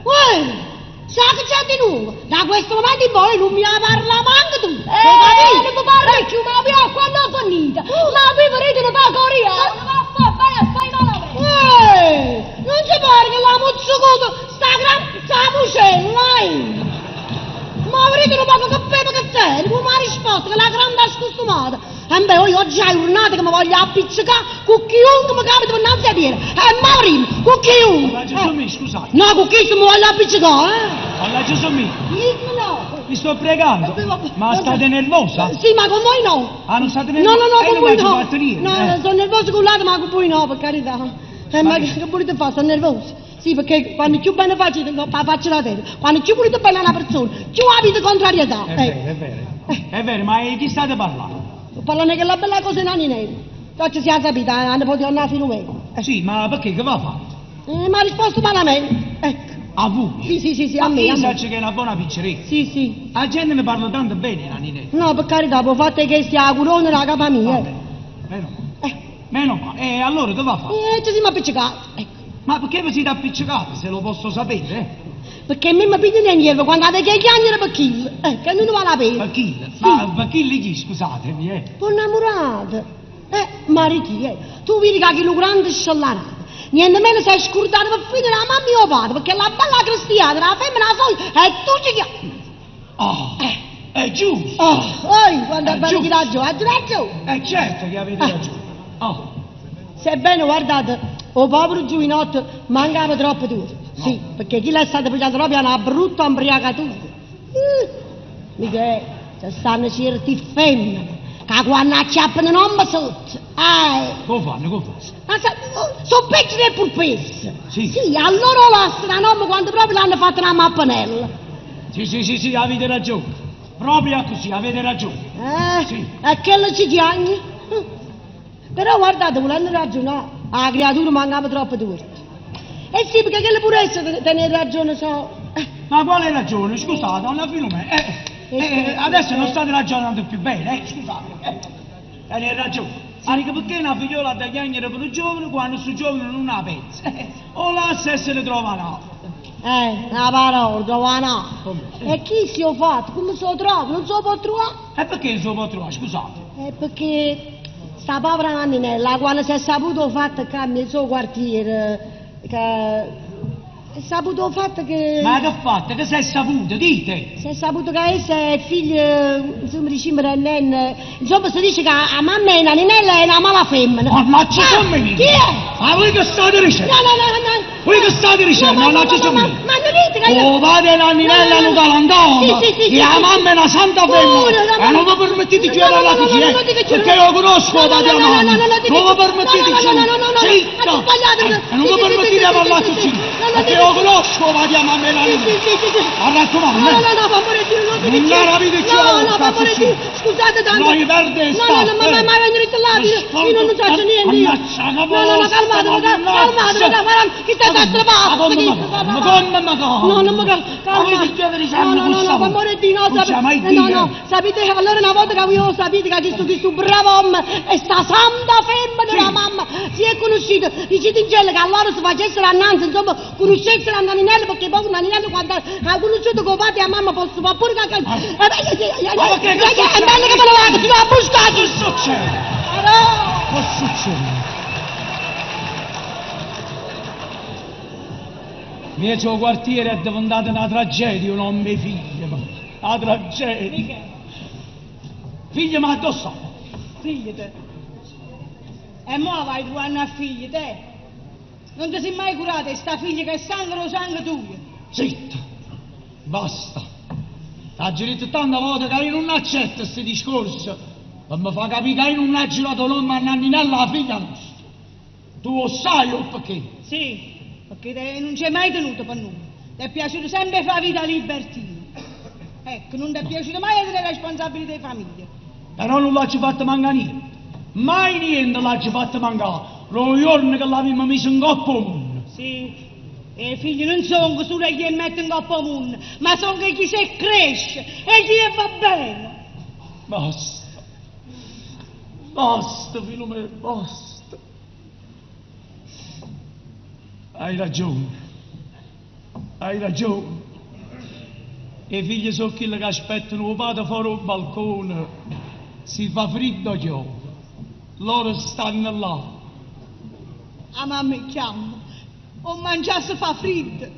[SPEAKER 5] Uè, sa che c'è di nuovo? Da questo momento in poi non mi parla manco tu.
[SPEAKER 8] Eh, non mi parli più, ma però quando ho finito? Ma voi volete una pagoria? Non va a fare bene, fai malamente.
[SPEAKER 5] Eh, non ci pare che la mozzicoto sta gran sta muscella, eh. Ma vedete un poco che pepe che c'è, come ha risposto che la grande scostumata. E beh, io oggi è giornata che mi voglio appiccicare con chiunque mi capita innanzi a dire. E Maurino, con chiunque.
[SPEAKER 1] Mannaggia Gesù mio, scusate.
[SPEAKER 5] No, con chi se mi voglio appiccicare, eh?
[SPEAKER 1] Mannaggia Gesù mio,
[SPEAKER 5] Io no.
[SPEAKER 1] mi sto pregando. Ma state nervosa?
[SPEAKER 5] Sì, ma con voi no.
[SPEAKER 1] Ah, non state
[SPEAKER 5] No,
[SPEAKER 1] nervosa?
[SPEAKER 5] no, no,
[SPEAKER 1] Eh,
[SPEAKER 5] con
[SPEAKER 1] non
[SPEAKER 5] voi
[SPEAKER 1] mi ci
[SPEAKER 5] no.
[SPEAKER 1] fatto niente,
[SPEAKER 5] No,
[SPEAKER 1] eh.
[SPEAKER 5] sono nervosa con l'altro, ma con voi no, per carità. Eh, ma che, che volete fare? Sono nervosa. Sì, perché quando più bene faccio, tengo la faccia da terra. Quando più volete bene a una persona, più avete contrarietà.
[SPEAKER 1] È
[SPEAKER 5] Eh.
[SPEAKER 1] vero, è vero. È vero, ma di chi state parlando?
[SPEAKER 5] Sto parlando che la bella cosa è Naninello. Faccio sia sapita, hanno potuto andare fino a me.
[SPEAKER 1] Sì, ma perché che va fatto?
[SPEAKER 5] Eh, mi ha risposto malamente. Ecco.
[SPEAKER 1] A voi?
[SPEAKER 5] Sì, sì, sì, sì, a
[SPEAKER 1] Ma
[SPEAKER 5] me,
[SPEAKER 1] io
[SPEAKER 5] a me.
[SPEAKER 1] saccio che è una buona picceretta.
[SPEAKER 5] Sì, sì.
[SPEAKER 1] La gente ne parla tanto bene, Naninello.
[SPEAKER 5] No, per carità, poi fate che sia curone la capa mia.
[SPEAKER 1] Va
[SPEAKER 5] eh.
[SPEAKER 1] bene, meno male.
[SPEAKER 5] Eh,
[SPEAKER 1] Meno male. E allora che va fatto?
[SPEAKER 5] eh, ci siamo appiccicati. Ecco.
[SPEAKER 1] Ma perché vi siete appiccicati, se lo posso sapere, eh?
[SPEAKER 5] Perché me mi pigliano in giro quando avete che chiagnere per chi? Eh, che non vale la pena.
[SPEAKER 1] Per chi? Ma per chi li chi, scusatemi, eh?
[SPEAKER 5] Poi innamorato. Eh, mariti, eh. Tu vedi che quello grande scellarato. Niente meno sei scordato per fine la mamma mio padre, perché la bella cristiana, la femmina soia, e tu ci chiami.
[SPEAKER 1] Oh,
[SPEAKER 5] Eh.
[SPEAKER 1] è giusto.
[SPEAKER 5] Oh, oi, quando
[SPEAKER 1] È
[SPEAKER 5] è bello
[SPEAKER 1] giusto.
[SPEAKER 5] di ragione, hai ragione.
[SPEAKER 1] È certo che avete
[SPEAKER 5] Ah.
[SPEAKER 1] ragione. Oh,
[SPEAKER 5] Sebbene, guardate, o povero giovinotto mancava troppo duro. Sì, perché chi l'è stato pigliato proprio è una brutta ubriacatura. Mm. Mica, ci stanno certi femmine che quando acchiappano non mi sotto. Eh.
[SPEAKER 1] come fanno, come fanno?
[SPEAKER 5] Ma sa, sono peggio del pulpezzo.
[SPEAKER 1] Sì.
[SPEAKER 5] Sì, allora lasciano la nome quando proprio l'hanno fatta una mappanella.
[SPEAKER 1] Sì, sì, sì, sì, avete ragione. Proprio così, avete ragione.
[SPEAKER 5] Eh,
[SPEAKER 1] Sì.
[SPEAKER 5] E che lo ci chiagni? Però guardate, volendo ragionare, la creatura mancava troppo duro. Eh sì, perché quella pure essa tenere ragione so. Eh.
[SPEAKER 1] Ma quale ragione? Scusate, donna Filumè, eh, adesso non state ragionando più bene, scusate. Hai ragione. Ma dico perché una figliola ha da chiagnere per un giovane quando sto giovane non ha pensa? O lascia e se ne trova un'altra.
[SPEAKER 5] Una parola, trova un'altra. E chi si è fatto? Come se lo trova? Non se lo può trovare?
[SPEAKER 1] E perché non se lo può trovare? Scusate.
[SPEAKER 5] È perché sta povera Nanninella, quando si è saputo il fatto che nel suo quartiere, che è saputo il fatto che...
[SPEAKER 1] Ma che ha fatto? Che si è saputo? Dite!
[SPEAKER 5] Si è saputo che essa è figlia, insomma, diciamo, del nen... Insomma, si dice che la mamma è Nanninella è una mala femmina.
[SPEAKER 1] Mannaggia,
[SPEAKER 5] Ah,
[SPEAKER 1] sono venuto!
[SPEAKER 5] Chi è?
[SPEAKER 1] Ma voi che state dicendo?
[SPEAKER 5] No, no, no, no.
[SPEAKER 1] Voi che state dicendo?
[SPEAKER 5] No, ma,
[SPEAKER 1] Mannaggia,
[SPEAKER 5] ma,
[SPEAKER 1] sono
[SPEAKER 5] ma,
[SPEAKER 1] venuto!
[SPEAKER 5] ma non dite che io...
[SPEAKER 1] Oh, padre Nanninella è
[SPEAKER 5] No,
[SPEAKER 1] un
[SPEAKER 5] no, no.
[SPEAKER 1] galantuomo!
[SPEAKER 5] Sì, sì, sì,
[SPEAKER 1] E
[SPEAKER 5] sì,
[SPEAKER 1] la
[SPEAKER 5] sì,
[SPEAKER 1] mamma è una santa
[SPEAKER 5] Pure,
[SPEAKER 1] femmina!
[SPEAKER 5] la
[SPEAKER 1] E
[SPEAKER 5] mamma-
[SPEAKER 1] non vi permettete di
[SPEAKER 5] No,
[SPEAKER 1] girare
[SPEAKER 5] no,
[SPEAKER 1] la
[SPEAKER 5] no, no,
[SPEAKER 1] così,
[SPEAKER 5] no,
[SPEAKER 1] eh?
[SPEAKER 5] no, dica giù.
[SPEAKER 1] Perché io conosco
[SPEAKER 5] No, no,
[SPEAKER 1] padre
[SPEAKER 5] no,
[SPEAKER 1] e
[SPEAKER 5] no,
[SPEAKER 1] mamma!
[SPEAKER 5] no, no, no, dica
[SPEAKER 1] Non vi
[SPEAKER 5] giù.
[SPEAKER 1] permettete
[SPEAKER 5] No,
[SPEAKER 1] di
[SPEAKER 5] no, no, no, no, no,
[SPEAKER 1] Zitta!
[SPEAKER 5] ho sbagliato.
[SPEAKER 1] E non
[SPEAKER 5] Sì,
[SPEAKER 1] vi
[SPEAKER 5] sì, sì,
[SPEAKER 1] permettete
[SPEAKER 5] sì,
[SPEAKER 1] di parlare
[SPEAKER 5] sì, sì,
[SPEAKER 1] così!
[SPEAKER 5] sì. No, no,
[SPEAKER 1] Perché
[SPEAKER 5] dica
[SPEAKER 1] io
[SPEAKER 5] giù.
[SPEAKER 1] conosco padre e mamma e
[SPEAKER 5] Sì,
[SPEAKER 1] Nanninella!
[SPEAKER 5] sì, sì, sì, sì.
[SPEAKER 1] Mi raccomando,
[SPEAKER 5] No,
[SPEAKER 1] eh.
[SPEAKER 5] no, no, ma amore Dio, non ti
[SPEAKER 1] Non
[SPEAKER 5] dice.
[SPEAKER 1] la vedi più,
[SPEAKER 5] No, no, ma
[SPEAKER 1] cazzo,
[SPEAKER 5] amore
[SPEAKER 1] sì.
[SPEAKER 5] Dio, scusate tanto.
[SPEAKER 1] No, io perde
[SPEAKER 5] No,
[SPEAKER 1] sta,
[SPEAKER 5] no, no, ma
[SPEAKER 1] eh.
[SPEAKER 5] ma ma venire là, io non faccio niente io.
[SPEAKER 1] Ammazza,
[SPEAKER 5] No, no, no, calmate, calmate, calmate, chi sta da
[SPEAKER 1] Ma come ma come ma come?
[SPEAKER 5] No, non mi
[SPEAKER 1] Ma voi
[SPEAKER 5] calma.
[SPEAKER 1] che dovete
[SPEAKER 5] No, no, no, no, per amore di no,
[SPEAKER 1] Non c'è mai
[SPEAKER 5] sapete, no,
[SPEAKER 1] dire.
[SPEAKER 5] no, sapete, allora una volta che voi sapete che questo, questo bravo uomo e sta santa femmina
[SPEAKER 1] Sì.
[SPEAKER 5] della mamma si è conosciuto, dicete in gelo che allora si facessero annanzi, insomma, conoscessero a Naninello, perché poi Naninello quando ha conosciuto con padre e la mamma posso fare pure che...
[SPEAKER 1] Ah.
[SPEAKER 5] Beh,
[SPEAKER 1] Ma perché che
[SPEAKER 5] è
[SPEAKER 1] succede?
[SPEAKER 5] bello che me lo vado, si va a buscare!
[SPEAKER 1] Che succede?
[SPEAKER 5] Però...
[SPEAKER 1] Che succede? Mezzo quartiere è diventata una tragedia, un uomo e figlio, ma una tragedia. Figlio, ma addosso.
[SPEAKER 6] Figlio te. E mo vai trovando a figlio te. Non ti sei mai curato e sta figlia che è sangue lo sangue tuo.
[SPEAKER 1] Zitta, basta. T'ha detto tante volte che io non accetto questi discorsi. Ma mi fa capire che io non ho girato l'uomo a Nanninella la figlia nostra. Tu lo sai o perché?
[SPEAKER 6] Sì, perché te non c'è mai tenuto per nulla. Ti è piaciuto sempre fare vita libertina. Ecco, non ti è piaciuto mai avere responsabilità di famiglia.
[SPEAKER 1] Però non l'ho fatto mancare niente. Mai niente l'ho fatto mancare. Lo giorno che l'abbiamo messo in coppa al mondo.
[SPEAKER 6] Sì, e i figli non sono solo chi mette in coppa al mondo, ma sono chi si cresce e chi va bene.
[SPEAKER 1] Basta. Basta, Filomena, basta. Hai ragione. Hai ragione. I figli sono quelli che aspettano il padre fuori al balcone. Si fa freddo piove. Loro stanno là.
[SPEAKER 6] La mamma mi chiama, o mangiasse fa freddo,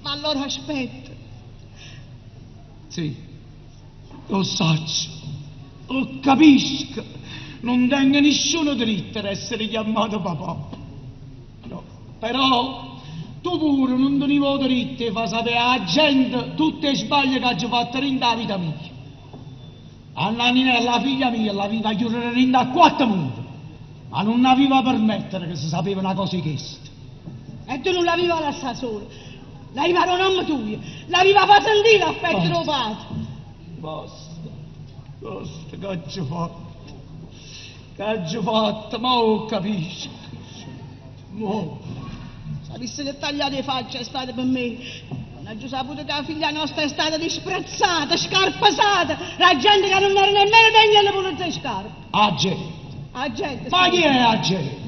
[SPEAKER 6] ma allora aspetta.
[SPEAKER 1] Sì, lo saccio, lo capisco. Non tengo nessuno diritto ad essere chiamato papà. No, però tu pure non tenevi il diritto di far sapere alla gente tutte le sbaglie che ho fatto nella vita mia. A Nanninella, la figlia mia, l'aveva chiudere in a quattro mura, ma non aveva permettere che si sapeva una cosa di questa.
[SPEAKER 6] E tu non l'avevi lasciata sola, l'aveva un nome tuo, l'aveva fatto sentire l'affetto tuo padre.
[SPEAKER 1] Basta, basta, che ho fatto? Che ho fatto? Ma ho capisco. Mo.
[SPEAKER 6] Se avessi che tagliato le facce è stato per me. Non ho saputo che la figlia nostra è stata disprezzata, scarpasata, la gente che non era nemmeno degna di pulizia le scarpe.
[SPEAKER 1] A gente.
[SPEAKER 6] La gente.
[SPEAKER 1] Ma chi è la gente?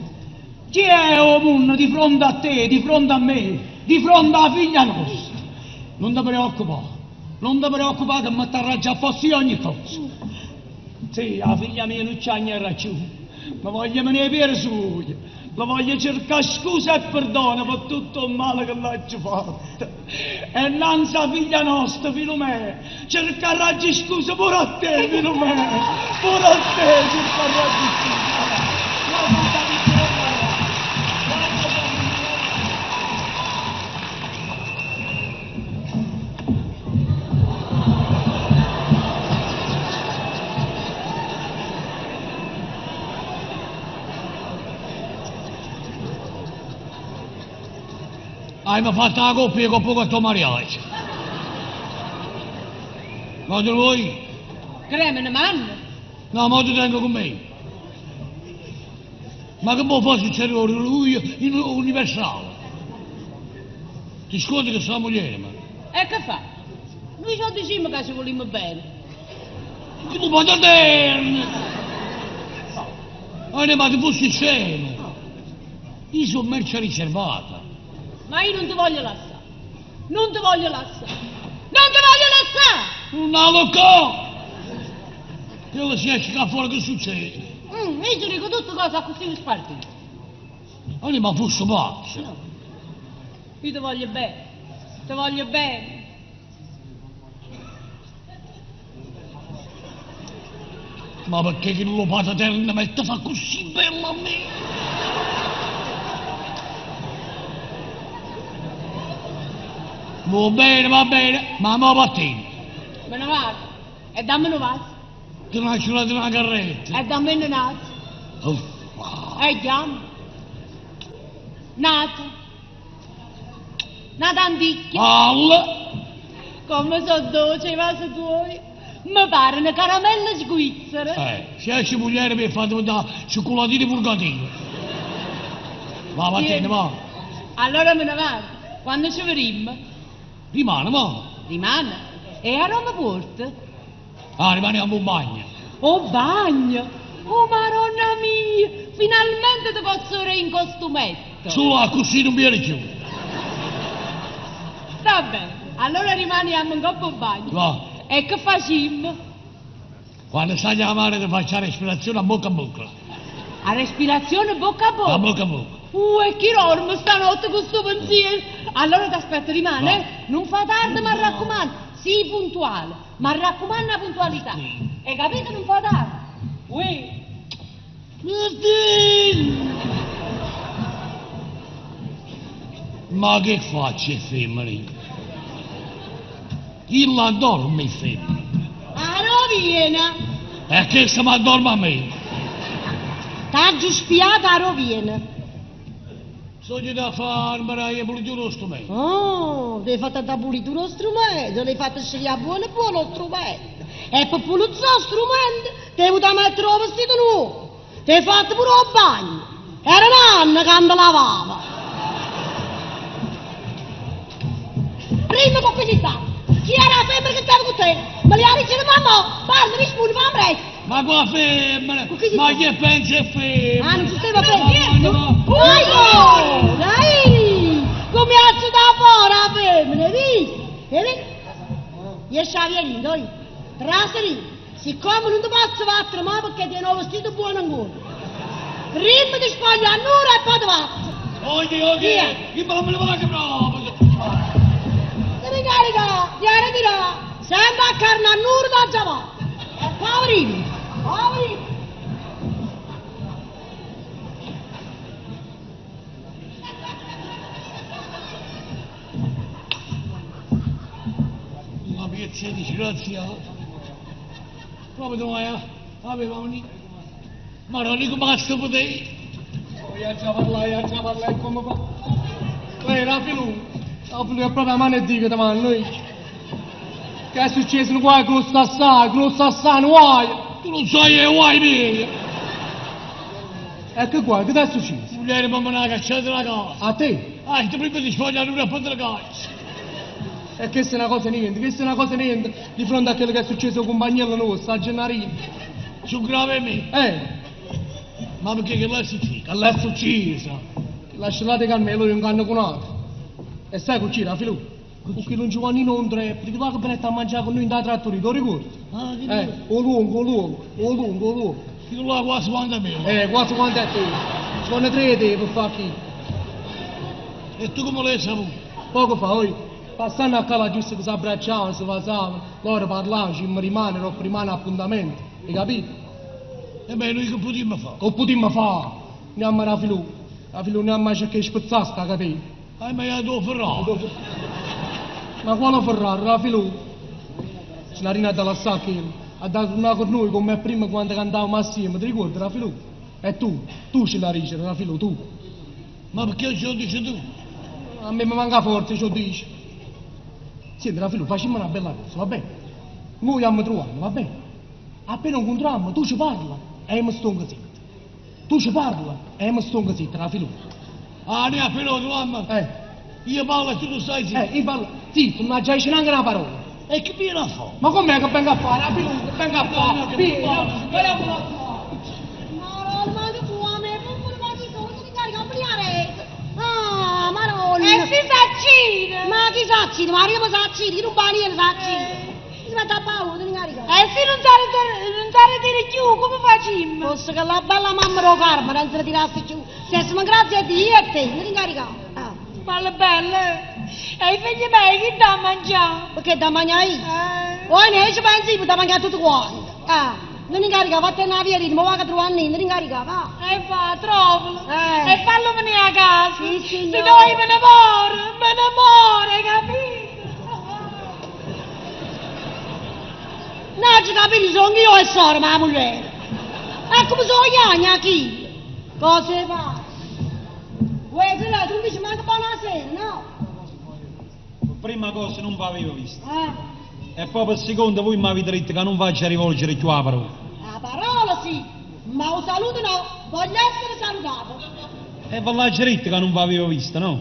[SPEAKER 1] Chi è o mondo di fronte a te, di fronte a me, di fronte alla figlia nostra? Non ti preoccupare, non ti preoccupare che mi arraggia a posto io ogni cosa. Sì, la figlia mia non c'ha niente ragione, ma voglio venire per su, la voglio cercare scusa e perdono per tutto il male che l'ho fatto. E innanzi alla figlia nostra, Filomè, cercherà scusa pure a te, Filomè, pure a te cercherà scusa.
[SPEAKER 3] Hai fatto la coppia con poco tuo mariachi. Ma te lo vuoi?
[SPEAKER 7] Cremene, manna.
[SPEAKER 3] No, ma ti tengo con me. Ma che può fare succedere ora lui in universale? Ti scordi che sta moglie, ma.
[SPEAKER 9] E che fa? Noi ce diciamo che ci vogliamo bene.
[SPEAKER 3] Tu pataterno! Ma ma tu fossi scemo! Io sono merce riservata.
[SPEAKER 9] Ma io non ti voglio lasciare. Non ti voglio lasciare. Non ti voglio lasciare!
[SPEAKER 3] Non lo co! Che si esce qua fuori che succede?
[SPEAKER 9] Io ti dico tutte cose così mi sparti.
[SPEAKER 3] Ma ma fosse pazzo.
[SPEAKER 9] No. Io ti voglio bene. Ti voglio bene.
[SPEAKER 3] Ma perché che lo pataterno mette fa così bello a me? Va bene, va bene, ma mo partino.
[SPEAKER 9] Me ne vado. E dammi un vaso.
[SPEAKER 3] Ti lascio la una carretta.
[SPEAKER 9] E dammi un naso.
[SPEAKER 3] Uffa.
[SPEAKER 9] E chiamo. Nato. Nata anticchia.
[SPEAKER 3] Alla.
[SPEAKER 9] Come sono dolci i vasi tuoi. Mi pare una caramella sguizzera.
[SPEAKER 3] Se esce moglie mi fa da cioccolatino purgatino. Va, vattene, va.
[SPEAKER 9] Allora me ne vado. Quando ci vedremo?
[SPEAKER 3] Rimane, va.
[SPEAKER 9] Rimane. E a Roma porta?
[SPEAKER 3] Ah, rimaniamo un bagno.
[SPEAKER 9] Oh, bagno! Oh, maronna mia! Finalmente ti posso vedere in costumetto.
[SPEAKER 3] Su là, così non viene più.
[SPEAKER 9] Sta bene. Allora rimaniamo in coppa bagno.
[SPEAKER 3] Va.
[SPEAKER 9] E che facciamo?
[SPEAKER 3] Quando stai a mare ti faccio la respirazione a bocca a bocca.
[SPEAKER 9] A respirazione bocca a bocca?
[SPEAKER 3] A bocca a bocca.
[SPEAKER 9] E chi dorme stanotte con sto pensiero? Allora ti aspetto, rimane, eh? Non fa tardi, ma raccomando, sii puntuale. Ma raccomando la puntualità. Hai capito? Non fa tardi. Uè.
[SPEAKER 3] Ma che faccio, femmine? Chi la dorme, femmine?
[SPEAKER 5] A rovina.
[SPEAKER 3] E che se mi addorme a me?
[SPEAKER 5] T'ho spiata a rovina.
[SPEAKER 3] Sogno da fare, ma hai pulito lo strumento.
[SPEAKER 5] Oh, ti hai fatto da pulire lo strumento, l'hai fatto scegliere buono e buono lo strumento. E per pulire lo strumento ti hai avuto mettere il vestito nuovo. Ti hai fatto pure il bagno. Era un'anna che non lavava. Prima con chi sta? Chi era la femmina che stava con te? Me li ha detto mamma, parla, rispondi, fa presto.
[SPEAKER 3] Ma qua femmina? Ma chi pensa è femmina?
[SPEAKER 5] Ah, non ci stava femmina? No! Dai! Come alzo da fuori la femmina, hai visto? Hai visto? Io la via lì, dai. Trasa lì. Siccome non ti posso battere, ma perché ti hanno vestito buono ancora. Prima ti spogli a nura e poi ti batto.
[SPEAKER 3] Oggi, oggi, io me ne vado proprio.
[SPEAKER 5] Ti ricarica, ti dirà, sempre a carne a nura da già Poverino, poverino.
[SPEAKER 3] Una piezza di disgraziata. Proprio dove avevamo lì. Ma non dico basta poter.
[SPEAKER 10] Io già parlai, io già parlai come fa. Lei era Filù. La Filù è proprio a mano e dico davanti noi. Che è successo un guai, grosso assai, grosso assai, un guai.
[SPEAKER 3] Tu non sai che guai miei.
[SPEAKER 10] E che guai, che ti è successo?
[SPEAKER 3] Moglie mi ha cacciato dalla casa.
[SPEAKER 10] A te?
[SPEAKER 3] Ah, ti prima di sfogliare una e poi te la caccio.
[SPEAKER 10] E questa è una cosa niente, questa è una cosa niente di fronte a quello che è successo con compagniello nostro, a Gennarino.
[SPEAKER 3] Su grave me? Ma perché che l'è successo?
[SPEAKER 10] Che l'è successo? Che lasciate Carmelo io un canno con altro. E sai con chi era, Filù? Con chi non Giovannino un treppi, che va che venette a mangiare con noi in da trattoria, ti ricordi?
[SPEAKER 3] Ah, che
[SPEAKER 10] O lungo, o lungo, o lungo, o lungo.
[SPEAKER 3] Chi là quasi quanto è mio?
[SPEAKER 10] Quasi quanto è te. Ci vanno tre te per far chi.
[SPEAKER 3] E tu come l'hai saputo?
[SPEAKER 10] Poco fa, oi, passando a casa giusto che si abbracciavano, si basavano, loro parlavano, ci rimane, dopo rimane appuntamento, hai capito?
[SPEAKER 3] E beh, noi che potremmo fare?
[SPEAKER 10] Che potremmo fare? Andiamo alla Filù, la Filù andiamo a cercare di spezzare sta catena.
[SPEAKER 3] Ah, ma io devo Ferrari.
[SPEAKER 10] Ma quale Ferrari, la Filù? Ce l'ha rinata la sacca, ha dato una con noi come prima quando cantavamo assieme, ti ricordi, la Filù? E tu, tu ce la dici, la Filù, tu.
[SPEAKER 3] Ma perché ce lo dici tu?
[SPEAKER 10] A me mi manca forza, ce lo dici. Senti, Raffaele, facciamo una bella cosa, va bene? Noi andiamo trovando, va bene? Appena incontriamo, tu ci parla e io mi sto zitto. Tu ci parla e io mi sto zitto, Raffaele.
[SPEAKER 3] Ah, noi appena troviamo? Io parlo e tu non stai zitto.
[SPEAKER 10] Io parlo. Zitto, nun aggia dicere neanche una parola.
[SPEAKER 3] E che viene a fare?
[SPEAKER 10] Ma com'è che vengo a fare? Rafilù, che vengo a fare? Vieni, vediamo a
[SPEAKER 5] Maronna, ma che vuoi a me? Come ma chi sono? Tu ti carica a pigliare. Ah, Maronna.
[SPEAKER 6] E si s'accide.
[SPEAKER 5] Ma chi s'accide? Ma io mi s'accide, chi non va niente s'accide. Si mette a paura, ti carica.
[SPEAKER 6] E se non sa non sa ritira più, come facciamo?
[SPEAKER 5] Posso che la bella mamma do Carmen non se la tirasse giù. Se siamo grazie a Dio e a te, non ti incarica. Ah.
[SPEAKER 6] Parla bella. E i figli miei chi dà a mangiare?
[SPEAKER 5] Perché da mangiare io?
[SPEAKER 6] Eh.
[SPEAKER 5] Poi ne ci pensi io, da mangiare tutto quanto. Ah, non incarica, vattene a via, ma va che trovare niente, non incarica, va.
[SPEAKER 6] E va, trovalo.
[SPEAKER 5] Eh.
[SPEAKER 6] E fallo venire a casa.
[SPEAKER 5] Sì,
[SPEAKER 6] Se
[SPEAKER 5] signora.
[SPEAKER 6] no io me ne moro, me ne moro, hai capito?
[SPEAKER 5] No, ci capito, sono io e sora, ma la moglie. E come sono io, chi? Cosa fa? Vuoi che tu non dici manco buonasera, no?
[SPEAKER 4] Prima cosa non vi avevo visto.
[SPEAKER 5] Eh,
[SPEAKER 4] E poi per seconda voi mi avete detto che non faccio rivolgere più la parola.
[SPEAKER 5] la parola sì, ma un saluto no, voglio essere salutato.
[SPEAKER 4] E ve l'ha detto che non vi avevo visto, no?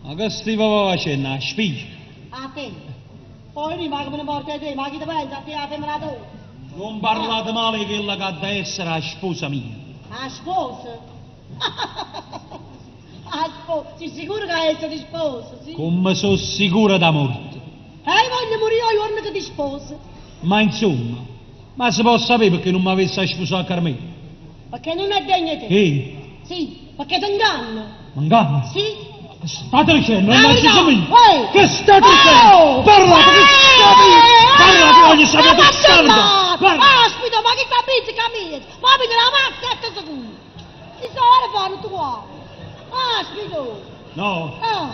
[SPEAKER 4] Ma che stivo facendo? La spia?
[SPEAKER 5] A te. Poi rimane come ne porta te, ma chi ti pensa a te la femmina tua?
[SPEAKER 4] Non parlate male di quella che ha da essere la sposa mia.
[SPEAKER 5] La sposa? La sposa, sei sicuro che è di sposa, sì?
[SPEAKER 4] Come sono sicura da morte.
[SPEAKER 5] E io voglio morire il giorno che ti sposa,
[SPEAKER 4] Ma insomma, ma si può sapere perché non mi avesse sposato Carmelo?
[SPEAKER 5] perché non è degna di te.
[SPEAKER 4] Ehi,
[SPEAKER 5] Sì, perché ti inganno.
[SPEAKER 4] ma inganno?
[SPEAKER 5] Sì?
[SPEAKER 4] Che state dicendo?
[SPEAKER 5] La
[SPEAKER 4] Non
[SPEAKER 5] verità.
[SPEAKER 4] ci sono io.
[SPEAKER 5] Uè.
[SPEAKER 4] Che state
[SPEAKER 5] Oh!
[SPEAKER 4] dicendo? Parlate, che state Parlate, voglio sapere
[SPEAKER 5] Ma
[SPEAKER 4] che state
[SPEAKER 5] ma
[SPEAKER 4] Parla.
[SPEAKER 5] Aspetta, ma chi sta pizzica mia? Ma mi la mazza e te sicuro. Ti sto ora fanno tu qua. Aspetta.
[SPEAKER 4] No,
[SPEAKER 5] Ah.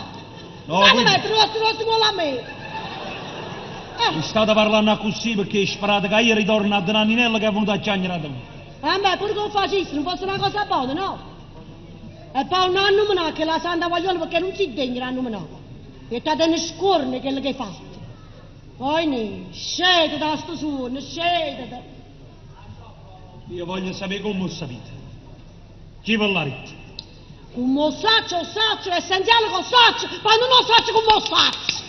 [SPEAKER 4] No,
[SPEAKER 5] Ma ti
[SPEAKER 4] quindi-
[SPEAKER 5] metti rosso rosso con la me. Eh.
[SPEAKER 4] mi state parlando così perché sperate che io ritorno a Nanninella che è venuta a chiagnare da me.
[SPEAKER 5] A me pure che lo facessi, non fosse una cosa buona, no? E poi non hanno che la santa guaglione perché non si degna di nominare. E te ne scorne quello che hai fatto. Poi ne, scende da sto suono, scende.
[SPEAKER 4] Io voglio sapere come ho sapete. Chi ve l'ha detto?
[SPEAKER 5] Come lo saccio, lo saccio, è essenziale che lo saccio, ma non lo saccio come lo saccio.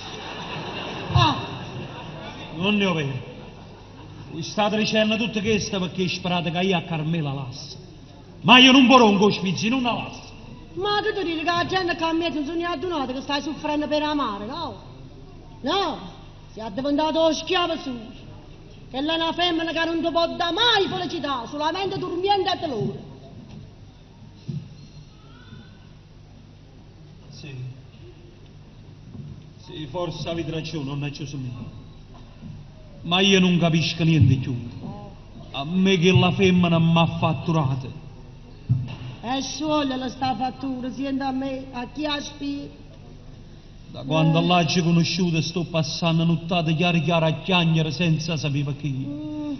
[SPEAKER 5] Ah,
[SPEAKER 4] Non ne ho vero. Voi state dicendo tutto questo perché sperate che io a Carmela lascio. Ma io non vorrò un cospizio, non la lascio.
[SPEAKER 5] ma che ti dico che la gente che a me non sono addonata che stai soffrendo per amare, no? No, sei diventato schiavo su. Che è una femmina che non ti può dare mai felicità, solamente dormiendo a loro.
[SPEAKER 4] Sì. Sì, forse avete ragione, non è giusto mio. Ma io non capisco niente più. A me che la femmina mi ha fatturato.
[SPEAKER 5] E sciogliela sta fattura, senti a me, a chi ha spia.
[SPEAKER 4] Da quando l'ho conosciuta sto passando nottate chiare chiare a chiagnere senza sapere perché.
[SPEAKER 5] Mm.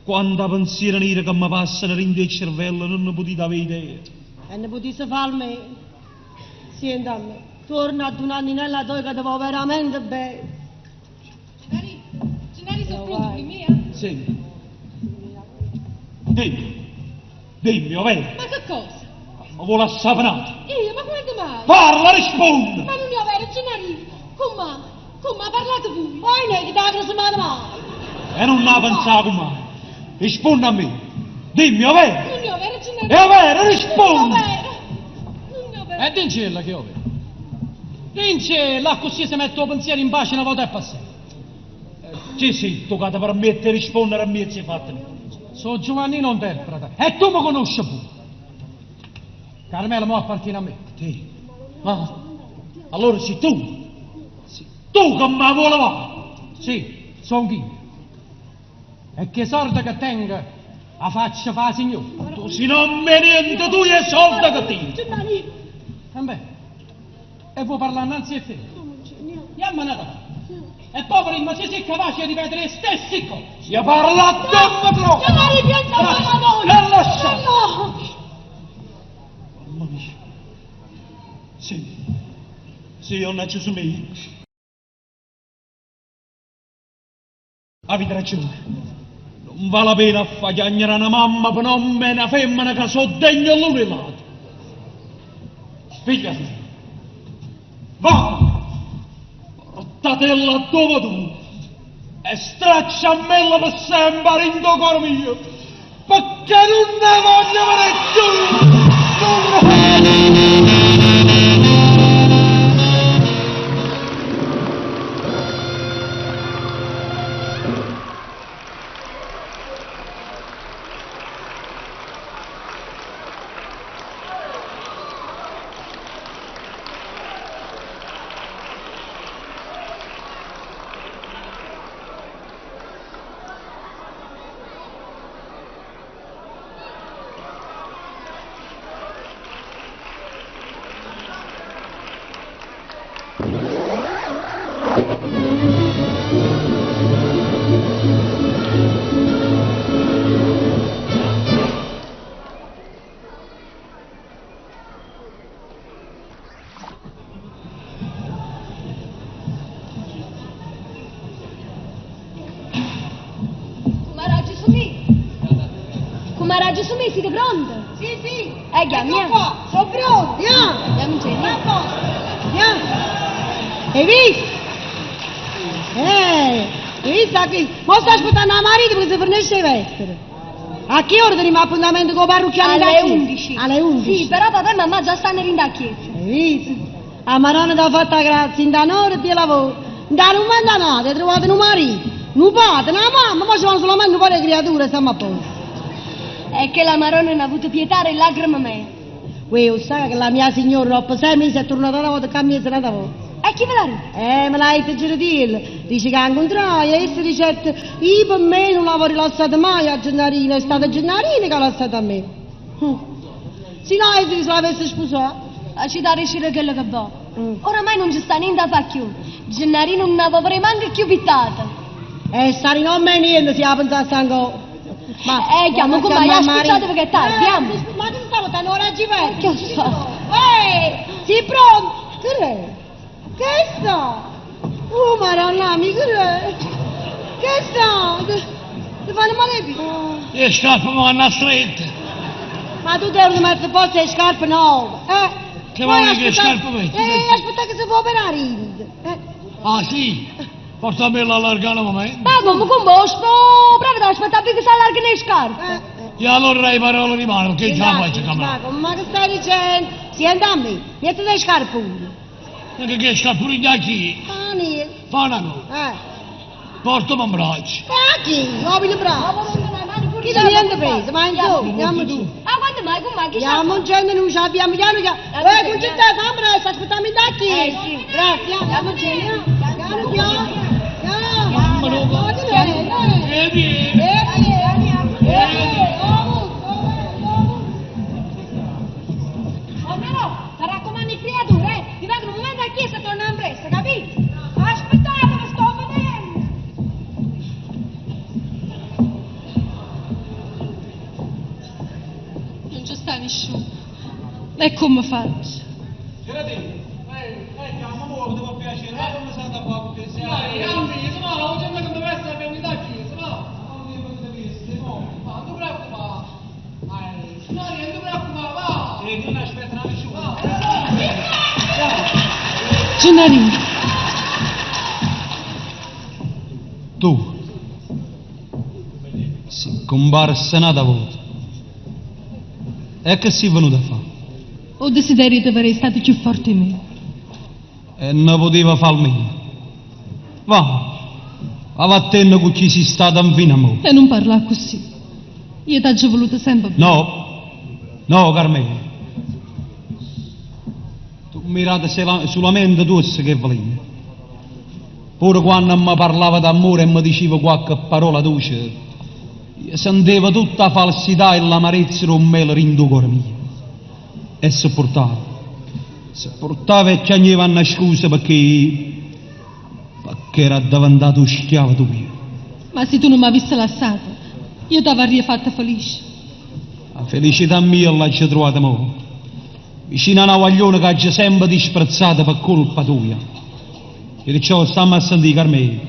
[SPEAKER 4] Quanta pensiero nero che mi passano dentro il cervello non ne potete avere idea.
[SPEAKER 5] E ne potesse farmi. Senti a me, torna ad una ninella tua che ti va veramente bene.
[SPEAKER 7] Gennari, Gennari sono pronto
[SPEAKER 5] vai.
[SPEAKER 7] per me? eh?
[SPEAKER 4] Sì. Dimmi, dimmi, o vero?
[SPEAKER 7] Ma che cosa?
[SPEAKER 4] Ma vuole assaponare?
[SPEAKER 7] Io, ma quando mai?
[SPEAKER 4] Parla, rispondi!
[SPEAKER 7] Ma non è vero, Gennari, come? Come ha parlato voi?
[SPEAKER 5] Poi ne che da che male.
[SPEAKER 4] E non la pensavo mai. Rispondi a me. Dimmi, o vero?
[SPEAKER 7] Non è vero, Gennari.
[SPEAKER 4] È vero, rispondi!
[SPEAKER 7] Non è vero. Non è vero.
[SPEAKER 1] E dincella che ho vero. Dincella, così si mette il pensiero in pace una volta e passata.
[SPEAKER 4] Sì, sì, tu che ti permetti di rispondere a me e fatto.
[SPEAKER 1] Sono Giovannino interpreta e tu mi conosci pure. Carmela mo appartiene a me.
[SPEAKER 4] Sì. Ma allora sei tu. Sei tu che mi voleva.
[SPEAKER 1] Sì, sono io. E che sorda che tenga, la faccia fa signore.
[SPEAKER 4] Tu si non me niente, tu e soldi che ti.
[SPEAKER 5] Gennari,
[SPEAKER 1] E beh, e vuoi parlare innanzi a te? Andiamo andata. E poveri, ma se sei capace di ripetere le stesse cose.
[SPEAKER 4] Si parla a te, però.
[SPEAKER 5] Gennari, piensa alla Madonna.
[SPEAKER 4] E lascia.
[SPEAKER 5] No.
[SPEAKER 4] Mamma mia. Sì. Sì, io Gesù mio. Avete ragione. Non vale la pena far chiagnare una mamma per non è una femmina che so degna l'uno e l'altro. Figlia mia.
[SPEAKER 1] Va! Portatella addò vuò tu e stracciammella pe sempe 'a dint' 'o core mio, pecché nun 'a voglio vedé cchiù! Nun 'a.
[SPEAKER 8] Cummara Gesumì! Cummara Gesumì, siete pronte?
[SPEAKER 6] Sì, sì.
[SPEAKER 8] Chiammi,
[SPEAKER 6] Ecco
[SPEAKER 8] eh.
[SPEAKER 6] qua, sono pronti, ah.
[SPEAKER 8] Andiamoci,
[SPEAKER 6] A posto. Andiamo. Hai visto? Hai visto qui? Mo sta aspettando la marito perché si fornisce i vestiti. A che ora teniamo appuntamento con il parrucchiano?
[SPEAKER 8] Alle
[SPEAKER 6] da chiesa?
[SPEAKER 8] 11.
[SPEAKER 6] Alle 11?
[SPEAKER 8] Sì, però papà e mamma già stanno in da chiesa.
[SPEAKER 5] Hai visto? La Madonna ti ha fatto grazia, in da un'ora ti lavoro. Da un mandanato hai trovato un marito, un padre, una mamma, ma ci vanno solamente un po' di creature, stiamo a posto.
[SPEAKER 8] È che la Maronna non ha avuto pietà e lacrime me.
[SPEAKER 5] Uè, lo sai che la mia signora dopo sei mesi è tornata una volta che mi è una volta.
[SPEAKER 8] E chi ve l'ha detto?
[SPEAKER 5] Me l'ha detto Giardillo. Dice che ha incontrato e essa dice, io per me non l'avevo rilassato mai a Gennarino, è stata Gennarino che l'ha lasciata a me. Se no, io se l'avesse sposato.
[SPEAKER 8] A ci dare quello che vuole. Oramai non ci sta niente da fare più. Gennarino non aveva neanche più pittata.
[SPEAKER 5] Sta di nome niente, si pensasse ancora. Ma
[SPEAKER 8] Chiamo come hai aspettato perché è tardi, andiamo.
[SPEAKER 5] Ma che stavo tanto ora ci vedo?
[SPEAKER 8] Che so.
[SPEAKER 5] Sei pronto? Che è? Che sta? Oh, madonna, mi che è? Che sta? Ti fanno male più?
[SPEAKER 3] Le scarpe mi vanno a strette.
[SPEAKER 5] Ma tu devi mettere posto le scarpe nuove, eh?
[SPEAKER 3] Che
[SPEAKER 5] Poi
[SPEAKER 3] vuoi che
[SPEAKER 5] aspetta-
[SPEAKER 3] scarpe metti?
[SPEAKER 5] Aspetta che si può operare.
[SPEAKER 3] Ah sì? Portamela allargare un momento.
[SPEAKER 8] Ma come con voi sto? Prova ad aspettare che si allargano le scarpe.
[SPEAKER 3] E allora le parole rimangono, che già faccio
[SPEAKER 5] Ma
[SPEAKER 3] camarada.
[SPEAKER 5] come che stai dicendo? Senti a me, metti le scarpe pure.
[SPEAKER 3] Perché che scarpe pure da chi?
[SPEAKER 5] Ah, niente.
[SPEAKER 3] Fa una cosa. Portami un braccio.
[SPEAKER 5] Ma chi? Muovi il braccio. Chi da niente preso, ma insomma, andiamo giù.
[SPEAKER 8] Ah, quando mai, come chi sa?
[SPEAKER 5] Andiamo gente, non ce l'abbiamo, piano, piano. Concetta, fammi presto, aspettiamo da chi?
[SPEAKER 8] Sì.
[SPEAKER 5] Grazie, andiamo giù. Andiamo, piano.
[SPEAKER 3] Mamma mia.
[SPEAKER 5] E
[SPEAKER 3] vieni.
[SPEAKER 5] E vieni.
[SPEAKER 9] Oh, però, ti raccomando, creature, eh? Vi vado un momento a chiesa e torno in presto, capito? Aspettate, che sto vedendo!
[SPEAKER 7] Non ci sta nessuno. E come faccio? Gennarino,
[SPEAKER 4] Tu sei comparsa un'altra volta. E che sei venuto a fare?
[SPEAKER 7] ho desiderio di avere stato più forte di me.
[SPEAKER 4] E non poteva far meno. Va, va vattene con chi si sta infino a mo.
[SPEAKER 7] E non parla così. Io ti ho voluto sempre bene.
[SPEAKER 4] No, no Carmelo. Tu mirate solamente tu che volevi. Pure quando mi parlava d'amore e mi diceva qualche parola dolce, io sentivo tutta la falsità e l'amarezza di un melo in cuore mio. E sopportava. Sopportava e piangeva una scusa perché era diventato schiavo tuo.
[SPEAKER 7] Ma se tu non mi avessi lasciato, io ti avrei fatta felice.
[SPEAKER 4] La felicità mia l'ho già trovata mo. Vicino a una guaglione che ho sempre disprezzato per colpa tua. E dicevo, stiamo a sentire Carmelo.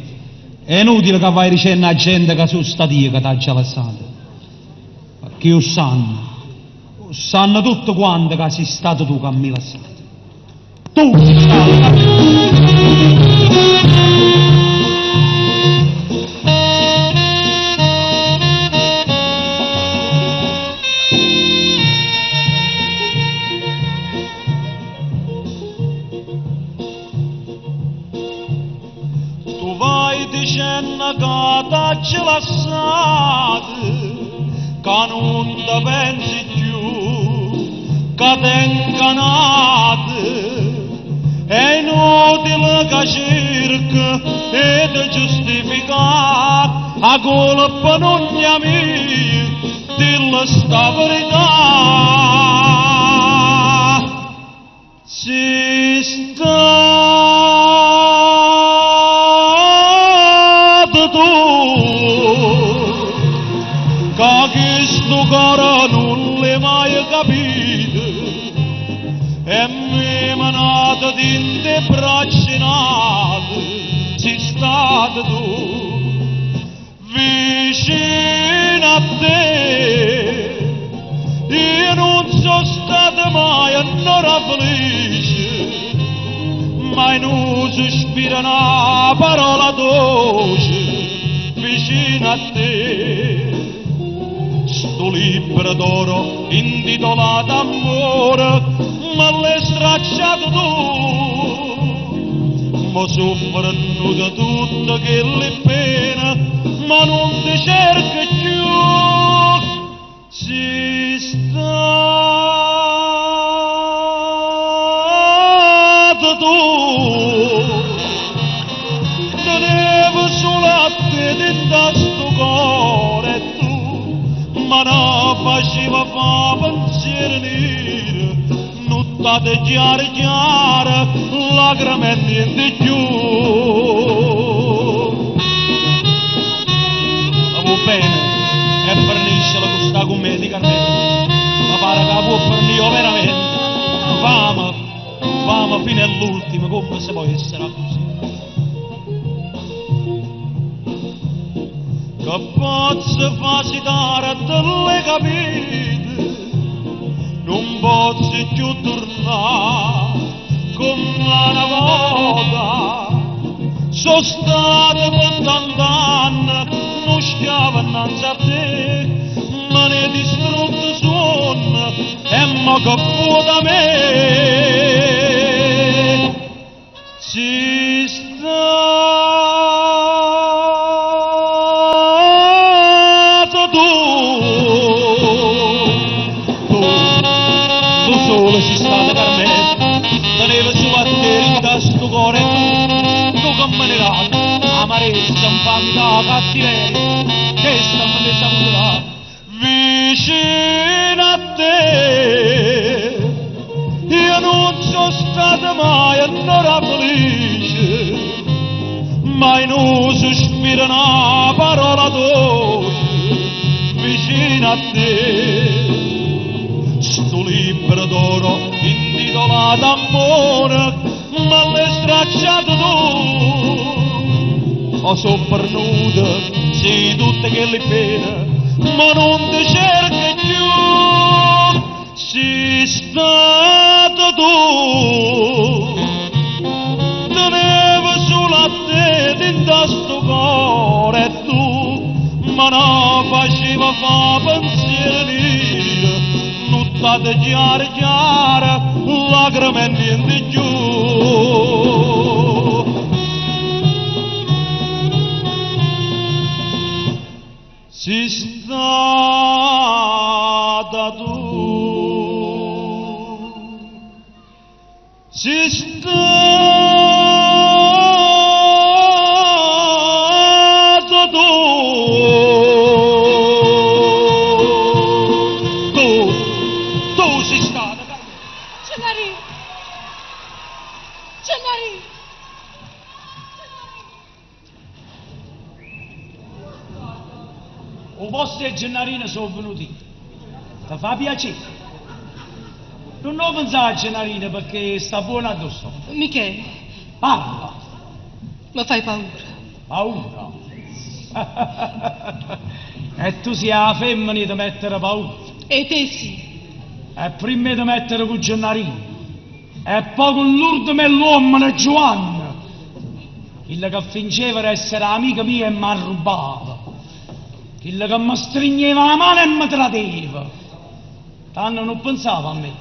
[SPEAKER 4] È inutile che vai dicendo alla gente che sono stata io che ti ho già lasciato. Perché io sanno, sanno tutto quanto che sei stato tu che mi hai lasciato.
[SPEAKER 1] Tu si stata.
[SPEAKER 11] Tu vai dicendo che t'hai lasciato, che non ti pensi più, che t'è ingannato. È inutile che cerca e ti giustifica, la colpa non è mia, dilla sta verità. Si stato tu che questo cuore non l'hai mai capito e mi manato dinte braccinate sei stato tu vicino a te io non sono stato mai un'ora felice, ma non sospira una parola dolce vicino a te. Sto libro d'oro intitolato Amore, ma l'hai stracciato tu. Ma soffro da tutte quelle pene, ma non ti cerco più. Si stato tu, tenevo solo a te dentro sto cuore tu, ma non faceva fa pensiero nero, nottate chiare chiare, lacrime e niente più.
[SPEAKER 1] Ma va bene, e forniscela questa commedia, Carmelo. Ma pare che può fornire veramente. Fama, fama fino all'ultimo, come se può essere così.
[SPEAKER 11] Che posso facilitare te le capite, non posso più tornare come una volta. Sono stato per tant'anni, non schiavo innanzi a te, ma ne distrutto sonno e mo che può da me. Si stato tu,
[SPEAKER 1] Tu, tu solo sei stata per me, tenevo su a te in sto cuore tu, tu che me ne dai, amarezza, infamità, cattiveria, questa me ne saputo dare.
[SPEAKER 11] Vicino a te, io non sono stato mai un'ora felice, ma non sospiro una parola dolce vicino a te. Sto libro d'oro intitolato Amore, ma l'hai stracciato tu. Ho soppernuto, sì, tutte quelle pene, ma non ti cerco più. Sei stato tu, tenevo solo a te dentro sto cuore tu, ma non faceva fa pensiero, nottate chiare chiare, lacrime e niente più. Sei stata tu, sei stata tu,
[SPEAKER 1] Tu, tu sei stata.
[SPEAKER 9] Gennarino! Gennarino!
[SPEAKER 1] O posto e Gennarino sono venuti. Ti fa piacere. Non ho pensato a Gennarino perché sta buono addosso.
[SPEAKER 7] Michele,
[SPEAKER 1] Parla,
[SPEAKER 7] mi fai paura.
[SPEAKER 1] paura. E tu sei la femmina di mettere paura.
[SPEAKER 7] E te sì.
[SPEAKER 1] E prima di mettere con Gennarino. E poi con l'ultimo 'e l'uommene Giuanne, chillo che fingeva d'essere amico mio e m'arrubbava, chillo che mi strigneva la mano e mi tradeva. Tanto non pensava a me.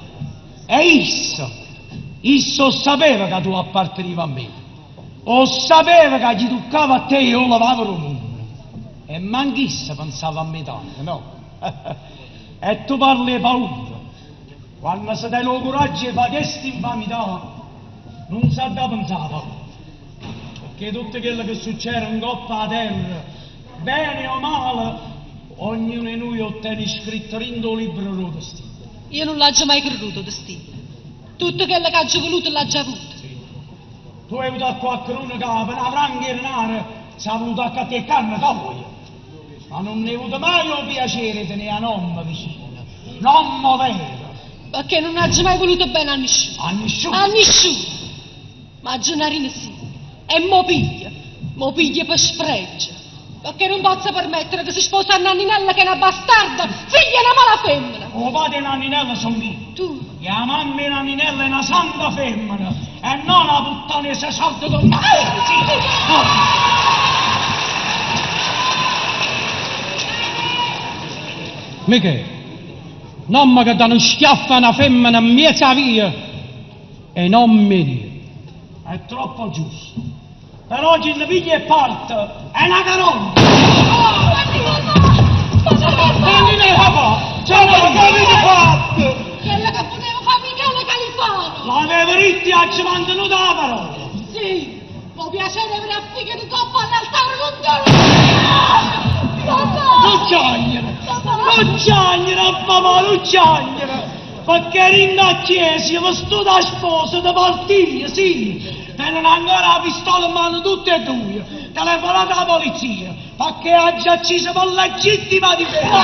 [SPEAKER 1] E isso, isso sapeva che tu appartenivi a me. O sapeva che gli toccava a te e io lavavo il mondo. E manch'issa pensava a me tanto, no? E tu parli di paura. Quando si dà il coraggio di fare questa infamità, non sa da pensare paura. Perché tutto quello che succede in coppa a terra, bene o male, ognuno di noi ottiene scritto dentro il libro del destino.
[SPEAKER 7] Io non l'ho mai creduto, destino. Tutto quello che ho voluto l'ho già avuto.
[SPEAKER 1] Tu hai avuto a qualcuno che per una franca e denaro si è voluto accattare carne tua. Ma non ne hai avuto mai il piacere di tenere un uomo vicino, un uomo vero.
[SPEAKER 7] Perché non ho mai voluto bene a nessuno.
[SPEAKER 1] A nessuno?
[SPEAKER 7] A nessuno. Ma Gennarino sì. E mo piglia. Mo piglia per sfregio. Perché non posso permettere che si sposa a Nanninella che è una bastarda, figlia di una mala femmina.
[SPEAKER 1] O padre e Nanninella sono io.
[SPEAKER 7] Tu?
[SPEAKER 1] E la mamma e Nanninella è una santa femmina. E non una puttana che si salta con me. Sì. No.
[SPEAKER 4] Michele, non che dà uno schiaffo a una femmina in mezzo alla via e non mi dire.
[SPEAKER 1] È troppo giusto. Però chi ne piglia e parte è una carogna. Nanninella, papà, ce l'avete fatto!
[SPEAKER 7] Quella che poteva fare Michele Califano.
[SPEAKER 1] L'avevo detto e ci mantenuto la parola.
[SPEAKER 7] Sì, può piacere avere a figa di coppa all'altare con te. Papà!
[SPEAKER 1] Non piangere, non piangere, papà, non piangere. Perché in la chiesa vestuta da sposa da partire, sì. Tengono ancora la pistola in mano tutte e due. Telefonate alla polizia, perché ha già ucciso per legittima difesa.